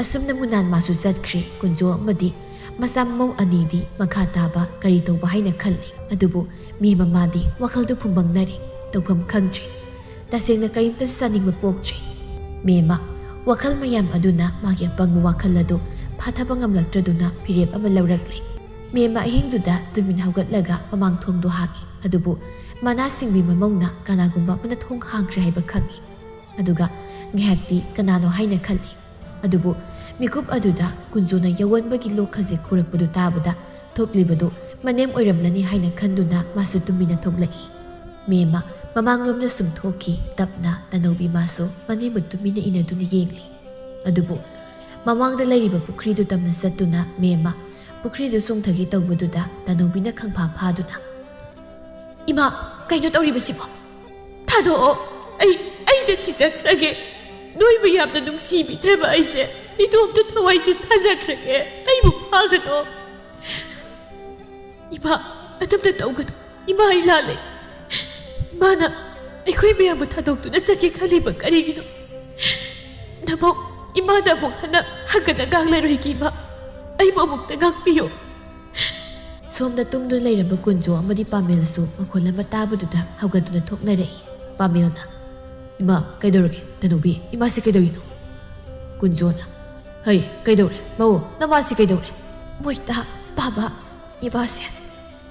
ꯑꯁꯨꯝꯅ ꯃꯨꯅꯥꯟ ꯃꯥꯁꯨ ꯆꯠꯈ꯭ꯔꯦ꯫ ꯀꯨꯟꯖꯣ ꯑꯃꯗꯤ ꯃꯆꯥ ꯃꯃꯧ ꯑꯅꯤꯗꯤ ꯃꯈꯥ ꯇꯥꯕ ꯀꯔꯤ ꯇꯧꯕ ꯍꯥꯏꯅ ꯈꯜꯂꯤ꯫ ꯑꯗꯨꯕꯨ ꯃꯦꯝꯃ ꯃꯥꯗꯤ ꯋꯥꯈꯜꯗꯨ ꯐꯨꯝꯕꯪꯅꯔꯦ, ꯇꯧꯐꯝ ꯈꯪꯗ꯭ꯔꯦ꯫ ꯇꯁꯦꯡꯅ ꯀꯔꯤꯝꯇꯁꯨ ꯆꯥꯅꯤꯡꯕ ꯄꯣꯛꯇ꯭ꯔꯦ꯫ ꯃꯦꯝꯃ, ꯋꯥꯈꯜ ꯃꯌꯥꯝ ꯑꯗꯨꯅ ꯃꯥꯒꯤ ꯑꯄꯪꯕ ꯋꯥꯈꯜ ꯑꯗꯨ ꯐꯥꯊꯕ ꯉꯝꯂꯛꯇ꯭ꯔꯗꯨꯅ ꯐꯤꯔꯦꯞ ꯑꯃ ꯂꯧꯔꯛꯂꯦ꯫ ꯃꯦꯝꯃ ꯑꯍꯤꯡꯗꯨꯗ ꯇꯨꯃꯤꯟ ꯍꯧꯒꯠꯂꯒ ꯃꯃꯥꯡ ꯊꯣꯡꯗꯨ ꯍꯥꯡꯉꯤ꯫ ꯑꯗꯨꯕꯨ ꯃꯅꯥ ꯁꯤꯡꯕꯤ ꯃꯃꯧꯅ ꯀꯅꯥꯒꯨꯝꯕ ꯑꯃꯅ ꯊꯣꯡ ꯍꯥꯡꯈ꯭ꯔꯦ ꯍꯥꯏꯕ ꯈꯪꯉꯤ꯫ ꯑꯗꯨꯒ ꯉꯥꯏꯍꯥꯛꯇꯤ ꯀꯅꯥꯅꯣ ꯍꯥꯏꯅ ꯈꯜꯂꯤ꯫ ꯑꯗꯨꯕꯨ ꯃꯤꯀꯨꯞ ꯑꯗꯨꯗ ꯀꯨꯟꯖꯣꯅ ꯌꯥꯑꯣꯟꯕꯒꯤ ꯂꯣꯛ ꯈꯖꯤꯛ ꯈꯨꯔꯛꯄꯗꯨ ꯇꯥꯕꯗ ꯊꯣꯛꯂꯤꯕꯗꯨ ꯃꯅꯦꯝ ꯑꯣꯏꯔꯝꯂꯅꯤ ꯍꯥꯏꯅ ꯈꯟꯗꯨꯅ ꯃꯥꯁꯨ ꯇꯨꯃꯤꯟꯅ ꯊꯣꯛꯂꯛꯏ꯫ ꯃꯦꯝꯃ ꯃꯃꯥꯡꯂꯣꯝꯗ ꯁꯨꯝ ꯊꯣꯛꯈꯤ꯫ ꯇꯞꯅ ꯇꯅꯧꯕꯤ ꯃꯥꯁꯨ ꯃꯅꯦꯝꯕꯨ ꯇꯨꯃꯤꯟꯅ ꯏꯟꯅꯗꯨꯅ ꯌꯦꯡꯂꯤ꯫ ꯑꯗꯨꯕꯨ ꯃꯃꯥꯡꯗ ꯂꯩꯔꯤꯕ ꯄꯨꯈ꯭ꯔꯤꯗꯨ ꯇꯝꯅ ꯆꯠꯇꯨꯅ ꯃꯦꯝꯃ ꯄꯨꯈ꯭ꯔꯤꯗꯨ ꯆꯣꯡꯊꯒꯦ ꯇꯧꯕꯗꯨꯗ ꯇꯅꯧꯕꯤꯅ ꯈꯪꯐꯥ ꯐꯥꯗꯨꯅ, "ꯏꯃꯥ, ꯀꯩꯅꯣ ꯇꯧꯔꯤꯕꯁꯤꯕꯣ? ꯊꯥꯗꯣꯛꯑꯣ꯫ ꯑꯩ, ꯑꯩꯗ ꯁꯤꯖꯈ꯭ꯔꯒꯦ꯫ ꯅꯣꯏꯕꯨ ꯌꯥꯝꯅ ꯅꯨꯡꯁꯤꯕꯤꯗ꯭ꯔꯕ ꯑꯩꯁꯦ ꯏꯇꯣꯝꯇ ꯊꯋꯥꯏꯁꯦ ꯊꯥꯖꯈ꯭ꯔꯒꯦ꯫ ꯑꯩꯕꯨ ꯐꯥꯒꯅꯣ꯫ ꯏꯃꯥ, ꯑꯗꯨꯝꯅ ꯇꯧꯒꯅꯨ꯫ ꯏꯃꯥ, ꯑꯩ ꯂꯥꯜꯂꯦ꯫ ꯏꯃꯥꯅ ꯑꯩꯈꯣꯏ ꯃꯌꯥꯝꯕꯨ ꯊꯥꯗꯣꯛꯇꯨꯅ ꯆꯠꯀꯦ ꯈꯜꯂꯤꯕ ꯀꯔꯤꯒꯤꯅꯣ? ꯅꯃꯧ, ꯏꯃꯥꯗ ꯑꯃꯨꯛ ꯍꯟꯅ ꯍꯪꯒꯅ ꯉꯥꯡꯂꯔꯣꯏꯒꯦ ꯏꯃꯥ꯫ ꯑꯩꯕꯨ ꯑꯃꯨꯛꯇ ꯉꯥꯛꯄꯤꯌꯨ꯫" ꯁꯣꯝꯗ ꯇꯨꯝꯗꯨꯅ ꯂꯩꯔꯝꯕ ꯀꯨꯟꯖꯣ ꯑꯃꯗꯤ ꯄꯥꯃꯦꯜꯁꯨ ꯃꯈꯣꯜ ꯑꯃ ꯇꯥꯕꯗꯨꯗ ꯍꯧꯒꯠꯇꯨꯅ ꯊꯣꯛꯅꯔꯛꯏ꯫ ꯄꯥꯃꯦꯜꯅ, "ꯏꯃꯥ, ꯀꯩꯗꯧꯔꯒꯦ? ꯇꯅꯧꯕꯤ, ꯏꯃꯥꯁꯤ ꯀꯩꯗꯧꯔꯤꯅꯣ?" ꯀꯨꯟꯖꯣꯅ, "ꯍꯩ, ꯀꯩꯗꯧꯔꯦ? ꯃꯧ, ꯅꯃꯥꯁꯤ ꯀꯩꯗꯧꯔꯦ?" "ꯃꯣꯏꯇꯥ, ꯕꯥꯕꯥ, ꯏꯃꯥꯁꯦ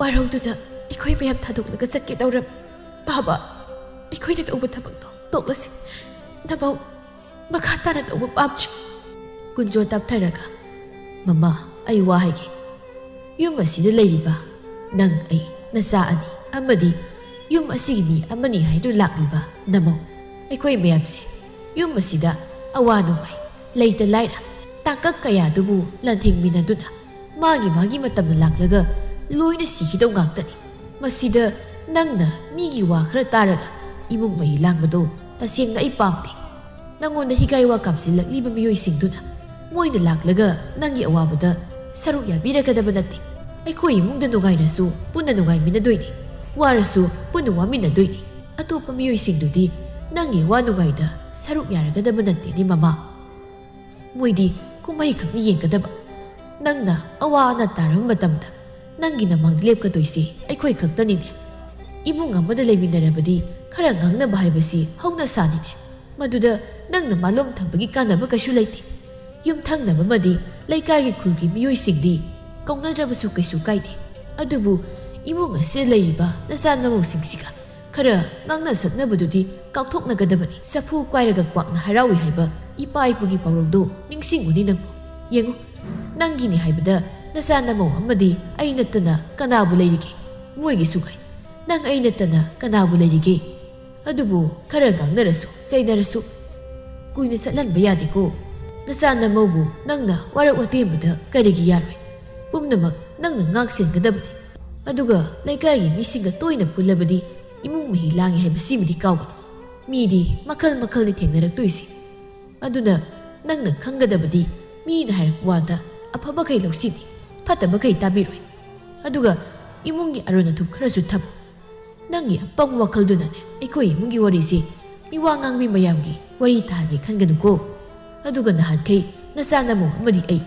ꯋꯥꯔꯧꯗꯨꯅ ꯑꯩꯈꯣꯏ ꯃꯌꯥꯝ ꯊꯥꯗꯣꯛꯂꯒ ꯆꯠꯀꯦ ꯇꯧꯔꯝꯃꯤ꯫ ꯕꯥꯕꯥ, ꯑꯩꯈꯣꯏꯅ ꯇꯧꯕ ꯊꯕꯛꯇꯣ ꯇꯣꯛꯂꯁꯤ꯫ ꯅꯃꯧ ꯃꯈꯥ ꯇꯥꯅ ꯇꯧꯕ ꯄꯥꯝꯗ꯭ꯔꯦ꯫" ꯀꯨꯟꯖꯣ ꯇꯞꯊꯔꯒ, "ꯃꯃꯥ, ꯑꯩ ꯋꯥ ꯍꯥꯏꯒꯦ꯫ ꯌꯨꯝ ꯑꯁꯤꯗ ꯂꯩꯔꯤꯕ ꯅꯪ, ꯑꯩ, ꯅꯆꯥ ꯑꯅꯤ ꯑꯃꯗꯤ ꯌꯨꯝ ꯑꯁꯤꯒꯤ ꯃꯤ ꯑꯃꯅꯤ ꯍꯥꯏꯗꯨꯅ ꯂꯥꯛꯂꯤꯕ ꯅꯃꯧ, ꯑꯩꯈꯣꯏ ꯃꯌꯥꯝꯁꯦ ꯌꯨꯝ ꯑꯁꯤꯗ ꯑꯋꯥ ꯅꯨꯡꯉꯥꯏ, ꯂꯩꯇ ꯂꯥꯏꯔ, ꯇꯥꯡꯀꯛ ꯀꯌꯥꯗꯨꯕꯨ ꯂꯥꯟꯊꯦꯡꯃꯤꯟꯅꯗꯨꯅ ꯃꯥꯒꯤ ꯃꯥꯒꯤ ꯃꯇꯝꯗ ꯂꯥꯛꯂꯒ ꯂꯣꯏꯅ ꯁꯤꯈꯤꯗꯧ ꯉꯥꯛꯇꯅꯤ꯫ ꯃꯁꯤꯗ ꯅꯪꯅ ꯃꯤꯒꯤ ꯋꯥ ꯈꯔ ꯇꯥꯔꯒ ꯏꯃꯨꯡ ꯃꯍꯤ ꯂꯥꯡꯕꯗꯣ ꯇꯁꯦꯡꯅ ꯑꯩ ꯄꯥꯝꯗꯦ꯫ ꯅꯪꯉꯣꯟꯗ ꯍꯤꯒꯥꯏ ꯋꯥ ꯀꯥꯞꯁꯤꯜꯂꯛꯂꯤꯕ ꯃꯤꯑꯣꯏꯁꯤꯡꯗꯨꯅ ꯃꯣꯏꯅ ꯂꯥꯛꯂꯒ ꯅꯪꯒꯤ ꯑꯋꯥꯕꯗ ꯁꯔꯨꯛ ꯌꯥꯕꯤꯔꯛꯀꯗꯕ ꯅꯠꯇꯦ꯫ ꯑꯩꯈꯣꯏ ꯏꯃꯨꯡꯗ ꯅꯨꯡꯉꯥꯏꯔꯁꯨ ꯄꯨꯟꯅ ꯅꯨꯡꯉꯥꯏꯃꯤꯟꯅꯗꯣꯏꯅꯤ, ꯋꯥꯔꯁꯨ ꯄꯨꯟꯅ ꯋꯥꯃꯤꯟꯅꯗꯣꯏꯅꯤ꯫ ꯑꯇꯣꯞꯄ ꯃꯤꯑꯣꯏꯁꯤꯡꯗꯨꯗꯤ ꯅꯪꯒꯤ ꯋꯥ ꯅꯨꯡꯉꯥꯏꯗ ꯁꯔꯨꯛ ꯌꯥꯔꯒꯗꯕ ꯅꯠꯇꯦꯅꯦ ꯃꯃꯥ꯫ ꯃꯣꯏꯗꯤ ꯀꯨꯝꯍꯩ ꯈꯛꯅꯤ ꯌꯦꯡꯒꯗꯕ꯫ ꯅꯪꯅ ꯑꯋꯥ ꯑꯅꯥ ꯇꯥꯔꯕ ꯃꯇꯝꯗ ꯅꯪꯒꯤ ꯅꯃꯥꯡꯗ ꯂꯦꯞꯀꯗꯣꯏꯁꯤ ꯑꯩꯈꯣꯏ ꯈꯛꯇꯅꯤꯅꯦ꯫ ꯏꯃꯨꯡ ꯑꯃꯗ ꯂꯩꯃꯤꯟꯅꯔꯕꯗꯤ ꯈꯔ ꯉꯥꯡꯅꯕ ꯍꯥꯏꯕꯁꯤ ꯍꯧꯅ ꯁꯥꯅꯤꯅꯦ꯫ ꯃꯗꯨꯗ ꯅꯪꯅ ꯃꯥꯂꯣꯝ ꯊꯝꯕꯒꯤ ꯀꯥꯟꯅꯕ ꯀꯩꯁꯨ ꯂꯩꯇꯦ꯫ ꯌꯨꯝꯊꯪꯅꯕ ꯑꯃꯗꯤ ꯂꯩꯀꯥꯏꯒꯤ ꯈꯨꯜꯒꯤ ꯃꯤꯑꯣꯏꯁꯤꯡꯗꯤ ꯀꯧꯅꯗ꯭ꯔꯕꯁꯨ ꯀꯩꯁꯨ ꯀꯥꯏꯗꯦ꯫ ꯑꯗꯨꯕꯨ ꯏꯃꯨꯡ ꯑꯁꯤꯗ ꯂꯩꯔꯤꯕ ꯅꯆꯥ ꯅꯃꯧꯁꯤꯡꯁꯤꯒ ꯈꯔ ꯉꯥꯡꯅ ꯁꯛꯅꯕꯗꯨꯗꯤ ꯀꯥꯎꯊꯣꯛꯅꯒꯗꯕꯅꯤ꯫ ꯆꯐꯨ ꯀꯥꯏꯔꯒ ꯀ꯭ꯋꯥꯛꯅ ꯍꯔꯥꯎꯏ ꯍꯥꯏꯕ ꯏꯄꯥ ꯏꯄꯨꯒꯤ ꯄꯥꯎꯔꯧꯗꯣ ꯅꯤꯡꯁꯤꯡꯉꯨꯅꯦ ꯅꯪꯕꯨ꯫ ꯌꯦꯡꯉꯨ, ꯅꯪꯒꯤꯅꯤ ꯍꯥꯏꯕꯗ ꯅꯆꯥ ꯅꯃꯧ ꯑꯃꯗꯤ ꯑꯩ ꯅꯠꯇꯅ ꯀꯅꯥꯕꯨ ꯂꯩꯔꯤꯒꯦ? ꯃꯣꯏꯒꯤꯁꯨ ꯉꯥꯏ, ꯅꯪ ꯑꯩ ꯅꯠꯇꯅ ꯀꯅꯥꯕꯨ ꯂꯩꯔꯤꯒꯦ? ꯑꯗꯨꯕꯨ ꯈꯔ ꯉꯥꯡꯅꯔꯁꯨ ꯆꯩꯅꯔꯁꯨ ꯀꯨꯏꯅ ꯆꯠꯍꯟꯕ ꯌꯥꯗꯦꯀꯣ꯫ ꯅꯆꯥ ꯅꯃꯧꯕꯨ ꯅꯪꯅ ꯋꯥꯔꯛ ꯋꯥꯇꯦꯝꯕꯗ ꯀꯔꯤꯒꯤ ꯌꯥꯔꯣꯏ? ꯄꯨꯝꯅꯃꯛ ꯅꯪꯅ ꯉꯥꯛ ꯁꯦꯟꯒꯗꯕꯅꯤ꯫ ꯑꯗꯨꯒ ꯂꯩꯀꯥꯏꯒꯤ ꯃꯤꯁꯤꯡꯒ ꯇꯣꯏꯅ ꯄꯨꯜꯂꯕꯗꯤ ꯏꯃꯨꯡ ꯃꯍꯤ ꯂꯥꯡꯉꯤ ꯍꯥꯏꯕꯁꯤꯃꯗꯤ ꯀꯥꯎꯒꯅꯨ꯫ ꯃꯤꯗꯤ ꯃꯈꯜ ꯃꯈꯜꯅꯤ ꯊꯦꯡꯅꯔꯛꯇꯣꯏꯁꯤ꯫ ꯑꯗꯨꯅ ꯅꯪꯅ ꯈꯪꯒꯗꯕꯗꯤ ꯃꯤꯅ ꯍꯥꯏꯔꯛꯄ ꯋꯥꯗ ꯑꯐꯕꯈꯩ ꯂꯧꯁꯤꯅꯤ, ꯐꯠꯇꯕꯈꯩ ꯇꯥꯕꯤꯔꯣꯏ꯫ ꯑꯗꯨꯒ ꯏꯃꯨꯡꯒꯤ ꯑꯔꯣꯟ ꯑꯊꯨꯞ ꯈꯔꯁꯨ ꯊꯝꯃꯨ꯫ ꯅꯪꯒꯤ ꯑꯄꯪꯕ ꯋꯥꯈꯜꯗꯨꯅꯅꯦ ꯑꯩꯈꯣꯏ ꯏꯃꯨꯡꯒꯤ ꯋꯥꯔꯤꯁꯦ ꯃꯤꯋꯥ ꯉꯥꯡꯕꯤ ꯃꯌꯥꯝꯒꯤ ꯋꯥꯔꯤ ꯇꯥꯍꯟꯒꯦ ꯈꯟꯒꯅꯨꯀꯣ꯫ ꯑꯗꯨꯒ ꯅꯍꯥꯟꯈꯩ ꯅꯆꯥ ꯅꯃꯧ ꯑꯃꯗꯤ ꯑꯩ,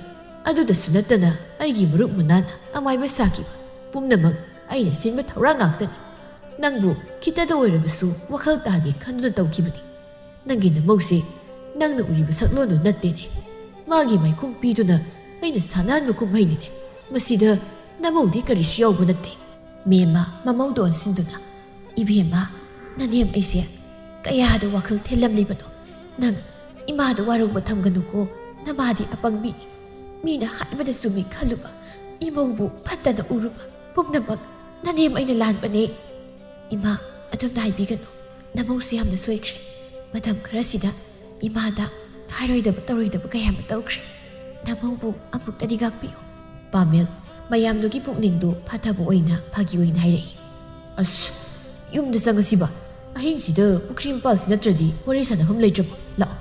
ꯑꯗꯨꯗꯁꯨ ꯅꯠꯇꯅ ꯑꯩꯒꯤ ꯃꯔꯨꯞ ꯃꯅꯥꯅ ꯑꯃꯥꯏꯕ ꯁꯥꯈꯤꯕ ꯄꯨꯝꯅꯃꯛ ꯑꯩꯅ ꯁꯤꯟꯕ ꯊꯧꯔꯥꯡ ꯉꯥꯛꯇꯅꯤ꯫ ꯅꯪꯕꯨ ꯈꯤꯇꯗ ꯑꯣꯏꯔꯕꯁꯨ ꯋꯥꯈꯜ ꯇꯥꯍꯟꯒꯦ ꯈꯟꯗꯨꯅ ꯇꯧꯈꯤꯕꯅꯤ꯫ ꯅꯪꯒꯤ ꯅꯃꯧꯁꯦ ꯅꯪꯅ ꯎꯔꯤꯕ ꯁꯛꯂꯣꯟꯗꯨ ꯅꯠꯇꯦꯅꯦ꯫ ꯃꯥꯒꯤ ꯃꯥꯏꯈꯨꯝ ꯄꯤꯗꯨꯅ ꯑꯩꯅ ꯁꯥꯟꯅꯍꯟꯕ ꯀꯨꯝꯍꯩꯅꯤꯅꯦ꯫ ꯃꯁꯤꯗ ꯅꯃꯧꯗꯤ ꯀꯔꯤꯁꯨ ꯌꯥꯎꯕ ꯅꯠꯇꯦ꯫ ꯃꯦꯝꯃ ꯃꯃꯧꯗ ꯑꯣꯟꯁꯤꯟꯗꯨꯅ, "ꯏꯕꯦꯝꯃ, ꯅꯅꯦꯝ ꯑꯩꯁꯦ ꯀꯌꯥꯗ ꯋꯥꯈꯜ ꯊꯤꯜꯂꯝꯂꯤꯕꯅꯣ꯫ ꯅꯪ ꯏꯃꯥꯗ ꯋꯥꯔꯧꯕ ꯊꯝꯒꯅꯨꯀꯣ꯫ ꯅꯃꯥꯗꯤ ꯑꯄꯪꯕꯤꯅꯤ꯫ ꯃꯤꯅ ꯍꯥꯏꯕꯗ ꯆꯨꯝꯃꯤ ꯈꯜꯂꯨꯕ, ꯏꯃꯧꯕꯨ ꯐꯠꯇꯅ ꯎꯔꯨꯕ ꯄꯨꯝꯅꯃꯛ ꯅꯅꯦꯝ ꯑꯩꯅ ꯂꯥꯟꯕꯅꯦ꯫ ꯏꯃꯥ, ꯑꯗꯨꯝꯅ ꯍꯥꯏꯕꯤꯒꯅꯨ꯫ ꯅꯃꯧꯁꯨ ꯌꯥꯝꯅ ꯁꯣꯏꯈ꯭ꯔꯦ꯫ ꯃꯇꯝ ꯈꯔꯁꯤꯗ ꯏꯃꯥꯗ ꯍꯥꯏꯔꯣꯏꯗꯕ ꯇꯧꯔꯣꯏꯗꯕ ꯀꯌꯥ ꯑꯃ ꯇꯧꯈ꯭ꯔꯦ꯫ ꯅꯃꯧꯕꯨ ꯑꯃꯨꯛꯇꯗꯤ ꯉꯥꯛꯄꯤꯌꯨ꯫" ꯄꯥꯃꯦꯜ, ꯃꯌꯥꯝꯗꯨꯒꯤ ꯄꯨꯛꯅꯤꯡꯗꯨ ꯐꯥꯊꯕ ꯑꯣꯏꯅ ꯐꯥꯒꯤ ꯑꯣꯏꯅ ꯍꯥꯏꯔꯛꯏ꯫ "ꯑꯁ, ꯌꯨꯝꯗ ꯆꯪꯉꯁꯤꯕ꯫ ꯑꯍꯤꯡꯁꯤꯗ ꯄꯨꯈ꯭ꯔꯤ ꯃꯄꯥꯜꯁꯤ ꯅꯠꯇ꯭ꯔꯗꯤ ꯋꯥꯔꯤ ꯁꯥꯟꯅꯐꯝ ꯂꯩꯇ꯭ꯔꯕꯣ? ꯂꯥꯛꯑꯣ,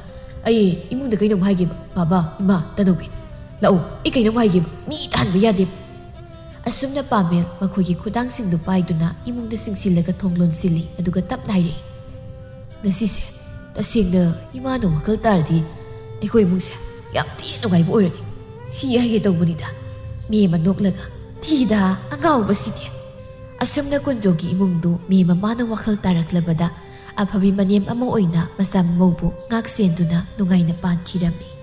ꯑꯩ ꯏꯃꯨꯡꯗ ꯀꯩꯅꯣꯝ ꯍꯥꯏꯒꯦꯕ꯫ ꯕꯥꯕꯥ, ꯏꯃꯥ, ꯇꯅꯧꯕꯤ, ꯂꯥꯛꯑꯣ, ꯑꯩ ꯀꯩꯅꯣꯝ ꯍꯥꯏꯒꯦꯕ꯫ ꯃꯤ ꯇꯥꯍꯟꯕ ꯌꯥꯗꯦꯕ꯫" ꯑꯁꯨꯝꯅ ꯄꯥꯃꯦꯜ ꯃꯈꯣꯏꯒꯤ ꯈꯨꯗꯥꯡꯁꯤꯡꯗꯨ ꯄꯥꯏꯗꯨꯅ ꯏꯃꯨꯡꯗ ꯆꯤꯡꯁꯤꯜꯂꯒ ꯊꯣꯡ ꯂꯣꯟꯁꯤꯜꯂꯤ, ꯑꯗꯨꯒ ꯇꯞꯅ ꯍꯥꯏꯔꯛꯏ, "ꯉꯁꯤꯁꯦ ꯇꯁꯦꯡꯅ ꯏꯃꯥꯅ ꯋꯥꯈꯜ ꯇꯥꯔꯗꯤ ꯑꯩꯈꯣꯏ ꯏꯃꯨꯡꯁꯦ ꯌꯥꯝ ꯊꯤꯅ ꯅꯨꯡꯉꯥꯏꯕ ꯑꯣꯏꯔꯅꯤ꯫ ꯁꯤ ꯍꯥꯏꯒꯦ ꯇꯧꯕꯅꯤꯗ꯫" ꯃꯦꯝꯃ ꯅꯣꯛꯂꯒ, ꯊꯤꯗ ꯑꯉꯥꯎꯕꯁꯤꯗꯤ꯫ ꯑꯁꯨꯝꯅ ꯀꯨꯟꯖꯣꯒꯤ ꯏꯃꯨꯡꯗꯨ ꯃꯤ ꯃꯃꯥꯅ ꯋꯥꯈꯜ ꯇꯥꯔꯛꯂꯕꯗ ꯑꯐꯕꯤ ꯃꯅꯦꯝ ꯑꯃ ꯑꯣꯏꯅ ꯃꯆꯥ ꯃꯃꯧꯕꯨ ꯉꯥꯛ ꯁꯦꯟꯗꯨꯅ ꯅꯨꯡꯉꯥꯏꯅ ꯄꯥꯟꯈꯤꯔꯝꯃꯤ꯫